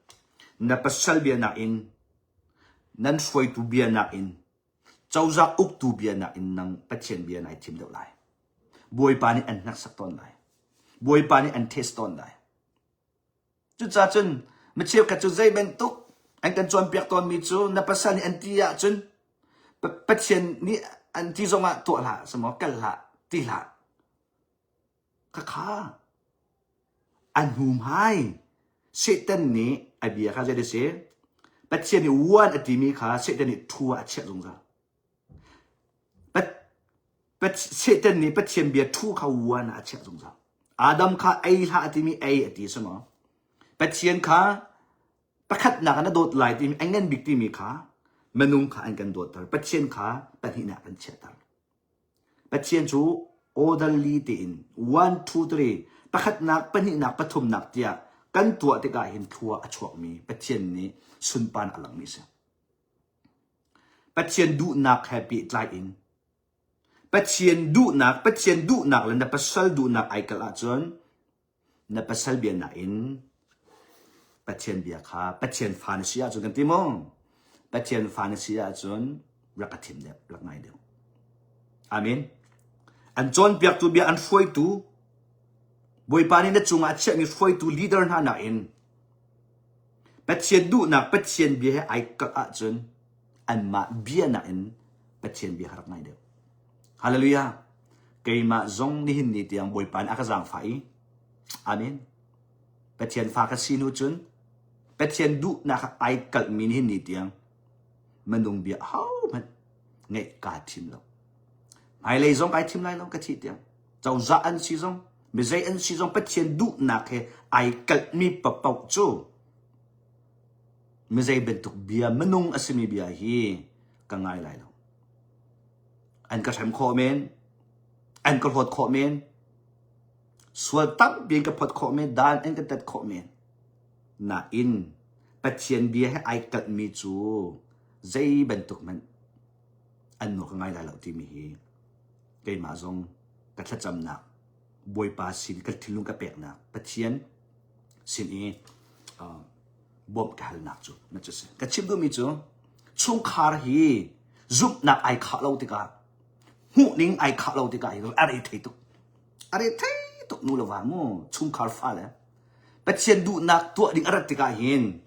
na pasal bia nakin nan hruaitu bia nakin cozah uktu bia nakin nang Pathian bia nai thim deuh lai. Bawipa nih an hneksak tawn lai. Bawipa nih an test tawn lai. Cucaah cun mi cheukhat cu zei bantuk an kan cawnpiak tawnmi cu na pasal nih an ti ahcun Pathian nih an ti zongah tuah hlah samaw kal hlah ti hlah. Khakha a hnu hmai Satan nih a bia kha zei a si? Pathian nih one a timi kha Satan nih two ah a chiah zungzal. Satan nih Pathian bia thu kha one ah a chiah zungzal. Adam kha ei hlah a timi ei a ti si maw? Pathian kha pakhatnak ah na dawt lai timi a ngan bik timi kha minung kha an kan dawtter. Pathian kha pahnihnak an chiahter. Pathian cu orderly tein one two three pakhatnak pahnihnak pathumnak tiah kan tuah tikah hin thlua a chuakmi Pathian nih sunpan a langmi a si. Pathian duhnak he pehtlai in Pathian duhnak, Pathian duhnak le na pasal duhnak ai kalh ahcun na pasal bia nakin Pathian bia kha Pathian fa na si ahcun kan ti maw? Pathian fa na si ahcun rak ka thim deuh, rak ngai deuh. Amen. An cawnpiaktu bia an hruaitu Bawipa nih na cungah a chiahmi hruaitu leader hna nakin Pathian duhnak Pathian bia he ai kalh ahcun anmah bia nakin Pathian bia kha rak ngai deuh. Hallelujah. Keimah zong nihin ni tiang Bawipa nih a ka zaangfah i Amen. Pathian fa ka si hnu cun Pathian duhnak ai kalhmi nihin ni tiang minung bia hohmanh ngeih kaa thim lo. Hmailei zong kai thim lai lo ka thih tiang. Cozah an si zong mizei an si zong Pathian duhnak he ai kalhmi paoh cu mizei bantuk bia minung a simi bia hi ka ngai lai lo. An ka hrem khawh men, an ka hlawt khawh men, sual tampi in ka phawt khawh men, dan an ka tat khawh men. Nain Pathian bia he ai kalhmi cu zei bantuk hmanh an nawl ka ngai lai lo timi hi keimah zong ka thlacamnak Bawipa sin ka thinlung ka peknak Pathian sin i uh, bawmh ka halnak cu na cu si. Ka chim duhmi cu chungkhar hi zumhnak ai khah lo tikah hmuhning ai khah lo tikah hi a re thei tuk. A re thei tuk nu le va mu chungkhar fale Pathian duhnak tuah ding a rat tikah hin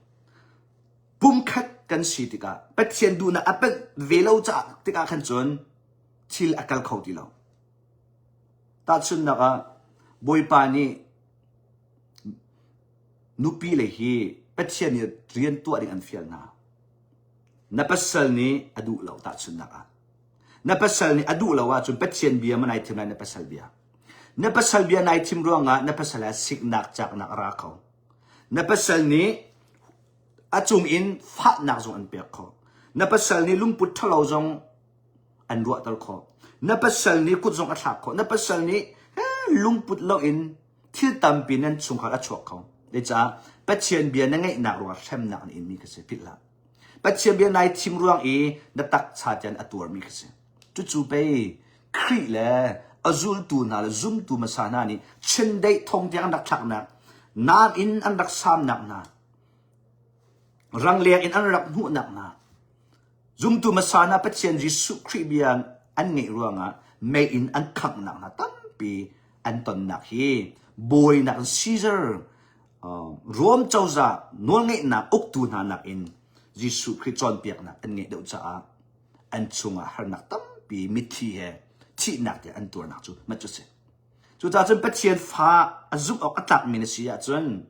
pumkhat kan si tikah Pathian duhnak a panh ve lo caah tikah khan cun thil a kal kho ti lo. Tahchunhnak ah Bawipa nih nupi le hi Pathian nih rian tuah ding an fial hna. Na pasal nih a duh lo tahchunhnak ah. Na pasal nih a duh lo ahcun Pathian bia ma nai thim lai na pasal bia. Na pasal bia nai thim ruangah na pasal ah siknak caknak a ra kho. Na pasal nih a cung in fahnak zong an pek kho. Na pasal nih lungput ṭhalo zong an ruahter khawh. Na pasal nih kut zong a thlak khawh. Na pasal nih lungput loin thil tampi nan chungkhar a chuak kho. Zeicah Pathian bia na ngeihnak ruangah hremnak na inmi kha si philh hlah. Pathian bia nai thim ruang i na takcha tian a tuarmi kha si. Cucu pei Khrih le a zultu hna le zumtu hmasa hna nih chindeih thong tiang an rak thlaknak, naam in an rak samnak hna, rangleng in an rak hmuhnak hna, zumtu hmasa hna Pathian Jesuh Khrih bia an ngeih ruangah mei in an khanghnak hna tampi an tonnak hi bawinak Caesar Rome cozah nawlngeihnak uktu hna nakin Jesuh Khrih cawnpiaknak an ngeih deuh caah an chungah harnak tampi mitthli he thihnak tiang an tuarnak cu mat cu si. Cucaah cun Pathian fa a zumh awk a tlakmi na si ahcun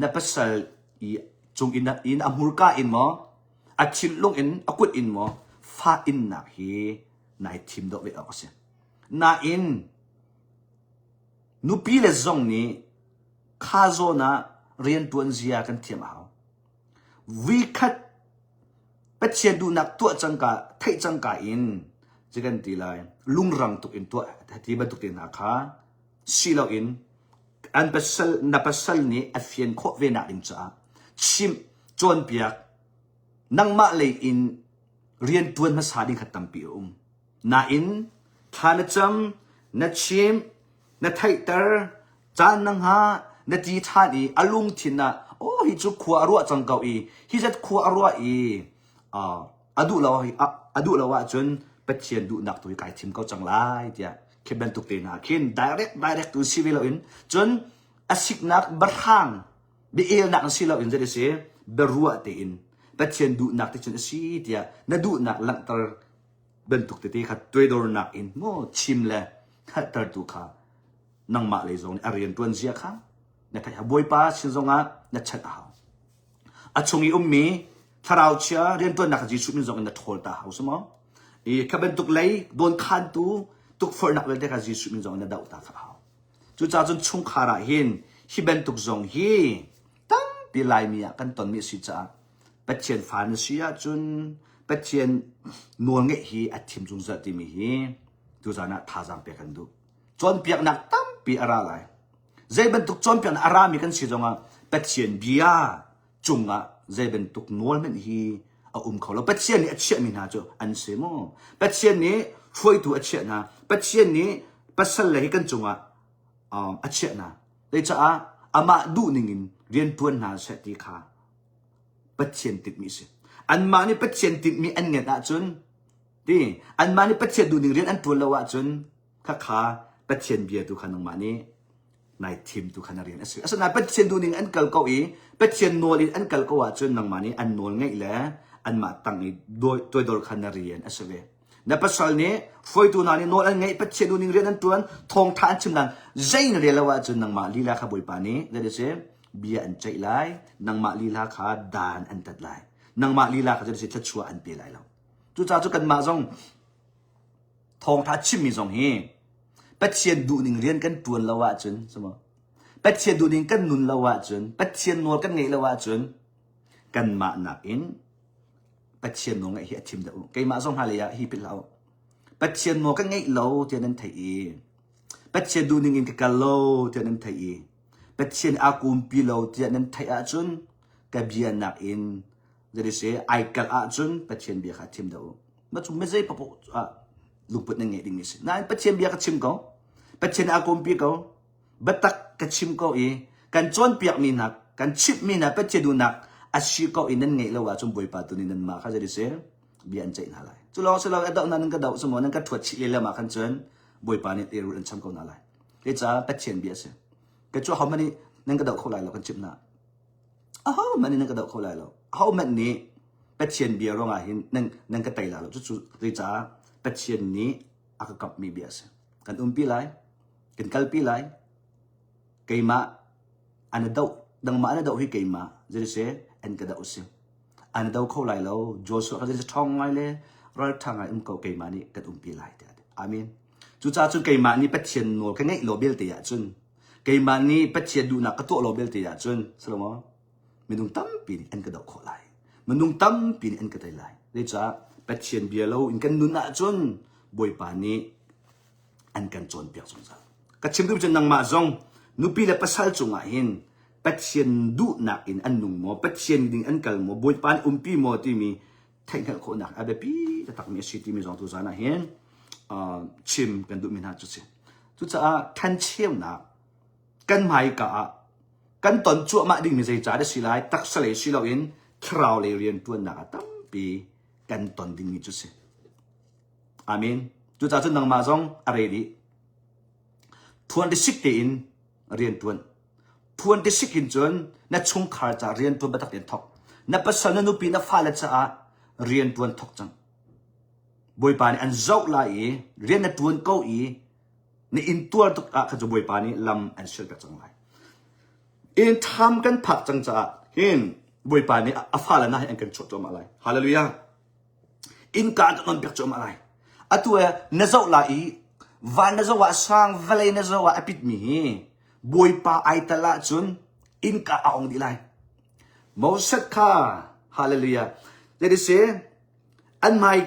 na pasal i cung in in a hmurka in maw a thinlung in a kut in maw fa innak hi nai thim dawh ve awk a si. Nain nupi le zong nih kha zawn ah rianṭuan zia kan thiam a hau. Vikhat Pathian duhnak tuah cangka theih cangka in ci kan ti lai lungrang tuk in tuah ti bantuk te hna kha si loin an pasal na pasal nih a fian khawh ve nak ding caah chimh cawnpiak nangmah lei in rian tuan hmasa ding kha tampi a um nain thla na cam na chim na theihter caan na hngah na ti ṭhan i a lungthin ah oh hi cu khua a ruah cang ko i hi zat khua a ruah i a duh lo a duh lo ahcun Pathian duhnak tu hi kai thim ko cang lai tiah khi bantuk te hna khin direct direct tu si ve loin cun a siknak bahrang biaelnak si loin zei si biaruah tein Pathian duhnak te cun a si tiah na duhnak langhter bantuk tete kha tuaidornak in maw chim le hngalhtertu kha nangmah lei zong nih a rian ṭuan zia kha na theih Bawipa sin zongah na chanh a hau. A chung i ummi thlarau chia rianṭuannak kha Jesuh min zong in na ṭhawl ta hau si maw? I kha bantuk lei dawnkhantu tukforhnak vialte kha Jesuh min zong in na doh ta kha a hau. Cucaah cun chungkhar ah hin hi bantuk zong hi tampi Laimi ah kan tonmi a si caah Pathian fa na si ahcun Pathian nawlngeih hi a thim zungzal timi hi tuzaan ah thazaang pek kan duh. Cawnpiaknak tampi a ra lai. Zei bantuk cawnpiaknak a rami kan si zongah Pathian bia cungah zei bantuk nawl hmanh hi a um kho lo. Pathian nih a chiahmi hna cu an si maw? Pathian nih hruaitu a chiah hna. Pathian nih pasal le hi kan cungah um, a chiah hna. Zeicaah amah duh ningin rian ṭuan hna seh ti kha Pathian tinhmi a si. Anmah nih Pathian tinhmi an ngeih ahcun ti anmah nih Pathian duhning rian an ṭuan lo ahcun khakha Pathian bia tu kha nangmah nih nai thim tu kha na rian a si. Asinain Pathian duhning an kal ko i Pathian nawl in an kal ko ahcun nangmah nih an nawl ngeih le anmah tang i toidor kha na rian a si ve. Na pasal nih hruaitu hna nih nawl an ngeih Pathian duhning rian an ṭuan thawngṭha an chim nain zei na rel lo ahcun nangmah lila kha Bawipa nih that is bia an ceih lai nangmah lila kha dan an tat lai nangmah lila kha that is thluachuah an pe lai lo cucaah cu kanmah zong thawngṭha chimmi zong hi Pathian duhning rian kan ṭuan lo ahcun Pathian duhning kan nun lo ahcun Pathian nawl kan ngeih lo ahcun kanmah nakin Pathian nawl ngeih hi a thim deuh u. Keimah zong hmailei ah hi philh hlah u. Pathian nawl ka ngeih lo tiah nan theih i Pathian duhning in ka kal lo tiah nan theih i Pathian aa kumpi lo tiah nan theih ahcun ka bia nakin jadi si ai kal ahcun Pathian bia kha thim deuh u. Ma cu mizei papoh ah lungput nan ngeih ding mi si. Nain Pathian bia ka chim ko. Pathian aa kumpi ko. Biatak ka chim ko i kan cawnpiakmi hna kan chimhmi hna Pathian duhnak a si ko i nan ngeih lo ahcun Bawipa tu nih nanmah kha zei si bia an ceih hna lai. Cu lawng si lo a doh hna nan ka doh cu maw nan ka ṭhuat chih lehlam ah khan cun Bawipa nih teirul an cham ko hna lai. Cucaah Pathian bia a si. Ka cu ahohmanh nih nan ka doh kho lai lo kan chimh hna. Ahohmanh nih nan ka doh kho lai lo. Ahohmanh nih Pathian bia ruangah hin nan nan ka tei lai lo. Cucu zeicah Pathian nih a ka kamhmi bia a si. Kan umpi lai. Kan kalpi lai. Keimah an doh nangmah an doh hi keimah zeiseh an ka doh si. An do kho lai lo. Joshua kha zeiseh ṭhawng ngai le ralṭha ngai um ko keimah nih kan umpi lai tiah a ti. Amen. Cucaah cun keimah nih Pathian nawl ka ngeih lo belte ahcun keimah nih Pathian duhnak ka tuah lo belte ahcun Solomon minung tampi nih an ka doh khawh lai. Minung tampi nih an ka tei lai. Zeicah Pathian bia lo in kan nun ahcun Bawipa nih an kan cawnpiak zungzal. Ka chim duh cu nangmah zong nupi le pasal cungah hin Pathian duhnak in an nung maw, Pathian ding an kal maw, Bawipa nih umpi maw timi theihhngalh khawhnak a biapi taktakmi a si timi zong tu zan ah hin chim kan duhmi hna cu si. Cucaah ṭhancheunak kan hmaika ah kan ton cuahmah dingmi zeicah dah si lai taksa lei si loin thlarau lei rianṭuannak ah tampi kan ton dingmi cu si. Amen. Cucaah cun nangmah zong a re dih. Thuan sik tein rian ṭuan. Thuan ti sik in cun na chungkhar caah rian ṭuan biatak tein thok. Na pasal, na nupi, na fale caah rian ṭuan thok cang. Bawipa nih an zoh lai i rian na ṭuan ko i na intuar tuk ah khan cu Bawipa nih lam an sialpiak cang lai. In ṭham kan phak cang caah hin Bawipa nih a fale hna hi an kan chuah cuahmah lai. Hallelujah. Innka an kan on piak cuahmah lai. Atu ah na zoh lai i van na zoh ah sang vawlei na zoh ah a pitmi hi Bawipa ai tal ahcun innka a ong dih lai. Moses kha hallelujah. Jadi si an hmai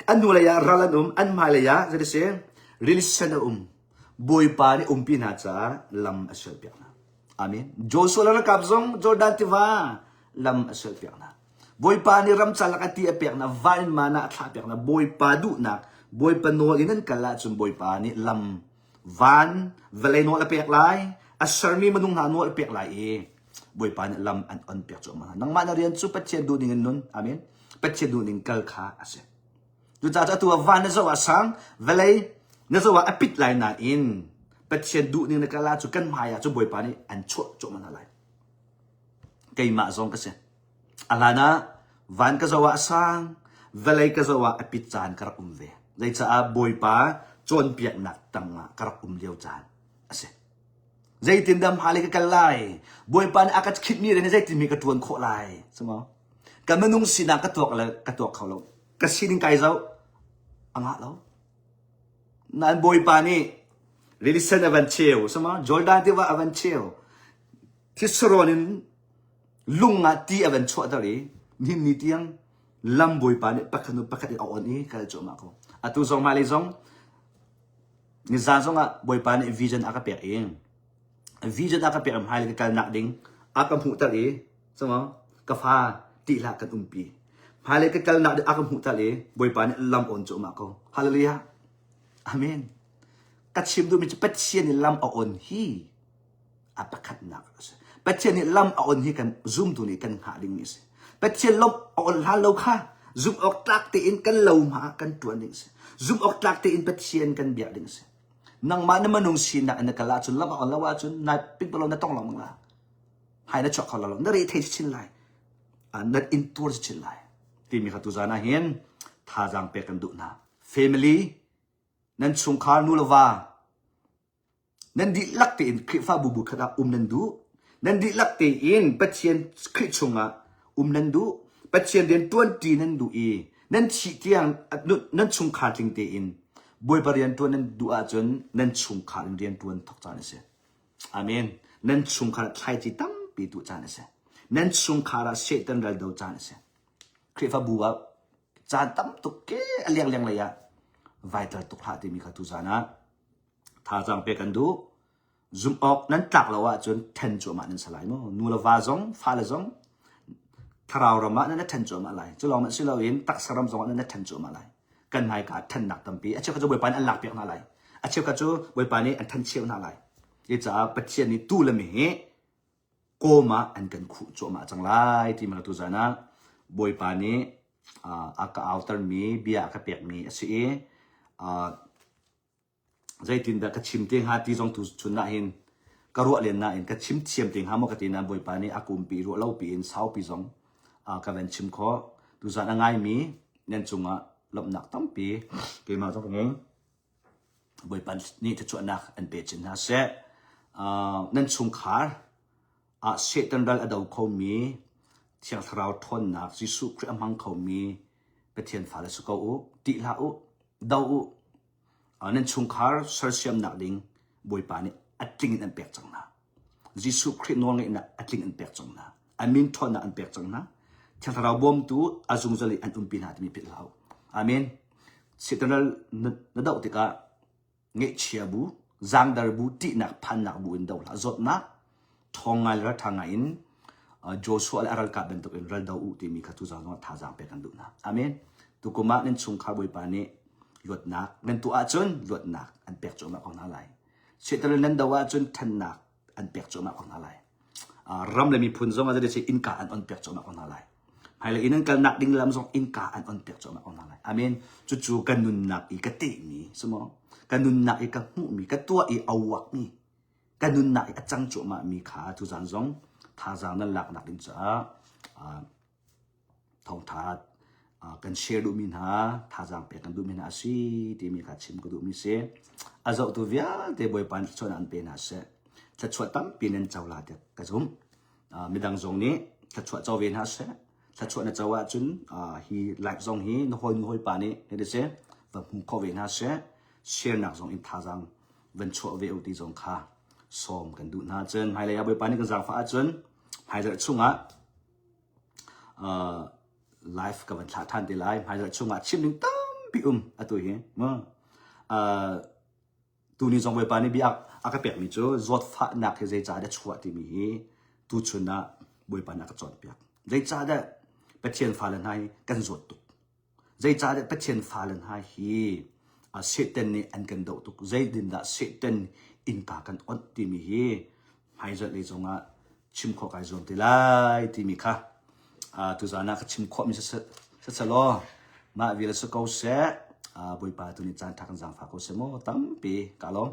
an hnulei ah ral an um an hmailei ah jadi si rili sen a um. Bawipa nih umpi hna caah lam a sialpiak hna. Amen. Joshua le ralkap zong Jordan tiva lam a sialpiak hna. Bawipa nih ramcar lak a ti a pek hna, van in mana a thlah piak hna. Bawipa duhnak, Bawipa nawl in an kal ahcun Bawipa nih lam van vawlei nawl a pek lai, a sermi minung hna nawl a pek lai i Bawipa nih lam an on piak cuahmah hna. Nangmah na rian cu Pathian duhning in nun. Amen. Pathian duhning kal kha a si. Cucaah atu ah van na zoh ah sang, vawlei na zoh ah a pit lai nain Pathian duhning na kal ahcun kan hmai ah cun Bawipa nih an chuah cuahmah hna lai. Keimah zong ka si. A hlan ah van ka zoh ah a sang, vawlei ka zoh ah a pit caan ka rak um ve. Zeicaah Bawipa cawnpiaknak tangah ka rak um lio caan a si. Zeitindah hmailei ka kal lai? Bawipa nih a ka khitmi rian hi zeitin mi ka ṭuan khawh lai? Cumaw? Ka minung sinak ka tuak le ka tuak kho lo. Ka sining kai zoh a ngah lo. Nain Bawipa nih rili sen a van cheu, sama Jordan tiva a van cheu. Thisarawn in lung ah ti a van chuahter i nihin ni tiang lam Bawipa nih pakhat hnu pakhat in a on i kal cuahmah ko. Atu zong hmailei zong nizan zong ah Bawipa nih vision a ka pek i vision a ka pek i hmailei ka kalnak ding a ka hmuhter i cumaw ka fa tih hlah kan umpi. Hmailei ka kalnak ding a ka hmuhter i Bawipa nih lam on cuahmah ko. Hallelujah. Amen. Ka chim duhmi cu Pathian nih lam a on hi a pakhatnak a si. Pathian nih lam a on hi kan zumtu nih kan hngah dingmi a si. Pathian lam a on hlan lo kha zumh awk tlak tein kan lo hma ah kan ṭuan ding a si. Zumh awk tlak tein Pathian kan biak ding a si. Nangmah na minung sinak in na kal ahcun lam a on lo ahcun nai ping lo na tong lengmang la. Hai na chuak kho lo na re thei chin lai. Na intuar chin lai. Timi kha tuzan ah hin thazaang pek kan duh hna. Family nan chungkhar nu le va Nan dihlak tein Khrihfabu bu khat ah um nan duh. Nan dihlak tein Pathian Khrih chungah um nan duh. Pathian rian ṭuanṭi nan duh i nan thih tiang nan chungkhar tling tein Bawipa rian ṭuan nan duh ahcun nan chungkhar in rian ṭuan thawk caan a si. Amen. Nan chungkhar ah thlaici tampi tuh caan a si. Nan chungkhar ah Satan ral do caan a si. Khrihfabu ah caan tam tuk ke a leng leng lei ah vital tuk hlah timi kha tuzaan ah Thazaang pek an duh. Zumh awk nan tlak lo ahcun then cuahmah nan si lai mu. Nu le va zong, fale zong thlarau ram ah nan i then cuahmah lai. Cu lawng si loin taksa ram zong ah nan i then cuahmah lai. Kan hmaika ah thennak tampi. A cheukhat cu Bawipa nih an lakpiak hna lai. A cheukhat cu Bawipa nih an thencheu hna lai. Cucaah Pathian nih tu le mi hi kawm ah an kan khuh cuahmah cang lai ti ma tuzan ah Bawipa nih a ka autermi bia a ka pekmi a si i zeitindah ka chim te hnga ti zong tu chun ah hin ka ruah len nain ka chim thiam te hnga maw ka ti nain Bawipa nih a kumpi ruah lo piin saupi zong ka van chim khawh tuzan a ngaimi nan cungah lawmhnak tampi keimah zong ka ngei Bawipa nih thluachuahnak an pe chin hna seh nan chungkhar ah Satan ral a do khomi Thiang Thlarau ṭhawnnak Jesuh Khrih a hmang khomi Pathian fale si ko u ṭih hlah u do u Nan chungkhar sersiamnak ding Bawipa nih a tling in an pek cang hna. Jesuh Khrih nawlngeihnak a tling in pek cang hna. A min ṭhawnnak an pek cang hna. Thiang Thlarau bawmtu a zungzal in an umpi hna timi philh hlah u. Amen. Satan ral na doh tikah ngeihchia bu, zaangdar bu, ṭihnak, phannak bu in doh hlah. Zawtnak, ṭhawng ngai le ralṭha ngai in Joshua le a ralkap bantuk in ral do u timi kha tuzaan zongah thazaang pek kan duh hna. Amen. Tukum ah nan chungkhar Bawipa nih luatnak nan tuah ahcun luatnak an pek cuahmah ko hna lai. Satan nan do ahcun ṭhannak an pek cuahmah ko hna lai. Ram le miphun zong ah zei innka an on piak cuahmah ko hna lai. Hmailei in an kalnak ding lam zong innka an on piak cuahmah ko hna lai. Amen. Cucu ka nunnak i ka tehmi si maw? Ka nunnak i ka hmuhmi, ka tuah i a uakmi, ka nunnak i a cang cuahmahmi kha tuzaan zong thazaang nan laknak ding caah thawngtha kan share duhmi hna thazaang pek kan duhmi hna a si timi kha chim ka duhmi si. A zohtu vialte Bawipa nih thluachuahnak an pe hna seh. Thluachuah tampi nan co la tiah ka zumh. Midang zong nih thluachuah co ve hna seh. Thluachuah na co ahcun hi live zong hi na hawi nu hawipa nih hei ti va hmu kho ve hna seh. Share nak zong in thazaang van chuah ve u ti zong kha sawm kan duh hna. Cun hmailei ah Bawipa nih kan zaangfah ahcun hmaizarh chungah uh, live ka van thlah than te lai hmaizarh chungah chim ding tampi um atu hi mu uh, tuni zong Bawipa nih bia a ka pekmi cu zawtfahnak hi zeicah dah chuah timi hi tuchun ah Bawipa nih a ka cawnpiak zeicah dah Pathian fale hna hi kan zawt tuk Zeicahtiah Pathian fale hna hi Satan nih an kan doh tuk. Zeitindah Satan innka kan onh timi hi hmaizarh lei zongah chim khawh kai zuam te lai timi kha tuzaan ah ka chim khawhmi siseh law mah vial si ko seh. Bawipa tu nih caan ṭha kan zaangfah ko seh mu tampi ka lawm.